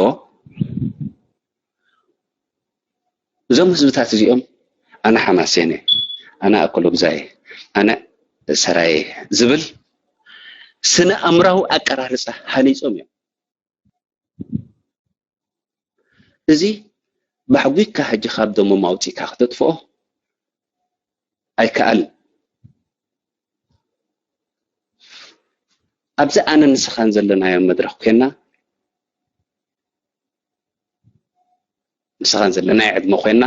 እዞም ህዝብታት እዚኦም ኣነ ሓማሴነ፣ ኣነ ኣኮሎጉዛየ፣ ኣነ ሰራየ ዝብል ስነ ኣእምራዊ ኣቀራርፃ ሃኒፆም እዮም። እዚ ባሕጒግካ ሕጂ ካብ ደሞም ኣውፂእካ ክተጥፍኦ ኣይከኣልን። ኣብዚ ኣነ ንስኻን ዘለናዮ መድረኽ ኮይና፣ ንስኻን ዘለናዮ ዕድመ ኮይና፣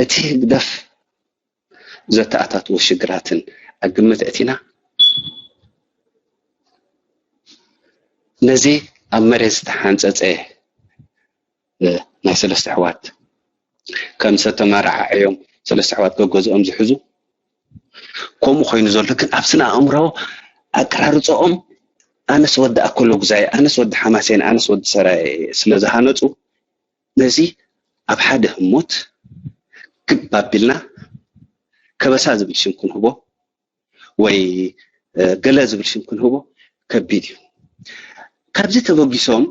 እቲ ህግደፍ ዘተኣታትዎ ሽግራትን ኣብ ግምት ኣእቲና፣ ነዚ ኣብ መሬት ዝተሓንጸጸ ናይ ሰለስተ ኣሕዋት ከም ሰብ ተመራዓዕዮም ሰለስተ ኣሕዋት ገገዝኦም ዝሕዙ፣ ከምኡ ኮይኑ ዘሎ ግን ኣብ ስነ ኣእምሮ ኣቀራርፅኦም ኣነስ ወዲ ኣኮሎጉዛይ፣ ኣነስ ወዲ ሓማሴን፣ ኣነስ ወዲ ሰራየ ስለ ዝሃነፁ ነዚ ኣብ ሓደ ህሞት ክብ ኣቢልና ከበሳ ዝብል ሽም ክንህቦ ወይ ገለ ዝብል ሽም ክንህቦ ከቢድ እዩ። ካብዚ ተበጊሶም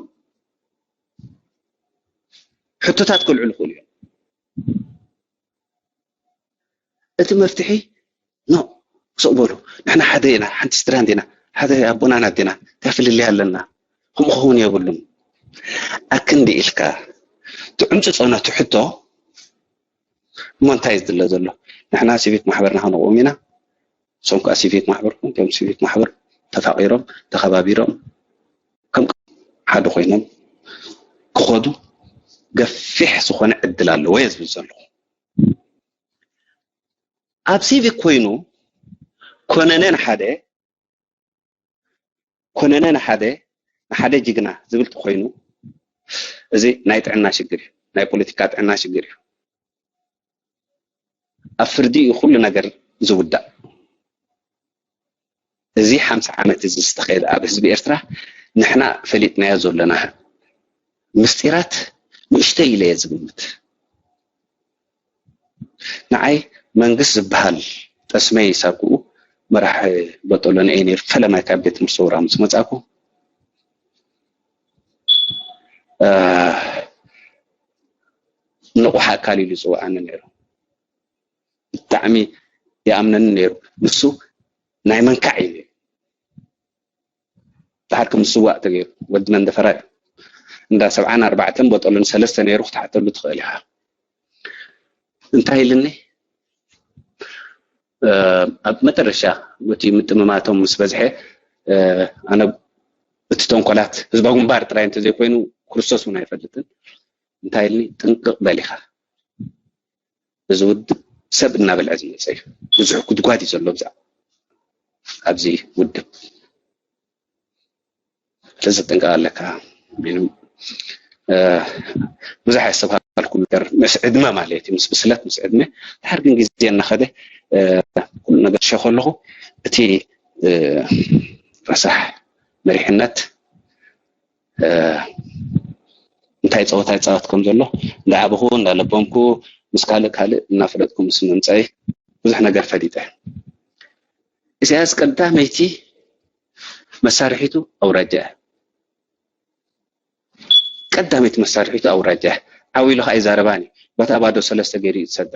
ሕቶታት ከልዕሉ ይኽእሉ እዮም። እቲ መፍትሒ ኖ፣ ስቕ በሉ፣ ንሕና ሓደ ኢና፣ ሓንቲ ስትራንድ ኢና፣ ሓደ ኣቦናን ኣዴና፣ እንታይ ፍልልይ ኣለና? ከምኡ ክኸውን የብሉን። ኣክንዲ ኢልካ ትዕምፅፆ ነቲ ሕቶ እሞ እንታይ ዝድለ ዘሎ? ንሕና ሲቪክ ማሕበርና ከነቕውም ኢና። እሶም ከዓ ሲቪክ ማሕበር ከም ሲቪክ ማሕበር ተፋቒሮም ተኸባቢሮም ከም ሓደ ኮይኖም ክኸዱ ገፊሕ ዝኾነ ዕድል ኣለዎ እየ ዝብል ዘለኹ። ኣብ ሲቪክ ኮይኑ ኮነነ ንሓደ ኮነነ ንሓደ ንሓደ ጅግና ዝብል ተኮይኑ፣ እዚ ናይ ጥዕና ሽግር እዩ፣ ናይ ፖለቲካ ጥዕና ሽግር እዩ። ኣብ ፍርዲ እዩ ኩሉ ነገር ዝውዳእ። እዚ ሓምሳ ዓመት እዚ ዝተኸየደ ኣብ ህዝቢ ኤርትራ ንሕና ፈሊጥናዮ ዘለና ምስጢራት ንእሽተይ ኢለ እየ ዝግምት። ንዓይ መንግስት ዝበሃል ጠስመይ ሳጉኡ መራሕ በጦሎኒ እየ ነይሩ። ፈለማይ ካብ ቤት ትምህርቲ ሰውራ ምስ መጻኩ፣ እ፣ ንቑሕ ኣካል ኢሉ ይጽውዓኒ ነይሩ። ብጣዕሚ ይኣምነኒ ነይሩ። ንሱ ናይ መንካዕ እዩ ነይሩ። ድሓር ከም ዝስዋእ ተገይሩ። ወዲ መንደፈራ እዩ። እንዳ ሰብዓን ኣርባዕተን በጦሎኒ ሰለስተ ነይሩ ክትሓተሉ ትኽእል ኢኻ። እንታይ ኢልኒ? እ፣ ኣብ መጨረሻ እቲ ምጥምማቶም ምስ በዝሐ፣ እ፣ ኣነ እቲ ተንኮላት ህዝባዊ ግንባር ጥራይ እንተዘይኮይኑ ክርስቶስ እውን ኣይፈልጥን። እንታይ ኢልኒ? ጥንቅቕ በል ኢኻ። እዚ ውድብ ሰብ እናበልዐ ዝመፀ እዩ። ብዙሕ ጉድጓድ እዩ ዘሎ ብዛ-፣ ኣብዚ ውድብ። ስለዚ ጥንቀቕ ኣለካ። ምንም፣ እ፣ ብዙሕ ኣየስተብሃልኩ ነገር ምስ ዕድመ ማለት እዩ፣ ምስ ብስለት፣ ምስ ዕድመ። ድሓር ግን ግዜ እናኸደ፣ እ፣ ኩሉ ነገር ሸ ከለኹ እቲ፣ እ፣ ረሳሕ መሪሕነት፣ እ፣ እንታይ ፀወታ ይፃወት ከም ዘሎ እንዳዓበኹ እንዳለበምኩ ምስ ካልእ ካልእ እናፈለጥኩ ምስ ምምፀይ ብዙሕ ነገር ፈሊጠ። ኢሳያስ ቀዳመይቲ መሳርሒቱ ኣውራጃ እያ። ቀዳመይቲ መሳርሒቱ ኣውራጃ እያ። ዓው ኢሉ ከዓ ኣይዛረባን እዩ። በታ ባዶ ሰለስተ ገይሩ እዩ ዝሰዳ።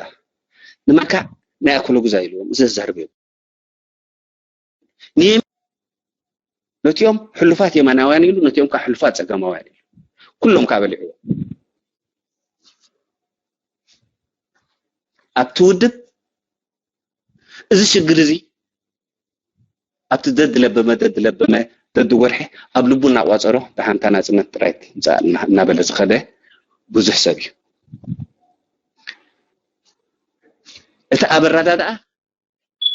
ንመንካዕ ናይ ኣኮሎጉዛይ ኢልዎም፣ እዚ ዘዛርብ የብሉን። ንየም-፣ ነቲኦም ሕሉፋት የማናውያን ኢሉ፣ ነቲኦም ከዓ ሕሉፋት ጸጋማውያን ኢሉ። ኩሎም ከዓ በሊዕዎ። ኣብቲ ውድብ እዚ ሽግር እዚ ኣብቲ ደድ ለበመ፣ ደድ ለበመ፣ ደድ ወርሒ ኣብ ልቡ እናቋጸሮ፣ ደሓንታ ናጽነት ጥራይ ትምጻእ እና-፣ እናበለ ዝኸደ ብዙሕ ሰብ እዩ። እቲ ኣብ ኣረዳድኣ፣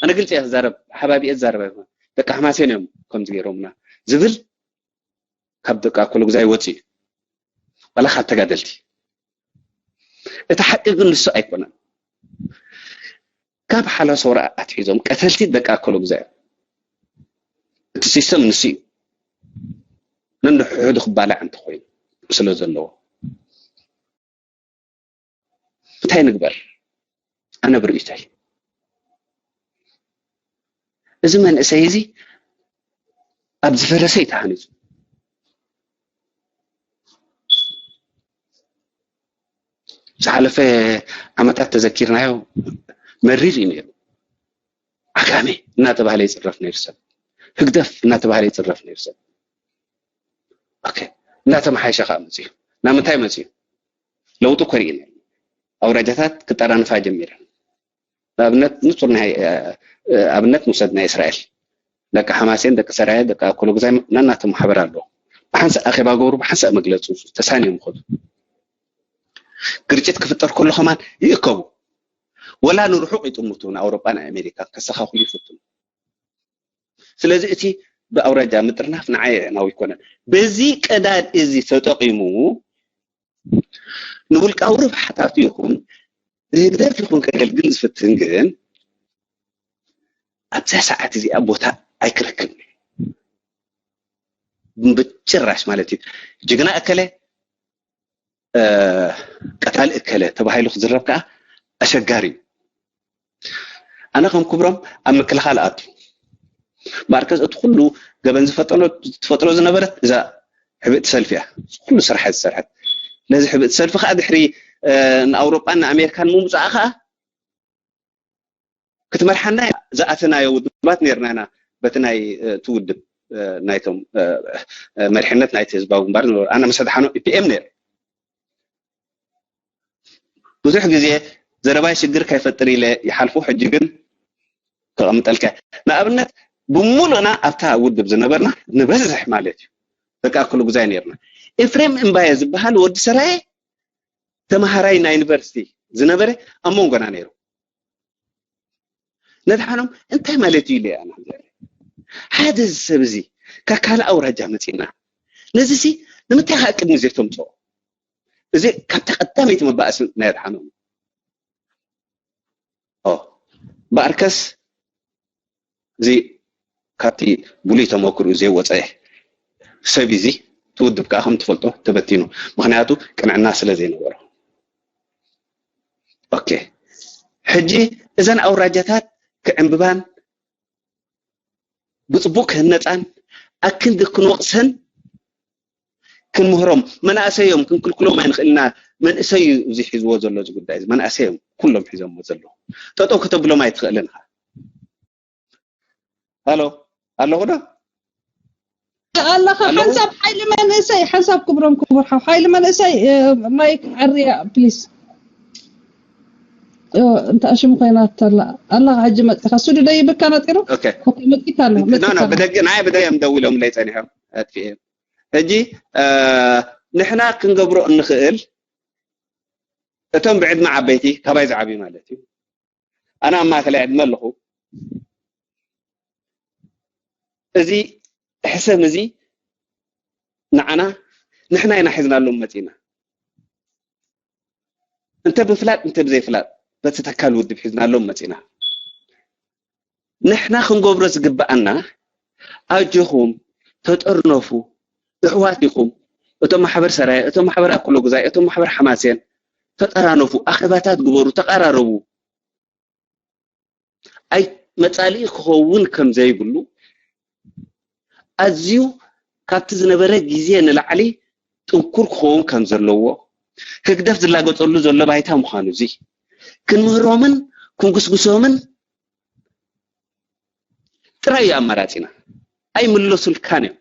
ኣነ ግልጺ እየ ክዛረብ፣ ሓባቢ እየ ዝዛረብ ኣይኮን። ደቂ ሓማሴን እዮም ከምዚ ገይሮምና ዝብል ካብ ደቂ ኣኮሎጉዛይ ወጺኡ፣ ዋላ ካብ ተጋደልቲ። እቲ ሓቂ ግን ንሱ ኣይኮነን። ካብ ሓላሶ ወረኣ ኣትሒዞም ቀተልቲ ደቂ ኣኮሎጉዛይ እዮም። እቲ ሲስተም ንሱ እዩ። ነንሕድሕዱ ክባላዕ እንተኾይኑ ስለ ዘለዎ። እንታይ ንግበር? ኣነ ብርእይቶይ። እዚ መንእሰይ እዚ ኣብ ዝፈረሰ እዩ ተሃኒጹ። ዝሓለፈ ዓመታት ተዘኪርናዮ መሪር እዩ ነይሩ። ዓጋመ እናተባህለ ይጽረፍ ነይሩ ሰብ። ህግደፍ እናተባህለ ይጽረፍ ነይሩ ሰብ። ኦኬ፣ እናተመሓየሸ ከዓ መጽዩ። ናብ ምንታይ መጽዩ? ለውጢ እኮ ርኢና ኢና። ኣውራጃታት ክጠራንፋ ጀሚረን። ንኣብነት፣ ንጹር ናይ፣ እ፣ እ፣ ኣብነት ንውሰድ ናይ እስራኤል። ደቂ ሓማሴን፣ ደቂ ሰራየ፣ ደቂ ኣኮሎጉዛይ ናናቶም ማሕበር ኣለዎ። ብሓንሳእ ኣኼባ ገብሩ፣ ብሓንሳእ መግለጺ ውጹ፣ ተሳንዮም ይኸዱ። ግርጭት ክፍጠር ከሎ ከማን ይእከቡ። ወላ ንርሑቕ ይጥምቱ፣ ንኣውሮጳ፣ ንኣሜሪካ ከሰኻኽሉ ይፍትኑ። ስለዚ እቲ ብኣውራጃ ምጥርናፍ ንዓይ ኣዕናዊ ኣይኮነን። በዚ ቀዳድ እዚ ተጠቒሙ ንውልቃዊ ረብሓታቱ ይኹን ንህግደፍ ይኹን ከገልግል ዝፍትን ግን ኣብዛ ሰዓት እዚኣ ቦታ ኣይክረክብን እዩ። ብጭራሽ ማለት እዩ። ጅግና እከለ፣ እ፣ ቀታሊ እከለ ተባሂሉ ክዝረብ ከዓ ኣሸጋሪ እዩ። ኣነ ከም ክብሮም ኣብ ምክልኻል ኣቱ። ማርከስ እቲ ኩሉ ገበን ዝፈጠኖ-፣ ዝፈጥሮ ዝነበረት እዛ ሕብእቲ ሰልፊ እያ። ኩሉ ስራሕ እያ ዝሰርሐት። ነዚ ሕብእቲ ሰልፊ ከዓ ድሕሪ፣ እ፣ ንኣውሮጳን ንኣሜሪካን ምምፃኣ ከዓ ክትመርሓና እያ። ዝኣተናዮ ውድባት ነርና ኢና። በቲ ናይ፣ እ፣ እቲ ውድብ፣ እ፣ ናይቶም፣ እ፣ እ፣ መሪሕነት ናይቲ ህዝባዊ ግንባር ዝነበሩ። ኣነ ምስ ኣድሓኖ ኢፒኤም ነይረ። ብዙሕ ግዜ ዘረባይ ሽግር ከይፈጥር ኢለ ይሓልፎ። ሕጂ ግን ከቐምጠልካ። ንኣብነት፣ ብምሉእና ኣብታ ውድብ ዝነበርና ንበዝሕ ማለት እዩ፣ ደቂ ኣክሉ ግዛይ ነርና። ኤፍሬም እምባየ ዝበሃል ወዲ ሰራየ ተምሃራይ ናይ ዩኒቨርሲቲ ዝነበረ ኣብ መንጎና ነይሩ። ነድሓኖም እንታይ ማለት እዩ ኢለ ኣነ። ሓደ ሰብ እዚ ካብ ካልእ ኣውራጃ መጺና። ነዚ ሲ ንምንታይ ከኣ ቅድሚ ዘይተምጽኦ? እዚ ካብታ ቀዳመይቲ መባእሲ ናይ ኣድሓኖም። ኦ፣ በኣርከስ እዚ ካብቲ ብሉይ ተመክርኡ ዘይወጸ ሰብ እዚ፣ እቲ ውድብ ከኣ ከም ትፈልጦ ተበቲኑ። ምኽንያቱ ቅንዕና ስለ ዘይነበሮ። ኦኬ፣ ሕጂ እዘን ኣውራጃታት ክዕምብባን ብጽቡቅ ክህነጻን ኣክንዲ ክንወቅሰን ክንምህሮም፣ መናእሰዮም ክንክልክሎም ኣይንኽእልና። መንእሰይ እዩ እዚ ሒዝዎ ዘሎ እዚ ጉዳይ እዚ፣ መናእሰዮም ኩሎም ሒዞሞ ዘለዉ። ጠጠው ከተብሎም ኣይትኽእልን ኢኻ። ሃሎ፣ ኣለኹ ዶ? ኣለኻ። ሓንሳብ ሓይሊ መንእሰይ፣ ሓንሳብ ክብሮም፣ ክቡር ሓው፣ ሓይሊ መንእሰይ ማይክ ዓርያ ፕሊስ። እንተ ኣሽሙ ኮይና ተላ ኣለኻ። ሕጂ መጥካ ሱዱ ደይብካ ነጢሩ። ኦኬ። ኦኬ፣ መጥካ ኣሎ። ኖ ኖ፣ ብደገ ናይ ብደገ እዮም ደዊሎምለይ ጸኒሖም፣ ኣጥፊኤ። ሕጂ ንሕና ክንገብሮ እንኽእል፣ እቶም ብዕድመ ዓበይቲ፣ ካባይ ዝዓብዩ ማለት እዩ፣ ኣነ ኣብ ማእከላይ ዕድመ ኣለኹ። እዚ ሕሰም እዚ ንዓና፣ ንሕና ኢና ሒዝናሎም መጺና። እንተ ብፍላጥ እንተ ብዘይፍላጥ በቲ ተካል ውድብ ሒዝናሎም መጺና። ንሕና ክንገብሮ ዝግብኣና፣ ኣጆኹም ተጠርነፉ፣ እሕዋት ኢኹም። እቶም ማሕበር ሰራየ፣ እቶም ማሕበር ኣኮሎጉዛይ፣ እቶም ማሕበር ሓማሴን፣ ተጠራነፉ፣ ኣኼባታት ግበሩ፣ ተቓራረቡ። ኣይ መጻልኢ ክኸውን ከም ዘይብሉ፣ ኣዝዩ ካብቲ ዝነበረ ግዜ ንላዕሊ ጥንኩር ክኸውን ከም ዘለዎ፣ ህግደፍ ዝላገጸሉ ዘሎ ባይታ ምዃኑ፣ እዚ ክንምህሮምን ክንጉስጉሶምን ጥራይ እዩ ኣማራጺና። ኣይምለሱልካን እዮም።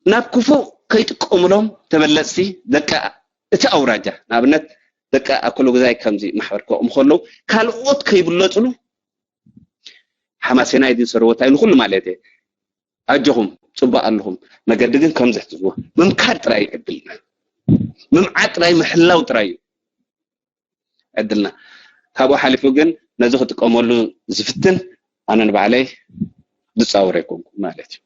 ናብ ክፉእ ከይጥቀሙሎም ተበለጽቲ ደቂ እቲ ኣውራጃ፣ ንኣብነት ደቂ ኣኮሎጉዛይ ከምዚ ማሕበር ክቕሙ ከለዉ፣ ካልኦት ከይብለጽሉ፣ ሓማሴናይ ድዩ ሰረወታይ ንኹሉ ማለት እየ። ኣጆኹም፣ ጽቡቕ ኣለኹም፣ መገዲ ግን ከምዚ ሕትትዎ። ምምካድ ጥራይ እዩ ዕድልና። ምምዓድ ጥራይ፣ ምሕላው ጥራይ እዩ ዕድልና። ካብኡ ሓሊፉ ግን ነዚ ክጥቀመሉ ዝፍትን ኣነ ንባዕለይ ዝጻወር ኣይኮንኩን ማለት እዩ።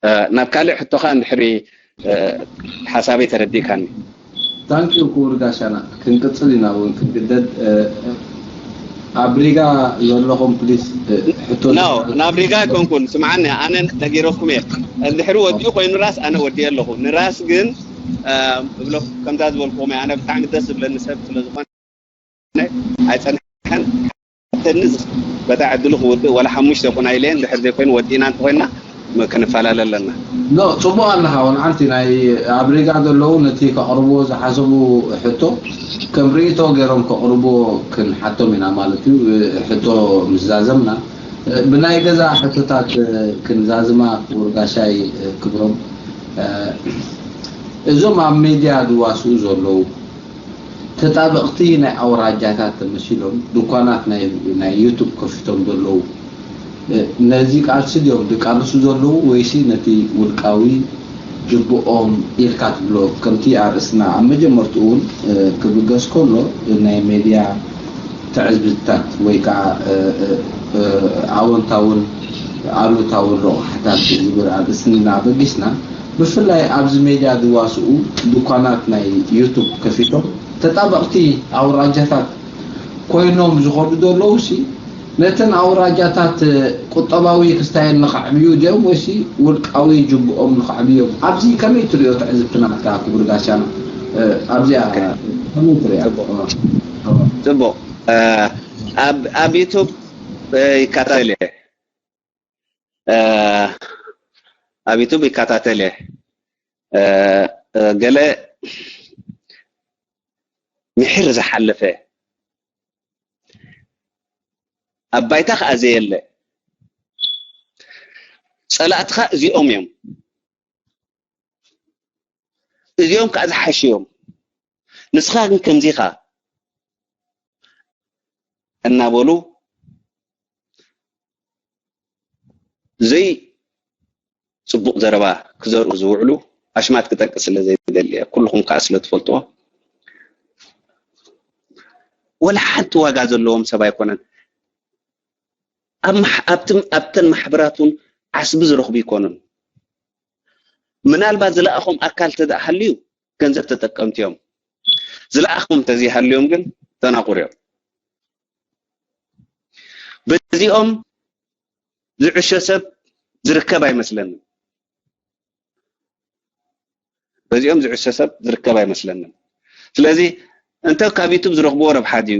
እ፣ ናብ ካልእ ሕቶኻ እንድሕሪ፣ እ፣ ሓሳበይ ተረዲእካኒ። ታንክ ዩ ክቡር ጋሻና፣ ክንቅጽል ኢና እውን ክንግደድ። እ፣ ኣብ ሪጋ ዘለኹም ፕሊስ፣ እ፣ ሕቶ ኖ፣ ናብ ሪጋ ኣይኮንኩን። ስምዓኒ፣ ኣነ ነጊረኩም እየ። እንድሕሪ ወዲኡ ኮይኑ ራስ ኣነ ወዲኤ ኣለኹ። ንራስ ግን፣ እ፣ እብሎ ከምዛ ዝበልኩኹም እየ። ኣነ ብጣዕሚ ደስ ዝብለኒ ሰብ ስለ ዝኾነ ኣይጸንሐን። ተንስ በታ ዕድሉ ክውድእ ወላ ሓሙሽተ ይኹን ኣይለየን። እንድሕር ዘይኮይኑ ወዲእና እንተኾይንና ም-፣ ክንፈላለ ኣለና። ኖ፣ ጽቡቕ ኣለኻ። ወልዓንቲ ናይ ኣብ ሪጋ ዘለዉ ነቲ ከቕርብዎ ዝሓሰቡ ሕቶ ከም ርእይቶ ገይሮም ከቕርብዎ ክንሓቶም ኢና ማለት እዩ። ሕቶ ምስ ዛዘምና ብናይ ገዛ ሕቶታት ክንዛዝማ ክቡር ጋሻይ ክብሮም፣ እዞም ኣብ ሜድያ ዝዋስኡ ዘለዉ ተጣበቕቲ ናይ ኣውራጃታት ተመሲሎም ድኳናት ናይ ናይ ዩቱብ ከፊቶም ዘለዉ፣ እ፣ ነዚ ቃልሲ ድዮም ዝቃለሱ ዘለዉ ወይሲ ነቲ ውልቃዊ ጅብኦም ኢልካ ትብሎ? ከምቲ ኣርእስትና ኣብ መጀመርትኡ እውን፣ እ፣ ክብገስ ከሎ ናይ ሜድያ ትዕዝብትታት ወይ ከዓ፣ እ፣ እ፣ እ፣ ኣወንታውን ኣሉታውን ረቑሓታት ዝብል ኣርእስቲ እናበጊስና፣ ብፍላይ ኣብዚ ሜድያ ዝዋስኡ ድኳናት ናይ ዩቱብ ከፊቶም ተጣበቕቲ ኣውራጃታት ኮይኖም ዝኸዱ ዘለዉ ሲ ነተን ኣውራጃታት ቁጠባዊ ክስታየን ንኸዕብዩ ድዮም ወይሲ ውልቃዊ ጅብኦም ንኸዕብዮም? ኣብዚ ከመይ ትሪኦ ትዕዝብቲ ናትካ ክቡር ጋሻና? እ፣ ኣብዚኣ ከመይ ትሪኣ? ጽቡቕ። ጽቡቕ። እ፣ ኣብ ኣብ ዩቱብ፣ እ፣ ይከታተል እየ። እ፣ ኣብ ዩቱብ ይከታተል እየ። እ፣ እ፣ ገለ ምሒር ዝሓለፈ ኣብ ባይታ ከኣ ዘየለ ጸላእትኻ እዚኦም እዮም። እዚኦም ከኣ ዝሓሹ እዮም። ንስኻ ግን ከምዚ ኢኻ እናበሉ ዘይ ጽቡቕ ዘረባ ክዘርኡ ዝውዕሉ ኣሽማት ክጠቅስ ስለ ዘይደሊ እየ። ኩልኹም ከኣ ስለ ትፈልጥዎ። ወላ ሓንቲ ዋጋ ዘለዎም ሰብ ኣይኮነን። ኣብ ማሕ- ኣብቲ ኣብተን ማሕበራት እውን ዓስቢ ዝረኽቡ ይኮኑን። ምናልባት ዝለኣኾም ኣካል ተደኣ ሃልዩ ገንዘብ ተጠቀምቲ እዮም። ዝለኣኾም ተዘይሃልዮም ግን ተናቑር እዮም። በዚኦም ዝዕሾ ሰብ ዝርከብ ኣይመስለንን። በዚኦም ዝዕሾ ሰብ ዝርከብ ኣይመስለንን። ስለዚ እንተ ካብ ዩቱብ ዝረኽብዎ ረብሓ ድዩ?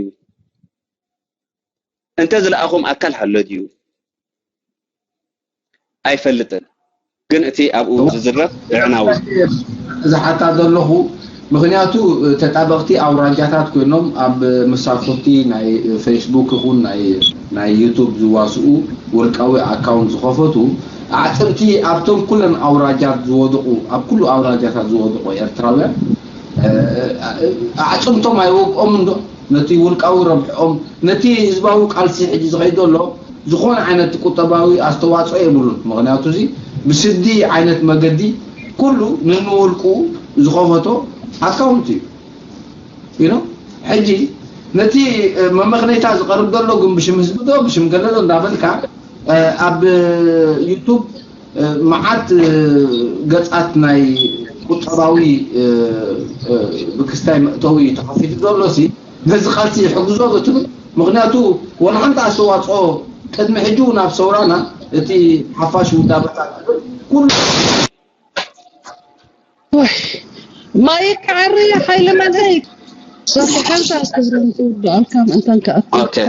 እንተ ዝለኣኾም ኣካል ሃሎ ድዩ? ኣይፈልጥን። ግን እቲ ኣብኡ ዝዝረብ እዕናዊ ዝሓታ ዘለኹ ምክንያቱ ተጣበቕቲ ኣውራጃታት ኮይኖም ኣብ መሳፍቲ ናይ ፌስቡክ ይኹን ናይ ናይ ዩቱብ ዝዋስኡ ውልቃዊ ኣካውንት ዝኸፈቱ ኣዕፅምቲ ኣብቶም ኩለን ኣውራጃት ዝወደቑ ኣብ ኩሉ ኣውራጃታት ዝወደቑ ኤርትራውያን ኣዕፅምቶም ኣይወግኦም እንዶ ነቲ ውልቃዊ ረብሕኦም ነቲ ህዝባዊ ቃልሲ ሕጂ ዝኸይድ ዘሎ ዝኾነ ዓይነት ቁጠባዊ ኣስተዋፅኦ የብሉን። ምክንያቱ እዚ ብስዲ ዓይነት መገዲ ኩሉ ንንውልቁ ዝኸፈቶ ኣካውንት እዩ you know። ሕጂ ነቲ መመኽነይታ ዝቐርብ ዘሎ ግን ብሽም ህዝቢ ዶ ብሽም ገለ ዶ እንዳበልካ ኣብ ዩቱብ መዓት ገፃት ናይ ቁጠባዊ ብክስታይ መእተዊ ተኸፊቱ ዘሎ ሲ ነዚ ቃልሲ ይሕግዞ ዶ ትብል? ምክንያቱ ወላ ሓንቲ ኣስተዋፅኦ ቅድሚ ሕጂ እውን ኣብ ሰውራና እቲ ሓፋሽ ውዳበታት ትብል ኩሉ ማይክ ዓሪ ሓይለ መለይ ሳኪ ሓንሳ ኣስተብረን ትውድኣልካ ምእንታን ከኣ Okay.